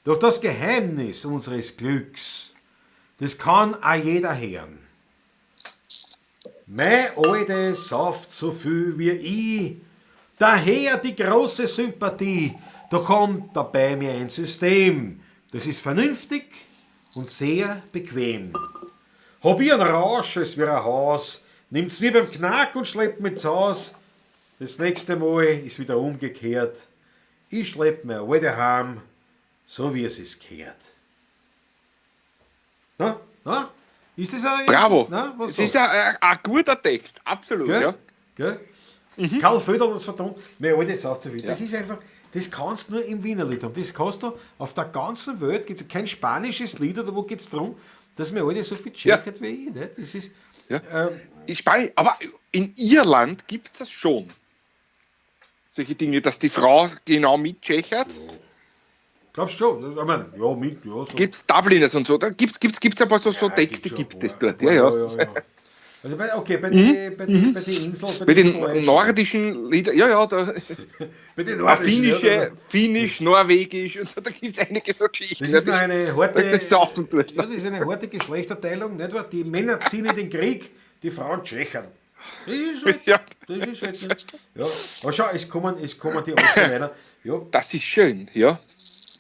Doch das Geheimnis unseres Glücks, das kann auch jeder hören. Mei Alte sauft so viel wie ich, daher die große Sympathie. Da kommt dabei mir ein System, das ist vernünftig und sehr bequem. Hab ich einen Rausch, es wär ein Haus, nimmt's mir beim Knack und schleppt mich zu Haus. Das nächste Mal ist wieder umgekehrt. Ich schlepp mir Alte heim, so wie es ist gehört. Na, na? Ist das ein, Bravo. Ist das, na, was Es ist sagst ein guter Text, absolut. Gell? Ja. Gell? Karl Föderl hat es vertont. Meine Alte sauft so viel. Das ist einfach, das kannst du nur im Wiener Lied haben. Das kannst du auf der ganzen Welt, gibt es kein spanisches Lied oder wo geht es darum, dass mir alle so viel tschechert wie ich. Nicht? Das ist, Ja. In Spanien, aber in Irland gibt es das schon. Solche Dinge, dass die Frau genau mitschächert. Glaubst du schon? Ich meine, ja, mit, ja. So. Gibt es Dubliners und so, da gibt's ein paar so Ja, Texte, gibt's schon gibt ein es paar. dort. Ja, ja. Ja, ja. Also bei, okay, bei die, bei die, bei die Insel, Bei die den Insel schon. nordischen Liedern, ja, ja, da Bei den Ah, nordischen, ja, finnische, da- Finnisch, Norwegisch und so, da gibt es einige so Geschichten. Das ist noch eine harte, Das Saufen dort. ja, das ist eine harte Geschlechterteilung, nicht wahr? Die Männer ziehen in den Krieg, die Frauen tschechern. Das ist halt, Ja. das ist halt nicht. Ja. Aber schau, es kommen die Osterweiner. Ja, Das ist schön, ja.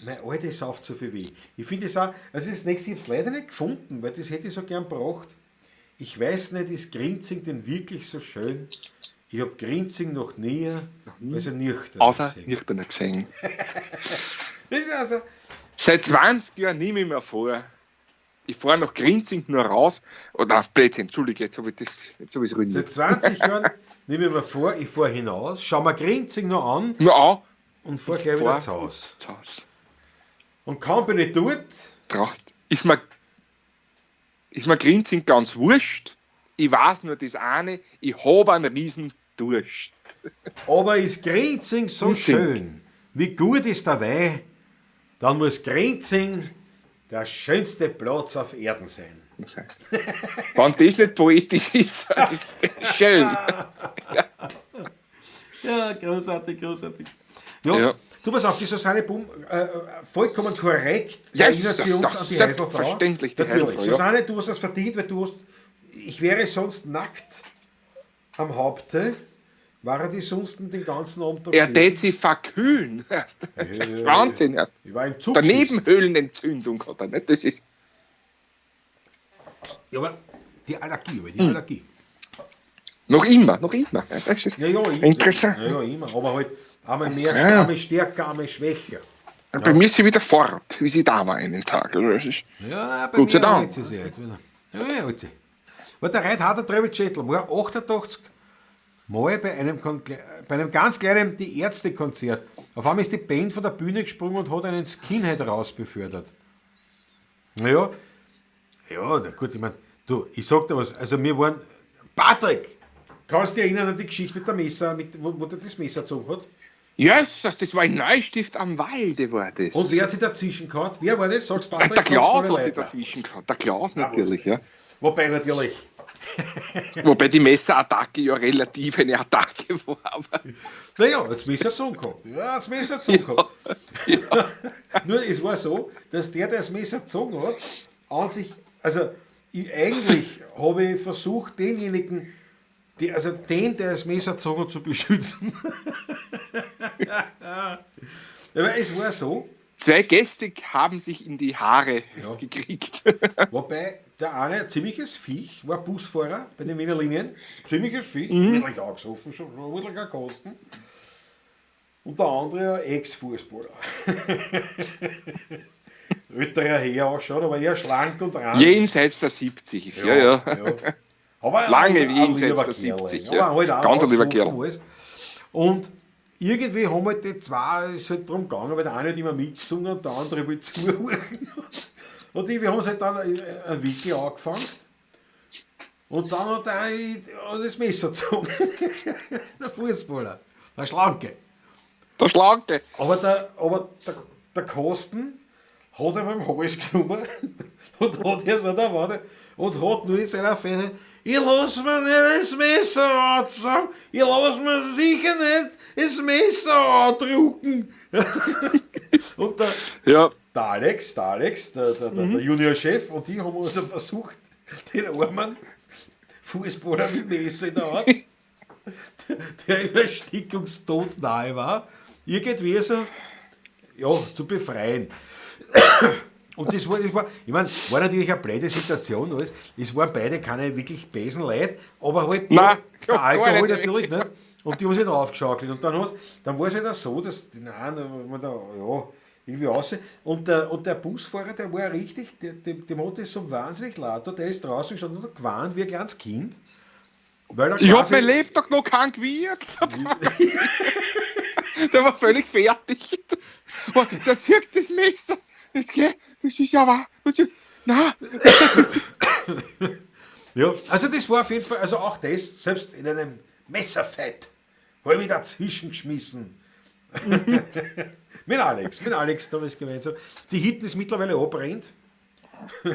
mein Alte sauft so viel wie ich. Ich finde es auch, also das nächste, ich habe es leider nicht gefunden, weil das hätte ich so gern gebracht. Ich weiß nicht, ist Grinzing denn wirklich so schön? Ich habe Grinzing noch nie, also nüchtern Außer gesehen. nüchterner gesehen. Das ist also, Seit 20 Jahren nehme ich mir vor, ich fahre nach Grinzing nur raus. Oder Blödsinn, Entschuldige, jetzt habe ich das, jetzt habe ich es ruiniert. seit 20 Jahren nehme ich mir vor, ich fahre hinaus, schau mir Grinzing noch an Nur an, und fahre gleich wieder zu Hause. zu Hause. Und kaum bin ich dort, Traut. Ist mir Grinzing ganz wurscht. Ich weiß nur das eine, ich habe einen riesen Durst. aber ist Grinzing so Grinzing. schön, wie gut ist der Wein, dann muss Grinzing der schönste Platz auf Erden sein. Wenn das nicht poetisch ist, das ist schön. Ja, großartig, großartig. Ja, Ja. Du pass auf, die Susanne Bum, vollkommen korrekt Yes, erinnert sie uns das- an die Heiselfrau. selbstverständlich, die Natürlich. Heiselfrau, ja. Susanne, du hast das verdient, weil du hast, ich wäre sonst nackt am Haupte, war die sonst den ganzen Abend da Er gesessen. tät sich verkühlen. Erst. Das ist Wahnsinn erst. Ich war im Zug. gesessen. Nebenhöhlenentzündung hat er, nicht? Das ist, Ja, aber die Allergie, aber die Allergie. noch immer, noch immer. Das ist Ja, ja, ich, interessant. Ja, ja, immer. Aber halt einmal mehr, Ja. einmal stärker, einmal schwächer. Bei mir ist sie wieder fort, wie sie da war einen Tag. Also das ist, Ja, bei Gott sei mir Dank. hält sie sich halt wieder. Ja, ja, hält sie. Aber der Reit hat der Chettel war 88 Mal bei einem ganz kleinen Die Ärzte-Konzert. Auf einmal ist die Band von der Bühne gesprungen und hat einen Skinhead rausbefördert. Naja, ja, na gut, ich meine, du, ich sag dir was, also wir waren, Patrick, kannst du dich erinnern an die Geschichte mit der Messer, wo der das Messer gezogen hat? Yes, das war in Neustift am Walde, war das. Und wer hat sich dazwischen gehabt? Wer war das? Sag's Patrick. Der sonst Klaus fahr ich hat sich weiter. dazwischen gehabt. Der Klaus natürlich, ja. Wobei natürlich, Wobei die Messerattacke ja relativ eine Attacke war. Aber naja, das Messer gezogen gehabt. Ja, das Messer gezogen gehabt. Nur es war so, dass der, der das Messer gezogen hat, an sich, also ich, eigentlich habe ich versucht, denjenigen, die, also den, der das Messer gezogen hat, zu beschützen. Aber es war so, zwei Gäste haben sich in die Haare Ja. gekriegt. wobei der eine ein ziemliches Viech war Busfahrer bei den Wiener Linien. Ziemliches Viech, mhm. angesoffen, schon ordentlich auch kosten. Und der andere ein Ex-Fußballer. Älterer Herr auch schon, aber eher schlank und rank. Jenseits der 70, ja, ja. Aber Lange ein jenseits lieber der Kerl 70, eigentlich. ja. Aber halt auch Ganz ein lieber angesoffen Kerl. alles. Und irgendwie haben halt die zwei, ist halt drum gegangen, weil der eine hat immer mitgesungen und der andere wollte zuhören. Und irgendwie haben sie halt dann einen Wickel angefangen. Und dann hat der eine das Messer gezogen. Der Fußballer. Der Schlanke. Der Schlanke. Aber der Kosten hat er beim Hals genommen und hat er so da warte, und hat nur in seiner Fähne, ich lass mir nicht das Messer anzogen, ich lass mir sicher nicht das Messer andrucken. Und der, Ja, der Alex, der Juniorchef und die haben also versucht, den armen Fußballer mit Messer in der Hand, der im Erstickungstod nahe war, irgendwie so, ja, zu befreien. Und das war, ich meine, war natürlich eine blöde Situation, alles. Es waren beide keine wirklich besen Leute, aber halt Nein, der gar Alkohol nicht. natürlich, ne? Und die haben sich draufgeschaukelt. Und dann war es halt auch so, dass, nein, man da, ja, irgendwie raus. Und der Busfahrer, der war richtig, dem hat das so wahnsinnig leid getan. Der ist draußen gestanden und hat geweint wie ein kleines Kind. Weil er ich hab quasi- mein Lebtag noch keinen gewirkt. Der war völlig fertig. Und der zieht das Messer. Das geht, das ist ja wahr. Nein, Ja, also das war auf jeden Fall, also auch das, selbst in einem Messerfight Habe ich mich dazwischen geschmissen. Mit Alex, da habe ich es gemeinsam. Die Hitten ist mittlerweile abbrennt.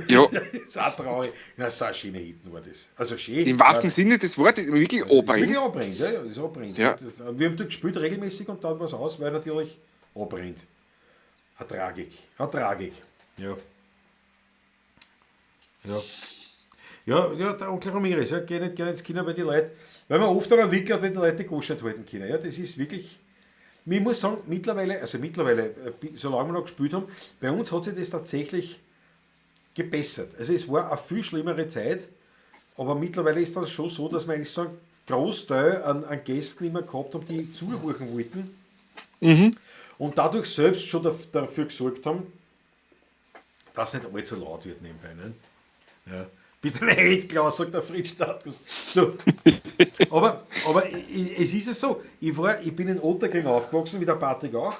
Ja. Ist auch traurig. Ja, so eine schöne Hitten war das. Also schön. Im wahrsten Sinne des Wortes, wirklich abbrennt. Wirklich abbrennt, ja, ja, ist abbrennt. Ja. Das, wir haben dort gespielt regelmäßig und dann war es aus, weil natürlich abbrennt. Eine Tragik. Eine Tragik. Ja. Ja. Ja, ja, der Onkel Ramirez, ja, geh nicht gerne ins Kino, weil die Leute, weil man oft dann entwickelt, wenn die Leute die Gosch nicht halten können. Ja, das ist wirklich, ich muss sagen, mittlerweile, solange wir noch gespielt haben, bei uns hat sich das tatsächlich gebessert. Also es war eine viel schlimmere Zeit, aber mittlerweile ist das schon so, dass wir eigentlich so einen Großteil an Gästen immer gehabt haben, die zuhören wollten. Mhm. Und dadurch selbst schon dafür gesorgt haben, dass nicht allzu laut wird nebenbei. Ne? Ja. Bisschen Held, sagt der Fritz Status. So. Aber es ist es so, ich bin in Ottakring aufgewachsen, wie der Patrick auch.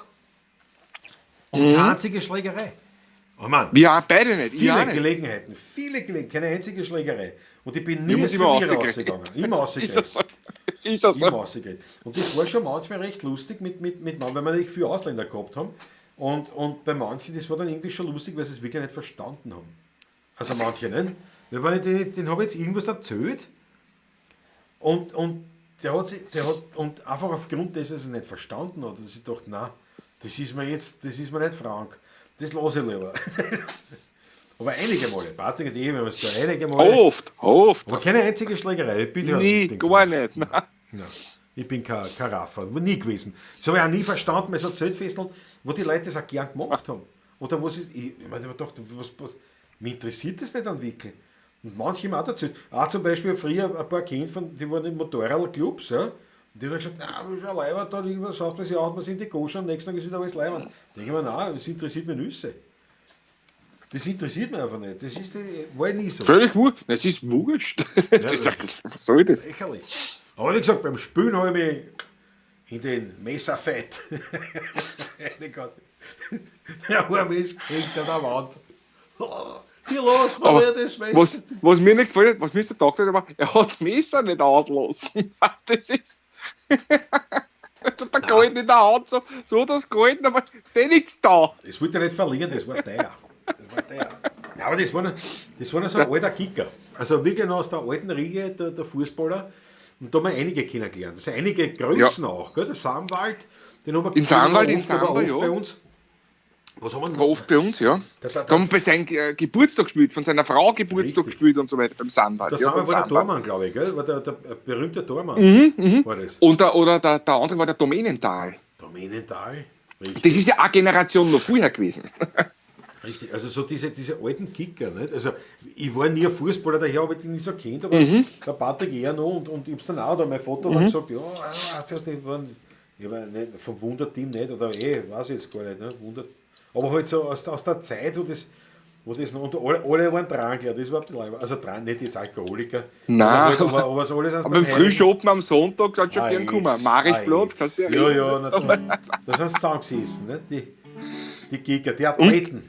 Und keine einzige Schlägerei. Oh Mann. Wir beide nicht. Viele Gelegenheiten, keine einzige Schlägerei. Und ich bin nie als Verlierer rausgegangen. Immer rausgegangen. Ist das so? Immer rausgegangen. Und das war schon manchmal recht lustig, mit weil wir natürlich viele Ausländer gehabt haben. Und bei manchen, das war dann irgendwie schon lustig, weil sie es wirklich nicht verstanden haben. Also manche, nicht? Weil wenn ich den habe ich jetzt irgendwas erzählt und der hat und einfach aufgrund dessen, dass er es nicht verstanden hat, und ich dachte, nein, das ist mir nicht frank. Das lasse ich lieber. Aber einige Male, Patrick und ich, wir haben es da einige Male. Oft. Aber keine einzige Schlägerei. Ich bin nie, ja, gar nicht. Nein. Nein. Ich bin kein Raffer, nie gewesen. Das habe ich auch nie verstanden, weil so Zeltfesteln, wo die Leute das auch gern gemacht haben. Oder wo sie, ich meine, ich dachte, was, mich interessiert das nicht an Wickel. Und manche haben auch erzählt. Auch zum Beispiel früher ein paar Kinder, die waren in Motorradclubs, ja. Und die haben gesagt, nein, das ist ein Leiber, da irgendwas sauft man sich out, man sind die Goschen, am nächsten Tag ist wieder alles Leibern. Da denke ich mir, nein, das interessiert mich Nüsse. Das interessiert mich einfach nicht. Das ist, war nie so. Völlig wurscht. Das ist wurscht. Ja, das ist, was soll das? Lächerlich. Aber wie gesagt, beim Spülen habe ich mich in den Messerfett. Der Arm ist gehängt an der Wand. Hier los, aber das Messer. Was mir nicht gefällt, was mir so taugt hat, aber er hat das Messer nicht auslassen. Das ist. Der Gold in der Hand, so das Gold, aber der nichts da. Das wollte er nicht verlieren, das war teuer. Ja, aber das war noch so ein alter Kicker. Also wirklich noch aus der alten Riege der Fußballer. Und da haben wir einige kennengelernt. Also einige Größen auch, gell? Der Samwald, den haben wir in Samwald, in Samwald, ja. Bei uns. Was haben wir noch? War oft bei uns, ja. Da haben wir bei seinem Geburtstag gespielt, von seiner Frau Geburtstag gespielt und so weiter, beim Samwald. Der Samwald war der Tormann, glaube ich, gell? War der berühmte Tormann. Mhm, war das. Und der andere war der Domänenthal. Domänenthal, richtig. Das ist ja eine Generation noch vorher gewesen. Richtig, also so diese alten Kicker, nicht? Also ich war nie ein Fußballer, daher habe ich den nicht so kennt, aber der Patrick eher noch und ich hab's dann auch, da mein Vater hat gesagt, ja, die waren, ich war nicht, vom Wunderteam nicht, oder weiß ich jetzt gar nicht, ne? Wunder, aber halt so aus der Zeit, wo das noch, und alle waren Trankler, das war die Leute, also dran, nicht jetzt Alkoholiker. Nein, aber, halt, aber so alles aber beim Frühschoppen am Sonntag hat schon gern gekommen, Marichplatz, kannst du ja, ja, natürlich. Da sind sie zusammengesessen, ne? Die Kicker, die Athleten.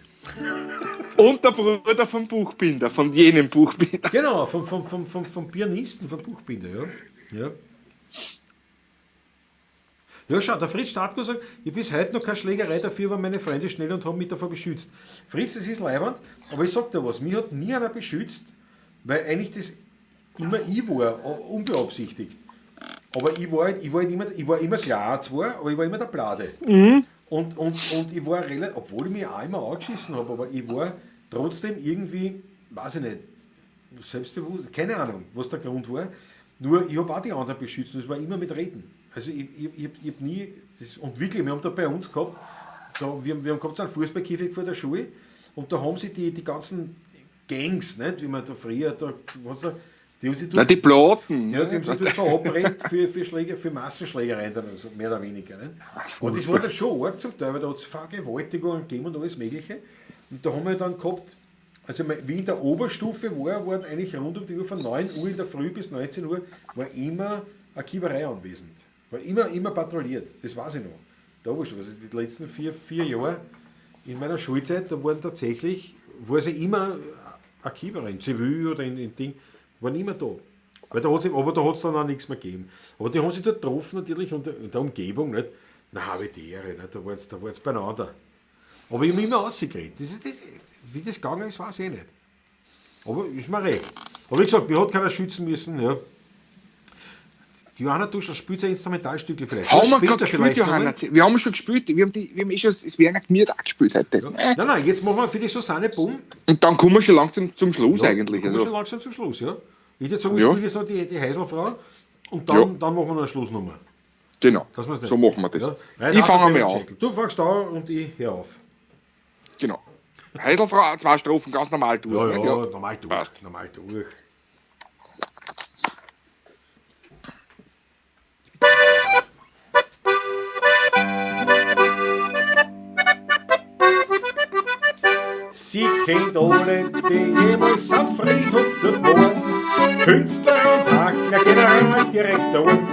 Und der Bruder vom Buchbinder, von jenem Buchbinder. Genau, vom Pianisten, vom Buchbinder, ja. Ja, ja, schau, der Fritz Stadtko sagt, ich bis heute noch keine Schlägerei dafür, waren meine Freunde schnell und haben mich davor beschützt. Fritz, das ist leiwand, aber ich sag dir was, mich hat nie einer beschützt, weil eigentlich das immer ich war, unbeabsichtigt. Aber ich war immer klar zwar, aber ich war immer der Blade. Mhm. Und ich war relativ, obwohl ich mich auch immer angeschissen habe, aber ich war trotzdem irgendwie, weiß ich nicht, selbstbewusst, keine Ahnung, was der Grund war. Nur ich habe auch die anderen beschützt und es war immer mit Reden. Also ich hab nie, das, und wirklich, wir haben da bei uns gehabt, wir haben gehabt so einen Fußballkäfig vor der Schule und da haben sie die ganzen Gangs, nicht, wie man da früher, die haben sich dort, na, die Platten. Ja, die haben sich dort verabredet für Schläge, für Massenschlägereien, dann, also mehr oder weniger. Nicht? Und das war dann schon arg zum Teil, weil da hat es Vergewaltigungen gegeben und alles Mögliche. Und da haben wir dann gehabt, also wie in der Oberstufe war, waren eigentlich rund um die Uhr von 9 Uhr in der Früh bis 19 Uhr, war immer eine Kieberei anwesend. War immer patrouilliert, das weiß ich noch. Da war schon, also die letzten vier Jahre in meiner Schulzeit, da waren tatsächlich, war sie immer eine Kieberei, in Zivil oder in Ding, waren immer da. Weil da hat's, aber da hat es dann auch nichts mehr gegeben. Aber die haben sich dort getroffen natürlich und in der Umgebung, nicht? Na, habe ich die Ehre, nicht? Da waren's beieinander. Aber ich habe mich immer rausgeredet. Wie das gegangen ist, weiß ich eh nicht. Aber ist mir recht. Aber wie gesagt, mir hat keiner schützen müssen. Ja. Die Johanna Duschl spielt ein Instrumentalstückchen vielleicht. Haben wir gerade gespielt, Johanna? Wir haben schon gespielt. Wir haben eh schon das Werner Gmiert auch gespielt heute. Ja. Nein, nein, jetzt machen wir für die Susanne Bumm. Und dann kommen wir schon langsam zum Schluss eigentlich. Kommen wir schon langsam zum Schluss, ja. Ich würde sagen, wir spielen jetzt noch die Heiselfrau und dann, dann machen wir noch eine Schlussnummer. Genau, so machen wir das. Ja. Ich fange einmal an. Du fängst an und ich hör auf. Genau. Heiselfrau, 2 Strophen, ganz normal durch. Ja, ja, normal durch. Passt. Normal durch. Sie kennt alle, die jemals am Friedhof dort waren. Künstler und Hackler, Generaldirektoren.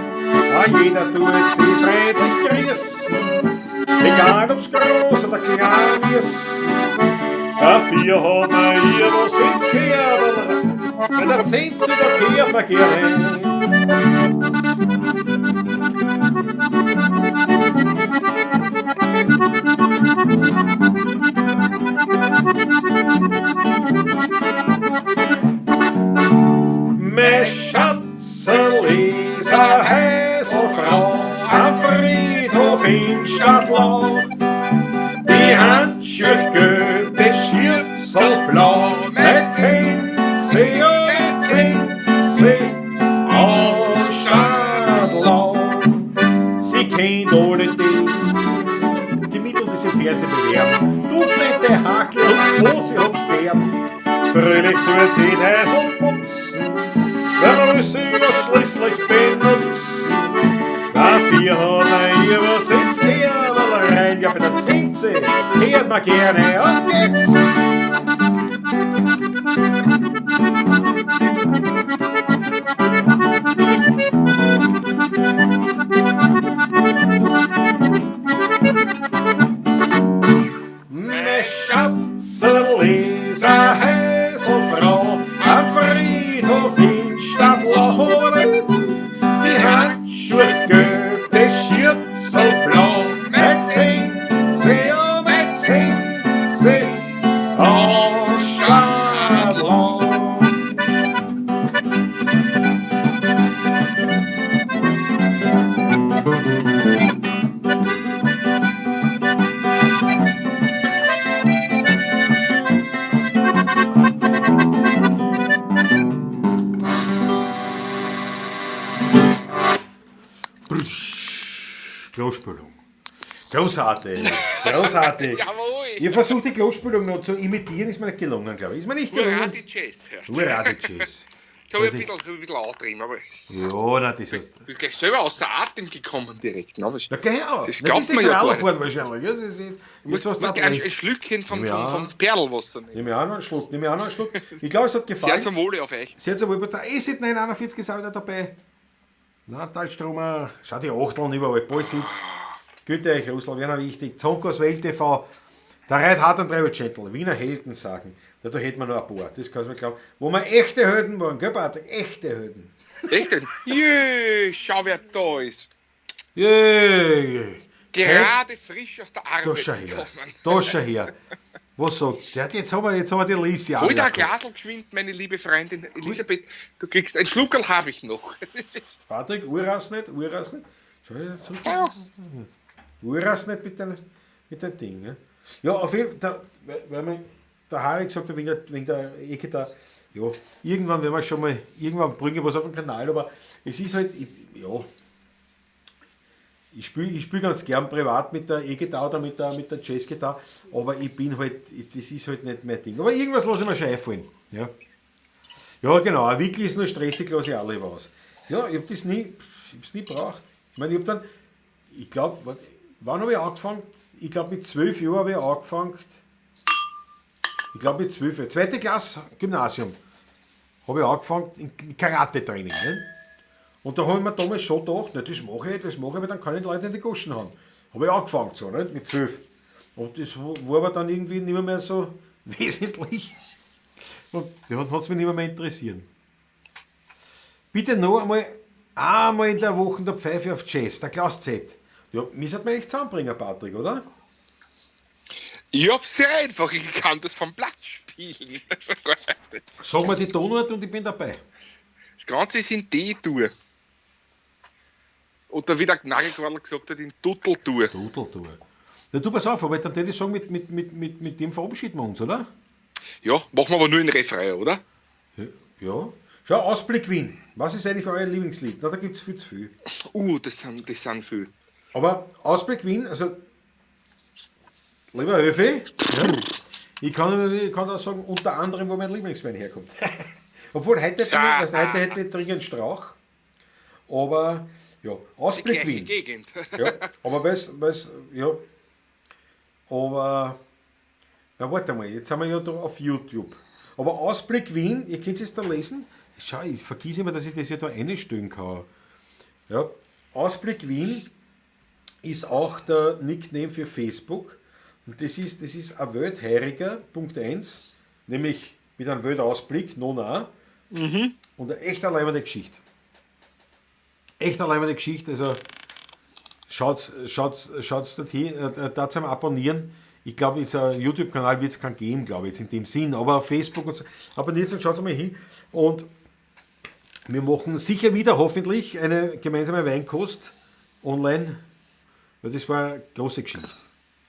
Ah, jeder tut sie freundlich grüßen, egal ob's groß oder klein ist. Dafür hat man ihr was ins Kerl, bei der Zenze, da kehrt man gerne. Mein Schatzerl ist a Häselfrau am Friedhof in Stadtlau. Die Handschuhe gelb, das Schürzel blau, mit Zense, ja, mit Zense aus Stadtlau. Sie kennt alle die Mittel, die sie im Fernsehen bewerben. Duftende Hakel und Hose hat's gern. Fröhlich tut sie das und putzen, weil man muss sie ja schließlich benutzen. Dafür hat man ihr was ins Kerl rein. Ja, bei der Zenze hört man gerne. Auf geht's! Mein Schatzerl ist a Häselfrau am Friedhof in Stadtlau. Die Handschuhe gelb, das Schürzel blau, mit Zense, ja, mit Zense aus Stadtlau. Klospülung. Großartig, großartig. Jawohl. Ich versuche die Klospülung noch zu imitieren, ist mir nicht gelungen, glaube ich. Ist mir nicht gelungen. Hurra, die Jazz. Hurra, die Jazz. Jetzt habe ich ein bisschen angetrieben, aber ja, nein, das ist. Ich bin gleich selber außer Atem gekommen direkt. Ne? Na, geh auf. Das glaubt man ja gar nicht. Fahren wahrscheinlich. Ja, das ist, ich muss gleich ein Schlückchen vom Perlwasser nehmen. Nimm ich auch noch einen Schluck. Nimm ich auch noch einen Schluck. Ich glaube, es hat gefallen. Sehr zum Wohle auf euch. Sehr zum Wohle. Da ist 941 ist auch wieder dabei. Landtalstromer. Schau die Achteln überall. Ballsitz. Güte euch, Russland, Werner wichtig. Zonkos Welt TV. Der Reit Hart und Treibel Gentle. Wiener Helden sagen. Da hätten wir noch ein paar, das kannst du mir glauben. Wo wir echte Helden waren, gell Patrick? Echte Helden. Echte? Jö, schau wer da ist. Jö. Gerade frisch aus der Arbeit Da schau her. Da schau her. Was sagt der? Jetzt haben wir die Lisi auch. Hol da ein Glasl geschwind, meine liebe Freundin Elisabeth. Du kriegst einen Schluckerl habe ich noch. Patrick, Urras nicht, Urras nicht. Schau dir Urras nicht mit dem Ding. Ja, ja, auf jeden Fall, weil wir der Harry gesagt hat, wegen der E-Gitarre, ja, irgendwann werden wir schon mal, irgendwann bringen wir was auf den Kanal, aber es ist halt, ich spiele ganz gern privat mit der E-Gitarre oder mit der Jazzgitarre, aber ich bin halt, das ist halt nicht mein Ding. Aber irgendwas lasse ich mir schon einfallen. Ja, ja genau, wirklich ist nur stressig, lasse ich alle lieber aus. Ja, ich habe das nie, ich hab's nie gebraucht. Ich meine, ich habe dann, ich glaube, wann habe ich angefangen? Ich glaube, mit 12 Jahren habe ich angefangen. Ich glaube mit 12, 2. Klasse Gymnasium, habe ich angefangen in Karate-Training. Ne? Und da habe ich mir damals schon gedacht, na, das mache ich, aber dann kann ich die Leute in die Goschen haben. Habe ich angefangen so, nicht? Mit 12. Und das war aber dann irgendwie nicht mehr so wesentlich. Und da hat es mich nicht mehr interessiert. Bitte noch einmal in der Woche der Pfeife auf Jazz, der Klaus Z. Ja, müssen wir eigentlich zusammenbringen, Patrick, oder? Ich hab's sehr einfach, ich kann das vom Blatt spielen. Sag mal die Tonart und ich bin dabei. Das Ganze ist in D-Dur. Oder wie der Nagelquadl gesagt hat, in Tutteldur. Tutteldur. Na du, pass auf, aber dann würde ich sagen, mit dem verabschieden wir uns, oder? Ja, machen wir aber nur in Refrain, oder? Ja. Schau, Ausblick Wien. Was ist eigentlich euer Lieblingslied? Na, da gibt es viel zu viel. Das sind viel. Aber Ausblick Wien, also, lieber Höfi, ja, ich kann auch sagen, unter anderem, wo mein Lieblingswein herkommt. Obwohl, heute hätte ich dringend Strauch, aber ja, Ausblick Wien. Gegend. Ja, aber ja, aber, na warte mal, jetzt sind wir ja da auf YouTube. Aber Ausblick Wien, ihr könnt es da lesen. Schau, ich vergiss immer, dass ich das ja da einstellen kann. Ja, Ausblick Wien ist auch der Nickname für Facebook. Und das ist ein Weltheuriger, Punkt 1, nämlich mit einem Weltausblick, no na. Mhm. Und eine echt leibende Geschichte. Echt eine leibende Geschichte, also schaut's dorthin, da zum Abonnieren. Ich glaube, jetzt ein YouTube-Kanal wird es keinen geben, glaube ich, jetzt in dem Sinn, aber auf Facebook und so. Abonniert und schaut mal hin. Und wir machen sicher wieder hoffentlich eine gemeinsame Weinkost online, weil das war eine große Geschichte.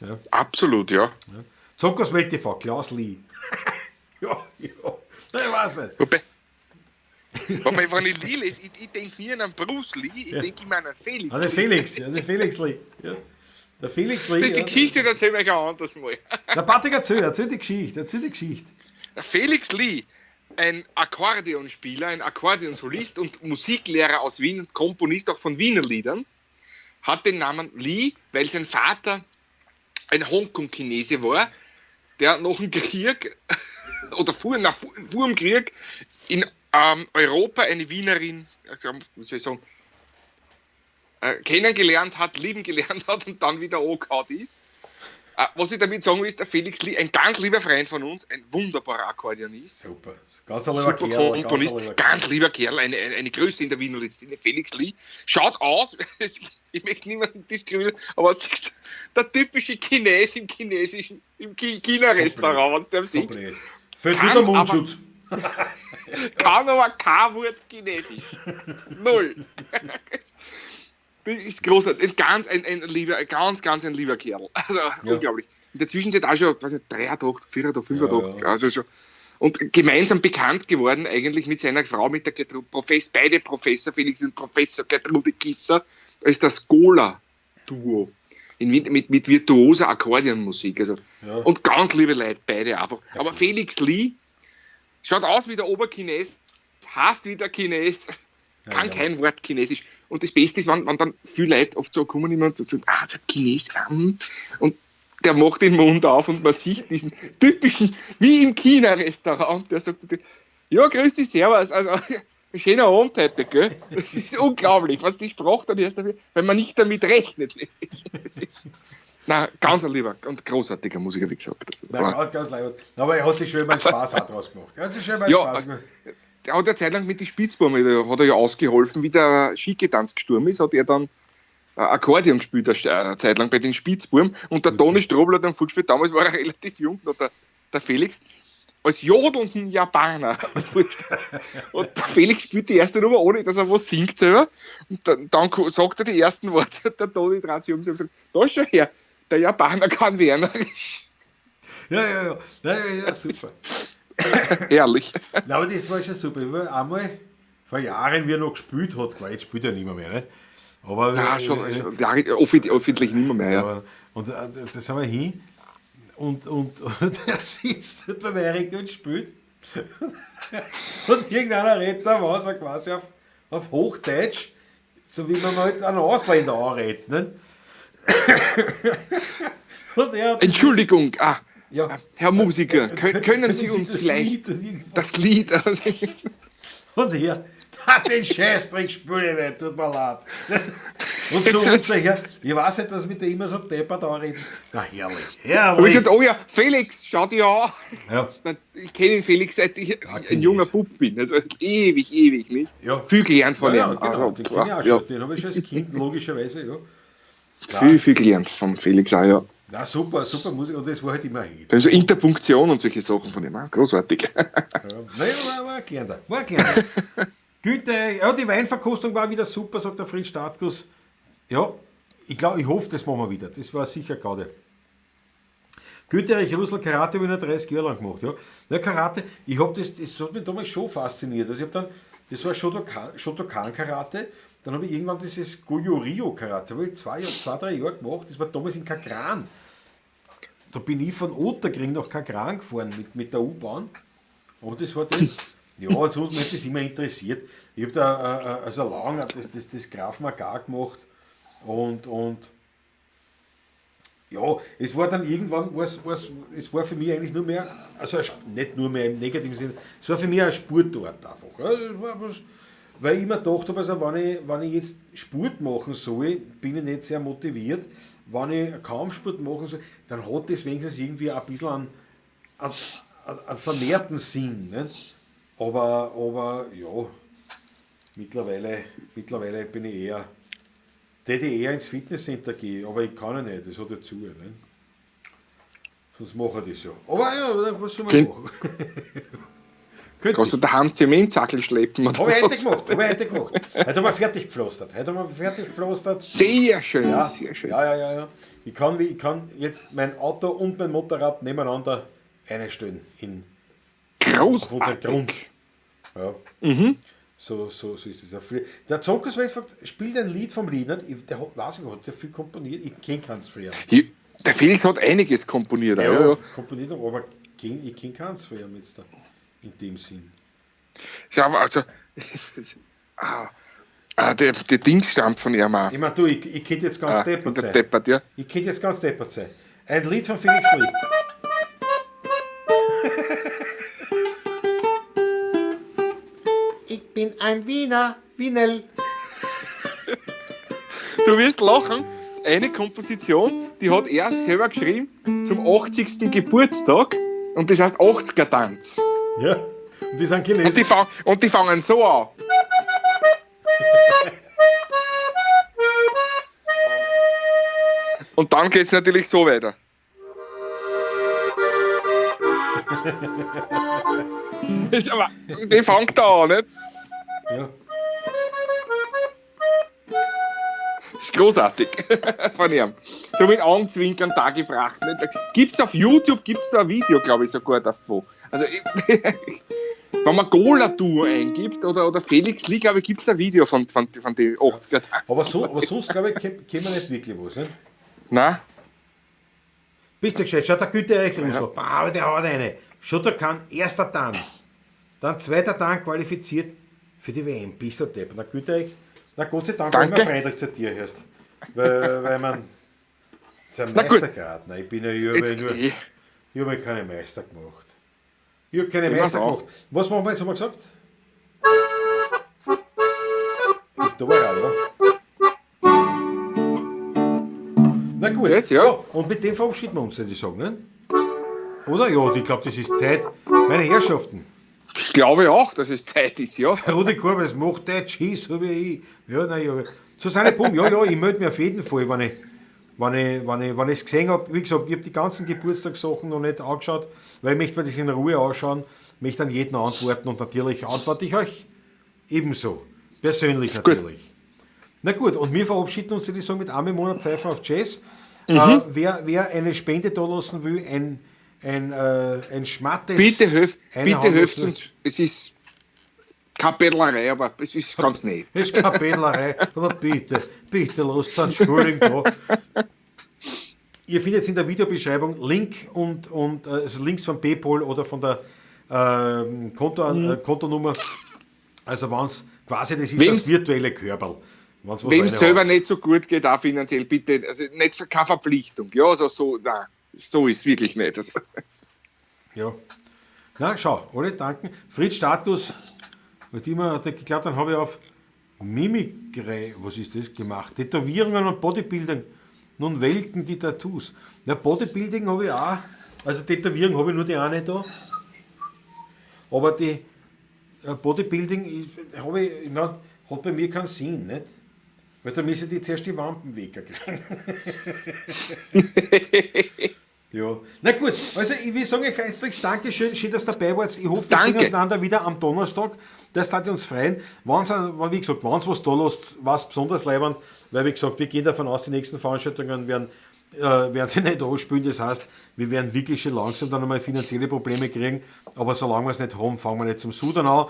Ja. Absolut, ja. Ja. Zockers Welt TV, Klaus Lee. Ja. Ich weiß nicht. Wobei, wenn ich Lee lese, ich denke nie an einen Bruce Lee, ich denke immer an einen Felix. Also Felix Lee. Ja. Der Felix Lee. Das ist die Geschichte, erzähl ich auch anders mal. Der Patrick, erzähl die Geschichte. Der Felix Lee, ein Akkordeonspieler, ein Akkordeonsolist und Musiklehrer aus Wien und Komponist auch von Wiener Liedern, hat den Namen Lee, weil sein Vater ein Hongkong-Chinese war, der nach dem Krieg oder vor dem Krieg in Europa eine Wienerin, also, wie soll ich sagen, kennengelernt hat, lieben gelernt hat und dann wieder angehauen ist. Was ich damit sagen will, ist, der Felix Lee, ein ganz lieber Freund von uns, ein wunderbarer Akkordeonist. Super, ganz ein lieber Kerl. Komponist, ganz lieber Kerl, eine Größe in der Wiener Liedszene, Felix Lee. Schaut aus, ich möchte niemanden diskriminieren, aber siehst, der typische Chines im chinesischen, im China-Restaurant, wenn du den siehst. Fällt nur der Mundschutz. Kann aber kein Wort Chinesisch. Null. Das ist großartig. Ein ganz ein lieber Kerl. Also, ja. Unglaublich. In der Zwischenzeit auch schon, weiß nicht, 83, 84, 85. Ja. Also schon. Und gemeinsam bekannt geworden eigentlich mit seiner Frau, mit der Gertrude, beide Professor Felix und Professor Gertrude Kisser, als das Gola-Duo. Mit virtuoser Akkordeonmusik. Also. Ja. Und ganz liebe Leute, beide einfach. Ja. Aber Felix Lee schaut aus wie der Oberchines, heißt wie der Chines, kann kein Wort Chinesisch. Und das Beste ist, wenn dann viele Leute oft so kommen immer und so sagen, ah, der Chines, und der macht den Mund auf und man sieht diesen typischen, wie im China-Restaurant, der sagt zu dir, ja, grüß dich, servus, also schöner Abend heute, gell? Das ist unglaublich, was die Sprache dann erst dafür, weil man nicht damit rechnet. Das ist, na, ganz ein lieber und großartiger Musiker, wie gesagt. Also, na, ganz leid. Aber er hat sich schon immer einen Spaß auch draus gemacht. Er hat sich schon immer einen Spaß gemacht. Der hat eine Zeit lang mit den Spitzbuben, hat er ja ausgeholfen, wie der Schicketanz gestorben ist, hat er dann Akkordeon gespielt, eine Zeit lang bei den Spitzbuben. Und der Toni Strobl hat dann vorgespielt, damals war er relativ jung, noch der Felix, als jodelnden Japaner. Und der Felix spielt die erste Nummer, ohne dass er was singt selber. Und dann sagt er die ersten Worte, der Toni dreht sich um und sagt, da ist schon her, der Japaner kann Wernerisch. Ja, super. Herrlich. Na, aber das war schon super. Ich war einmal vor Jahren, wie er noch gespielt hat, jetzt spielt er nicht mehr, nicht? Aber, ja, schon, öffentlich nicht mehr, ja. Und das haben wir hin und der sitzt dort beim Erik und spielt. Und irgendeiner redet da was, quasi auf Hochdeutsch, so wie man halt einen Ausländer anredet. Ne? Und er hat, Entschuldigung, ja. Herr Musiker, können Sie uns das vielleicht Lied das Lied... Und er, Den Scheißdreck spüle ich nicht, tut mir leid. Und zu uns her, ich weiß nicht, dass mit der immer so deppert anreden. Na herrlich, herrlich. Ich gesagt, oh ja, Felix, schau dich an. Ja. Ich kenne den Felix, seit ich ein junger Bub bin. Also ewig, ewig, nicht? Ja. Viel gelernt von ihm. Ja, genau, den kenne ich auch schon. Den habe ich schon als Kind, logischerweise, ja. Viel gelernt vom Felix auch, ja. Na super, super Musik und das war halt immer ein Hit. Also Interpunktion und solche Sachen von ihm, auch großartig. Ja, nein, war ein Gelernder, war ein Gelernder. Güte, ja, die Weinverkostung war wieder super, sagt der Fritz Startkus. Ja, ich glaube, ich hoffe, das machen wir wieder. Das war sicher gerade. Güte, Erich Russell, Karate habe ich noch 30 Jahre lang gemacht. Ja, ja Karate, ich hab das hat mich damals schon fasziniert. Also ich hab dann, das war Shotokan-Karate. Dann habe ich irgendwann dieses Goju-Ryu-Karate, habe ich 2, 3 Jahre gemacht. Das war damals in Kagran. Da bin ich von Otterkring nach Kagran gefahren mit der U-Bahn. Und das war das. Ja, ansonsten mich hat das immer interessiert. Ich habe da also lange das Krav Maga gemacht. Und ja, es war dann irgendwann, es war für mich eigentlich nur mehr, also nicht nur mehr im negativen Sinne, es war für mich ein Sportort einfach. Ja, das war was, weil ich immer gedacht habe, also wenn ich jetzt Sport machen soll, bin ich nicht sehr motiviert. Wenn ich Kampfsport machen soll, dann hat das wenigstens irgendwie ein bisschen einen vermehrten Sinn. Ne? Aber ja, mittlerweile bin ich eher, der ich eher ins Fitnesscenter gehe, aber ich kann ja nicht, das hat ja zu. Ne? Sonst mache ich das ja. Aber ja, was soll man machen? Kannst du daheim Zementsackel schleppen? Habe ich heute gemacht, Heute haben wir fertig gepflastert. Sehr schön, ja, sehr schön. Ja. Ich kann jetzt mein Auto und mein Motorrad nebeneinander einstellen. Großartig. Auf unseren Grund. Ja. Mhm. So ist es. Der Zonkus spielt ein Lied vom Lied. Nicht? Der hat, weiß ich, hat der viel komponiert? Ich kenne keins von ihm. Der Felix hat einiges komponiert. Ja, komponiert, aber ich kenne keins von ihm jetzt da. In dem Sinn. Ja, aber also, der Dings stammt von ihm auch. Ich meine, du, ich könnte jetzt ganz deppert sein. Deppert, ja. Ich könnte jetzt ganz deppert sein. Ein Lied von Felix Lee. Ich bin ein Wiener, Wienel. Du wirst lachen. Eine Komposition, die hat er selber geschrieben zum 80. Geburtstag und das heißt 80er-Tanz. Ja, und die sind Chinesen. Und die fangen so an. Und dann geht es natürlich so weiter. Ist aber, die fängt da an, nicht? Ja. Das ist großartig von ihm. So mit Augenzwinkern dargebracht. Gibt es auf YouTube, gibt's da ein Video, glaube ich, sogar davon. Also, wenn man Gola-Duo eingibt oder Felix Lee, glaube ich, gibt es ein Video von den 80er. Aber sonst, glaube ich, kennen wir nicht wirklich was, ne? Nein. Bist du gescheit? Schaut der Güte Erich Russell. Ja. Der hat eine. Shotokan, erster Dan. Dann zweiter Dan qualifiziert für die WM. Bist du Depp. Na Güte Erich, na Gott sei Dank, weil ich immer freundlich zu dir hörst. Weil man. Das ist ein Meistergrad. Nein, ich bin ja ich habe keine Meister gemacht. Ich habe keine Meister gemacht. Was machen wir jetzt, haben wir gesagt? Da war er, ja. Na gut. Jetzt, ja. Ja. Und mit dem verabschieden wir uns, würde ich sagen, ne? Oder? Ja, ich glaube, das ist Zeit. Meine Herrschaften. Ich glaube auch, dass es Zeit ist, ja. Rudi Korbes macht der Cheese, so wie ich. Ja, nein, ja. Susanne Bumm, ja, ich melde mich auf jeden Fall, wenn ich es gesehen habe. Wie gesagt, ich habe die ganzen Geburtstagssachen noch nicht angeschaut, weil ich möchte mir das in Ruhe anschauen, möchte an jeden antworten und natürlich antworte ich euch ebenso. Persönlich natürlich. Gut. Na gut, und wir verabschieden uns, würde ich sagen, mit einem Monat Pfeifen auf Jazz. Mhm. Wer eine Spende da lassen will, ein Schmattes. Bitte helft uns, es ist keine Bettlerei, aber es ist ganz nett. Es ist keine Bettlerei, aber bitte lasst uns Schuldigen da. Ihr findet in der Videobeschreibung Link und also Links von PayPal oder von der Kontonummer. Also wenn es quasi, das ist das virtuelle Körperl. Wem es selber nicht so gut geht, auch finanziell, bitte, also nicht, keine Verpflichtung. Ja, also so, nein, so ist es wirklich nicht. Also. Ja. Na, schau, alle danken. Fritz Status, Und immer, ich glaube, dann habe ich auf Mimikry, was ist das, gemacht? Tätowierungen und Bodybuilding. Nun welken die Tattoos. Na, Bodybuilding habe ich auch. Also Tätowierung habe ich nur die eine da. Aber die Bodybuilding habe ich, ich mein, hat bei mir keinen Sinn, nicht? Weil da müssen die zuerst die Wampen wegkriegen. Ja. Na gut, also ich will sagen euch herzliches Dankeschön, schön, dass ihr dabei wart. Ich hoffe, wir sehen einander wieder am Donnerstag. Das hat uns freuen. Wenn's, wie gesagt, wenn was da lasst, was besonders leibend, weil wie gesagt, wir gehen davon aus, die nächsten Veranstaltungen werden sie nicht anspielen. Das heißt, wir werden wirklich schon langsam dann einmal finanzielle Probleme kriegen. Aber solange wir es nicht haben, fangen wir nicht zum Sudern an.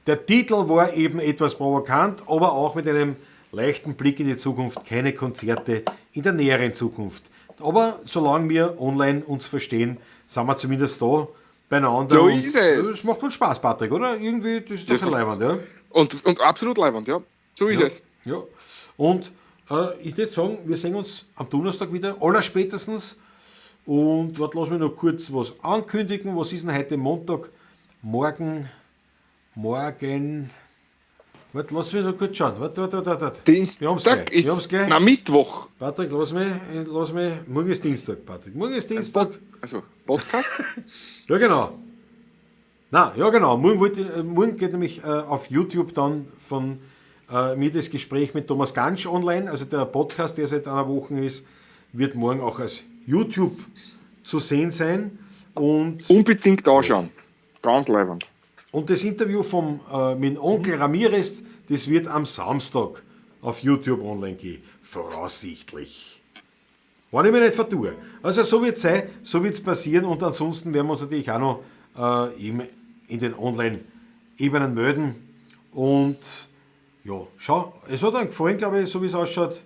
Der Titel war eben etwas provokant, aber auch mit einem leichten Blick in die Zukunft. Keine Konzerte in der näheren Zukunft. Aber solange wir online uns verstehen, sind wir zumindest da beieinander. So ist es. Das macht uns Spaß, Patrick, oder? Irgendwie, das ist doch leibend, ja? Und absolut leibend, ja. So ist es. Ja. Und ich würde sagen, wir sehen uns am Donnerstag wieder, allerspätestens. Und warte, lass mich noch kurz was ankündigen. Was ist denn heute Montag? Morgen. Warte, lass mich noch kurz schauen. Warte. Dienstag ist gleich. Na, Mittwoch. Patrick, lass mich. Morgen ist Dienstag, Patrick. Morgen ist Dienstag. Also, Podcast? Ja, genau. Na, ja, genau. Morgen geht nämlich auf YouTube dann von mir das Gespräch mit Thomas Gansch online. Also der Podcast, der seit einer Woche ist, wird morgen auch als YouTube zu sehen sein. Und unbedingt anschauen. Ganz leibend. Und das Interview vom mit Onkel Ramirez, das wird am Samstag auf YouTube online gehen. Voraussichtlich. Wenn ich mich nicht vertue. Also so wird es sein, so wird es passieren und ansonsten werden wir uns natürlich auch noch eben in den Online-Ebenen melden. Und ja, schau, es hat einem gefallen, glaube ich, so wie es ausschaut.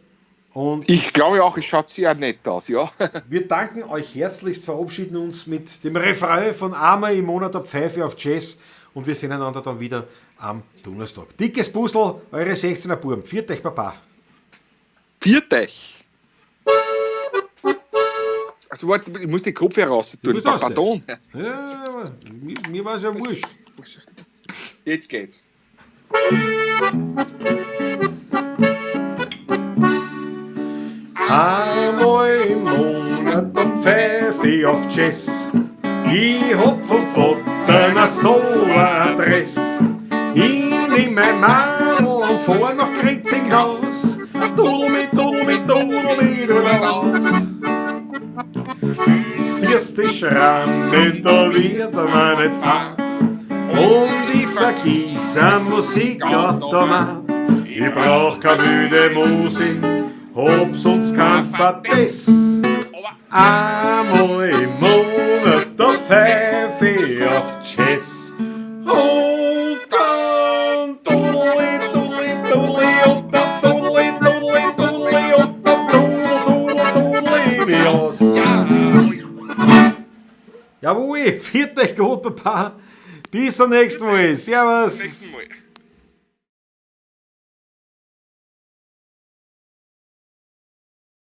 Und ich glaube auch, es schaut sehr nett aus, ja. Wir danken euch herzlichst, verabschieden uns mit dem Refrain von Einmal im Monat ab Pfeife auf Jazz und wir sehen einander dann wieder am Donnerstag. Dickes Puzzle, eure 16er Buben. Pfiat euch, Papa. Pfiat euch. Also warte, ich muss den Kopf heraus tun. Pardon. Ja, mir war es ja wurscht. Jetzt geht's. Einmal im Monat da pfeif ich auf Jazz. Ich hab vom Vater ne so eine Adresse. Ich nehm mein Madel und fahr nach Grinzing raus. Dudel mit, dudel mit, dudel mit oder raus. Siehst die Schramme, da wird man nicht fad. Und ich vergiss am Musikautomat. Ich brauch keine müde Musik, hab sonst kein Verdiss. Einmal im Monat, da pfeif ich auf Jazz. Und dann dudeli, dudeli, dudeli, und dann dudeli, dudeli, dudeli, und dann dudel, dudel, dudeli mich aus. Jawohl, pfiat euch gut, Papa. Bis zum nächsten Mal. Servus. Bis zum nächsten Mal.